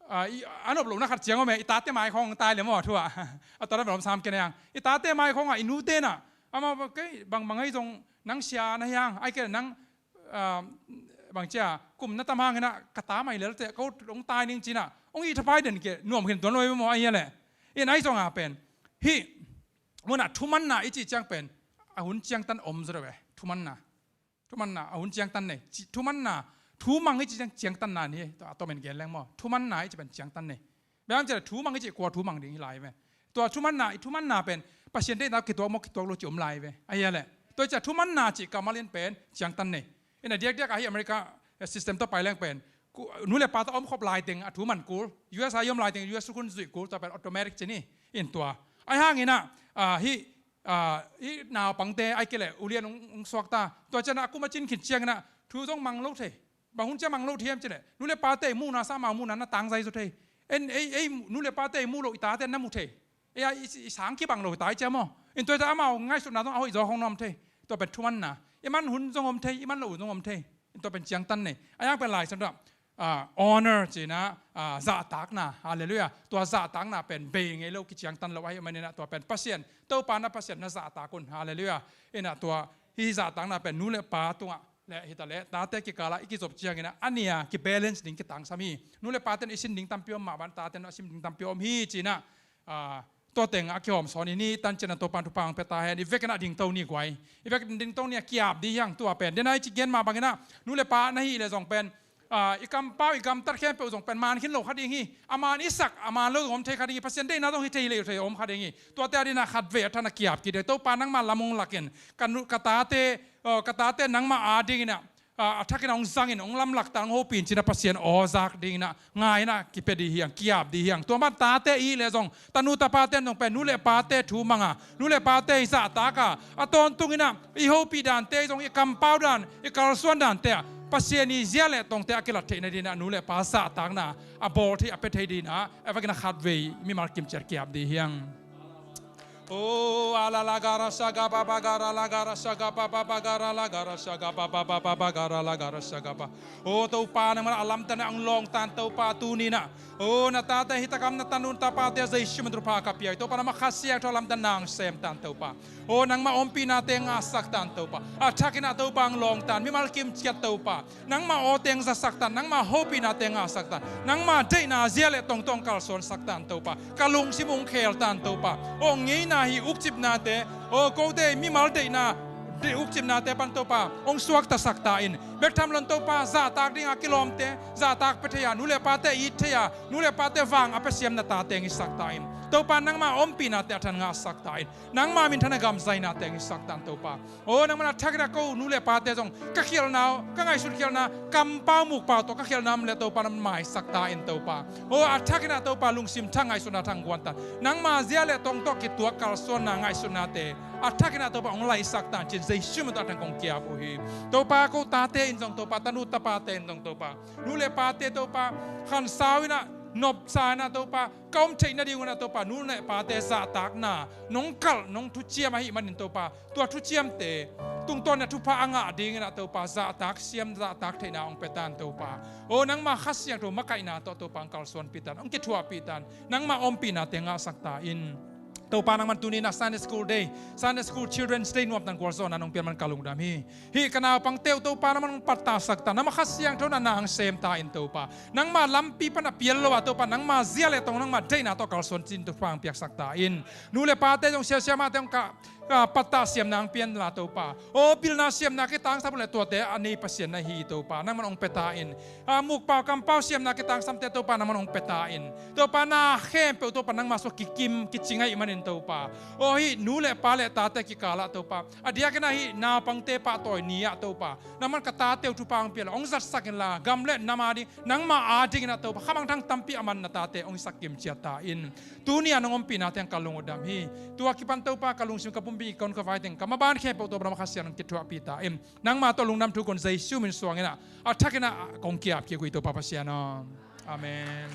ah, i, a nop lohna khat ciang om e, i tate mai khawng tai le maw thu ah. A tua lam sam ken a hiang. I tate mai khawngah i nute nah, amau kei bang, bang ei zong nang sia na hiang, ai kei nang, ah, bang cia kum na tam hanginah ka ta mai lelte ko hong tai ning cinah hong i thapai den ke nuam khin tuan lo i maw, a hia le. In ai zongah pen hih munah thumanna i cih ciang pen a hun ciangtan om zaw deuh e. Thumanna. Thumanna a hun ciangtan nei. Ci, thumanna, thumang i cih ciang ciangtanna ni. Tua a tomin gen leng maw? Thumanna i cih pen ciangtan nei. Bang ci le thumang i cih kua thumang ding hi lai ve. Tua thumanna, i thumanna pen Pasian deihna kituak maw kituak lo ci om lai ve. A hia le. Tua i cih thumanna cih kammal in pen ciangtan nei. Inah diakdiak ahi America, eh, system tawh pai leng pen ku, nu le pa tawh a om khop laiteng a thu man kul. U S a i om laiteng U S thukhun zuih kul, tua pen automatic ci ni. In tua. Ai hanginah, ah, hih, ah, hih naupangte ai kei le ulian hong, hong suak ta. Tua cianah a kum a cin khit cianginah thu zong mang lo thei. Bang hun cia mang lo thei hiam ci le nu le pate i muhna sang amau muhna na tangzai zaw thei. En ei, ei nu le pate i muh loh i tate na mu thei. Ei a i, i sang kibang lo hi ta i cia maw? In tua i ta amau ngaihsutna zong a hoih zaw khawng na om thei. Tua pen thumanna. I man hun zong om thei, i man loh hun zong om thei. In tua pen ciangtan nei. A hiang pen Lai Siangtho ah, ah, honor cinah, ah, zahtakna. Halleluiah. Tua zahtakna pen bei ngei lo, kiciangtan lo ahih maninah tua pen Pasian, Topa na Pasian na zahtak un. Halleluiah. Inah tua hih zahtakna pen nu le pa tungah le hita le tate kikalah i kizop cianginah a nia kibalance ding kitangsam hi. Nu le paten i sin ding tampi om mah ban taten a sin ding tampi om hi cinah, ah, tua teng a kihawm sawn i ni tan cinah Topan thupha hong pia ta hen. I vekin a dingto ni guai. I vekin dingto ni a kiap dih hiang tua pen. Dena i ci gen mah banginah nu le pa na hih le zong pen, ah, i kampau i gamtat khempeuh zong pen maan khin lo kha ding hi. A maan i sak, a maan lo zong om thei kha ding hi. Pasian deihna zong hi thei leh thei om kha ding hi. Tuate a dinah khatvei a than a kiap kik dih. Topa nangmah lam hong lakin ka nu, ka tate, ah, ka tate nangmah a dinginah, ah, a thakin hong zangin hong lamlak ta hong hopih in cinah Pasian aw zak dinginah ngainah kipia dih hiang, kiap dih hiang. Tua man tate i hih le zong tanu tapaten zong pen nu le pate thu manga, nu le pate i zahtaka a tawntunginah i hopih dante zong i kampau dan, i kalsuan dante ah Pasian i zia le tongte a kilat theihna dinah nu le pa zahtakna a bawl thei, a pia thei dinah a vekin a khatvei mimal kimciat kiap dih hiang. O ala la gara saga ba ba gara la gara saga ba ba ba gara la gara saga ba ba ba ba ba gara la gara saga ba. O Topa, nangmah a lamdang ah hong lawngtan Topa, tuni-in ah, o na tate hi takam na tanu tapate Jesu min thupha ka pia hi. Topa, nangmah Kha Siangtho a lamdang na hong sem ta in Topa. O nangmah ompihnate ngahsak ta in Topa. A thakin ah Topa hong lawngtan, mimal kimciat Topa. Nangmah awte hong zasak ta in, nangmah hopihnate ngahsak ta in, nangmah deihna zia le tongtong kalsuansak ta in Topa. Ka lungsim hong khel ta in Topa. O ngeina hi ukcipnate, o kote mimal deihna, deih ukcipnate pan Topa hong suaktasak ta in. Bek tham lo in Topa, zahtak dinga kilawmte zahtak pia thei a, nu le pate it thei a, nu le pate vang a pia siam na tate hong hisak ta in. Topa, nangmah ompihnate a than ngahsak ta in. Nangmah minthan a gamzainate hong hisak ta in Topa. O nangmah a thakin ah ko nu le pate zong ka khialhna, ka ngaihsut khialhna, kampau mukpau tawh ka khialhna om leh Topa, nangmah maisak ta in Topa. O a thakin ah Topa, lungsim thak, ngaihsutna thak hong guan ta in. Nangmah zia le tong tawh kituak kalsuanna, ngaihsutnate a thakin ah Topa hong laisak ta in ci-in Jesu min tawh a thang kong kiap uh hi. Topa, ko tate in zong Topa, tanu tapate in zong Topa, nu le pate Topa, khansau in ah, nopsa in ah Topa, ka om theih nading un ah Topa, nu le pate zahtakna nong kalh, nong thuciam ahih manin Topa, tua thuciamte tungtawn in ah thupha a ngah dingin ah Topa, zahtak siam, zahtak theihna hong pia ta in Topa. O nangmah Kha Siangtho makaihna tawh Topa hong kalsuanpih ta in, hong kithuahpih ta in, nangmah ompihnate ngahsak ta in. Topa, nangmah tuni-in ah Sunday School Day, Sunday School Children's Day nuamtak gualzawhna nong piak man ka lungdam hi. Hih ka naupangte uh Topa, nangmah hong pattahsak ta in, nangmah Kha Siangtho in ah na hong sem ta in Topa. Nangmah lampi pan a pial lo a Topa, nangmah zia le tong, nangmah deihna tawh kalsuan ci-in thupha hong piaksak ta in. Nu le pate zong siasia mahte hong ka, ka pattah siamna hong pia inla Topa. O pilna siamna kitangsap uh leh tuate a nei Pasian na hi Topa, nangmah hong pia ta in. A mukpau kampau siamna kitangsamte Topa, nangmah hong pia ta in. Topa, na khempeuh Topa, nangmah sung kikim kicing ahih manin Topa. O hih nu le pa le tate kikal ah Topa, a diakin ah hih naupangte pahtawi ni ah Topa, nangmah ka tate uh thupha hong pia inla, hong zatsak inla, gam le nam a ding, nangmah a dingin ah Topa, kha mangthang tampi a man na tate hong hisak kimciat ta in. Tuni-a nong ompihnate hong ka lung uh dam hi. Tua kipan Topa, ka lungsim, ka pumpi, ka hun, ka vai teng, ka maban khempeuh Topa, nangmah Kha Siangtho in hong kithuahpih ta in. Nangmah tawh lungdam thu kong Jesu min suang in ah, a thakin ah kong kiap kik uh hi Topa Pasian aw. Amen.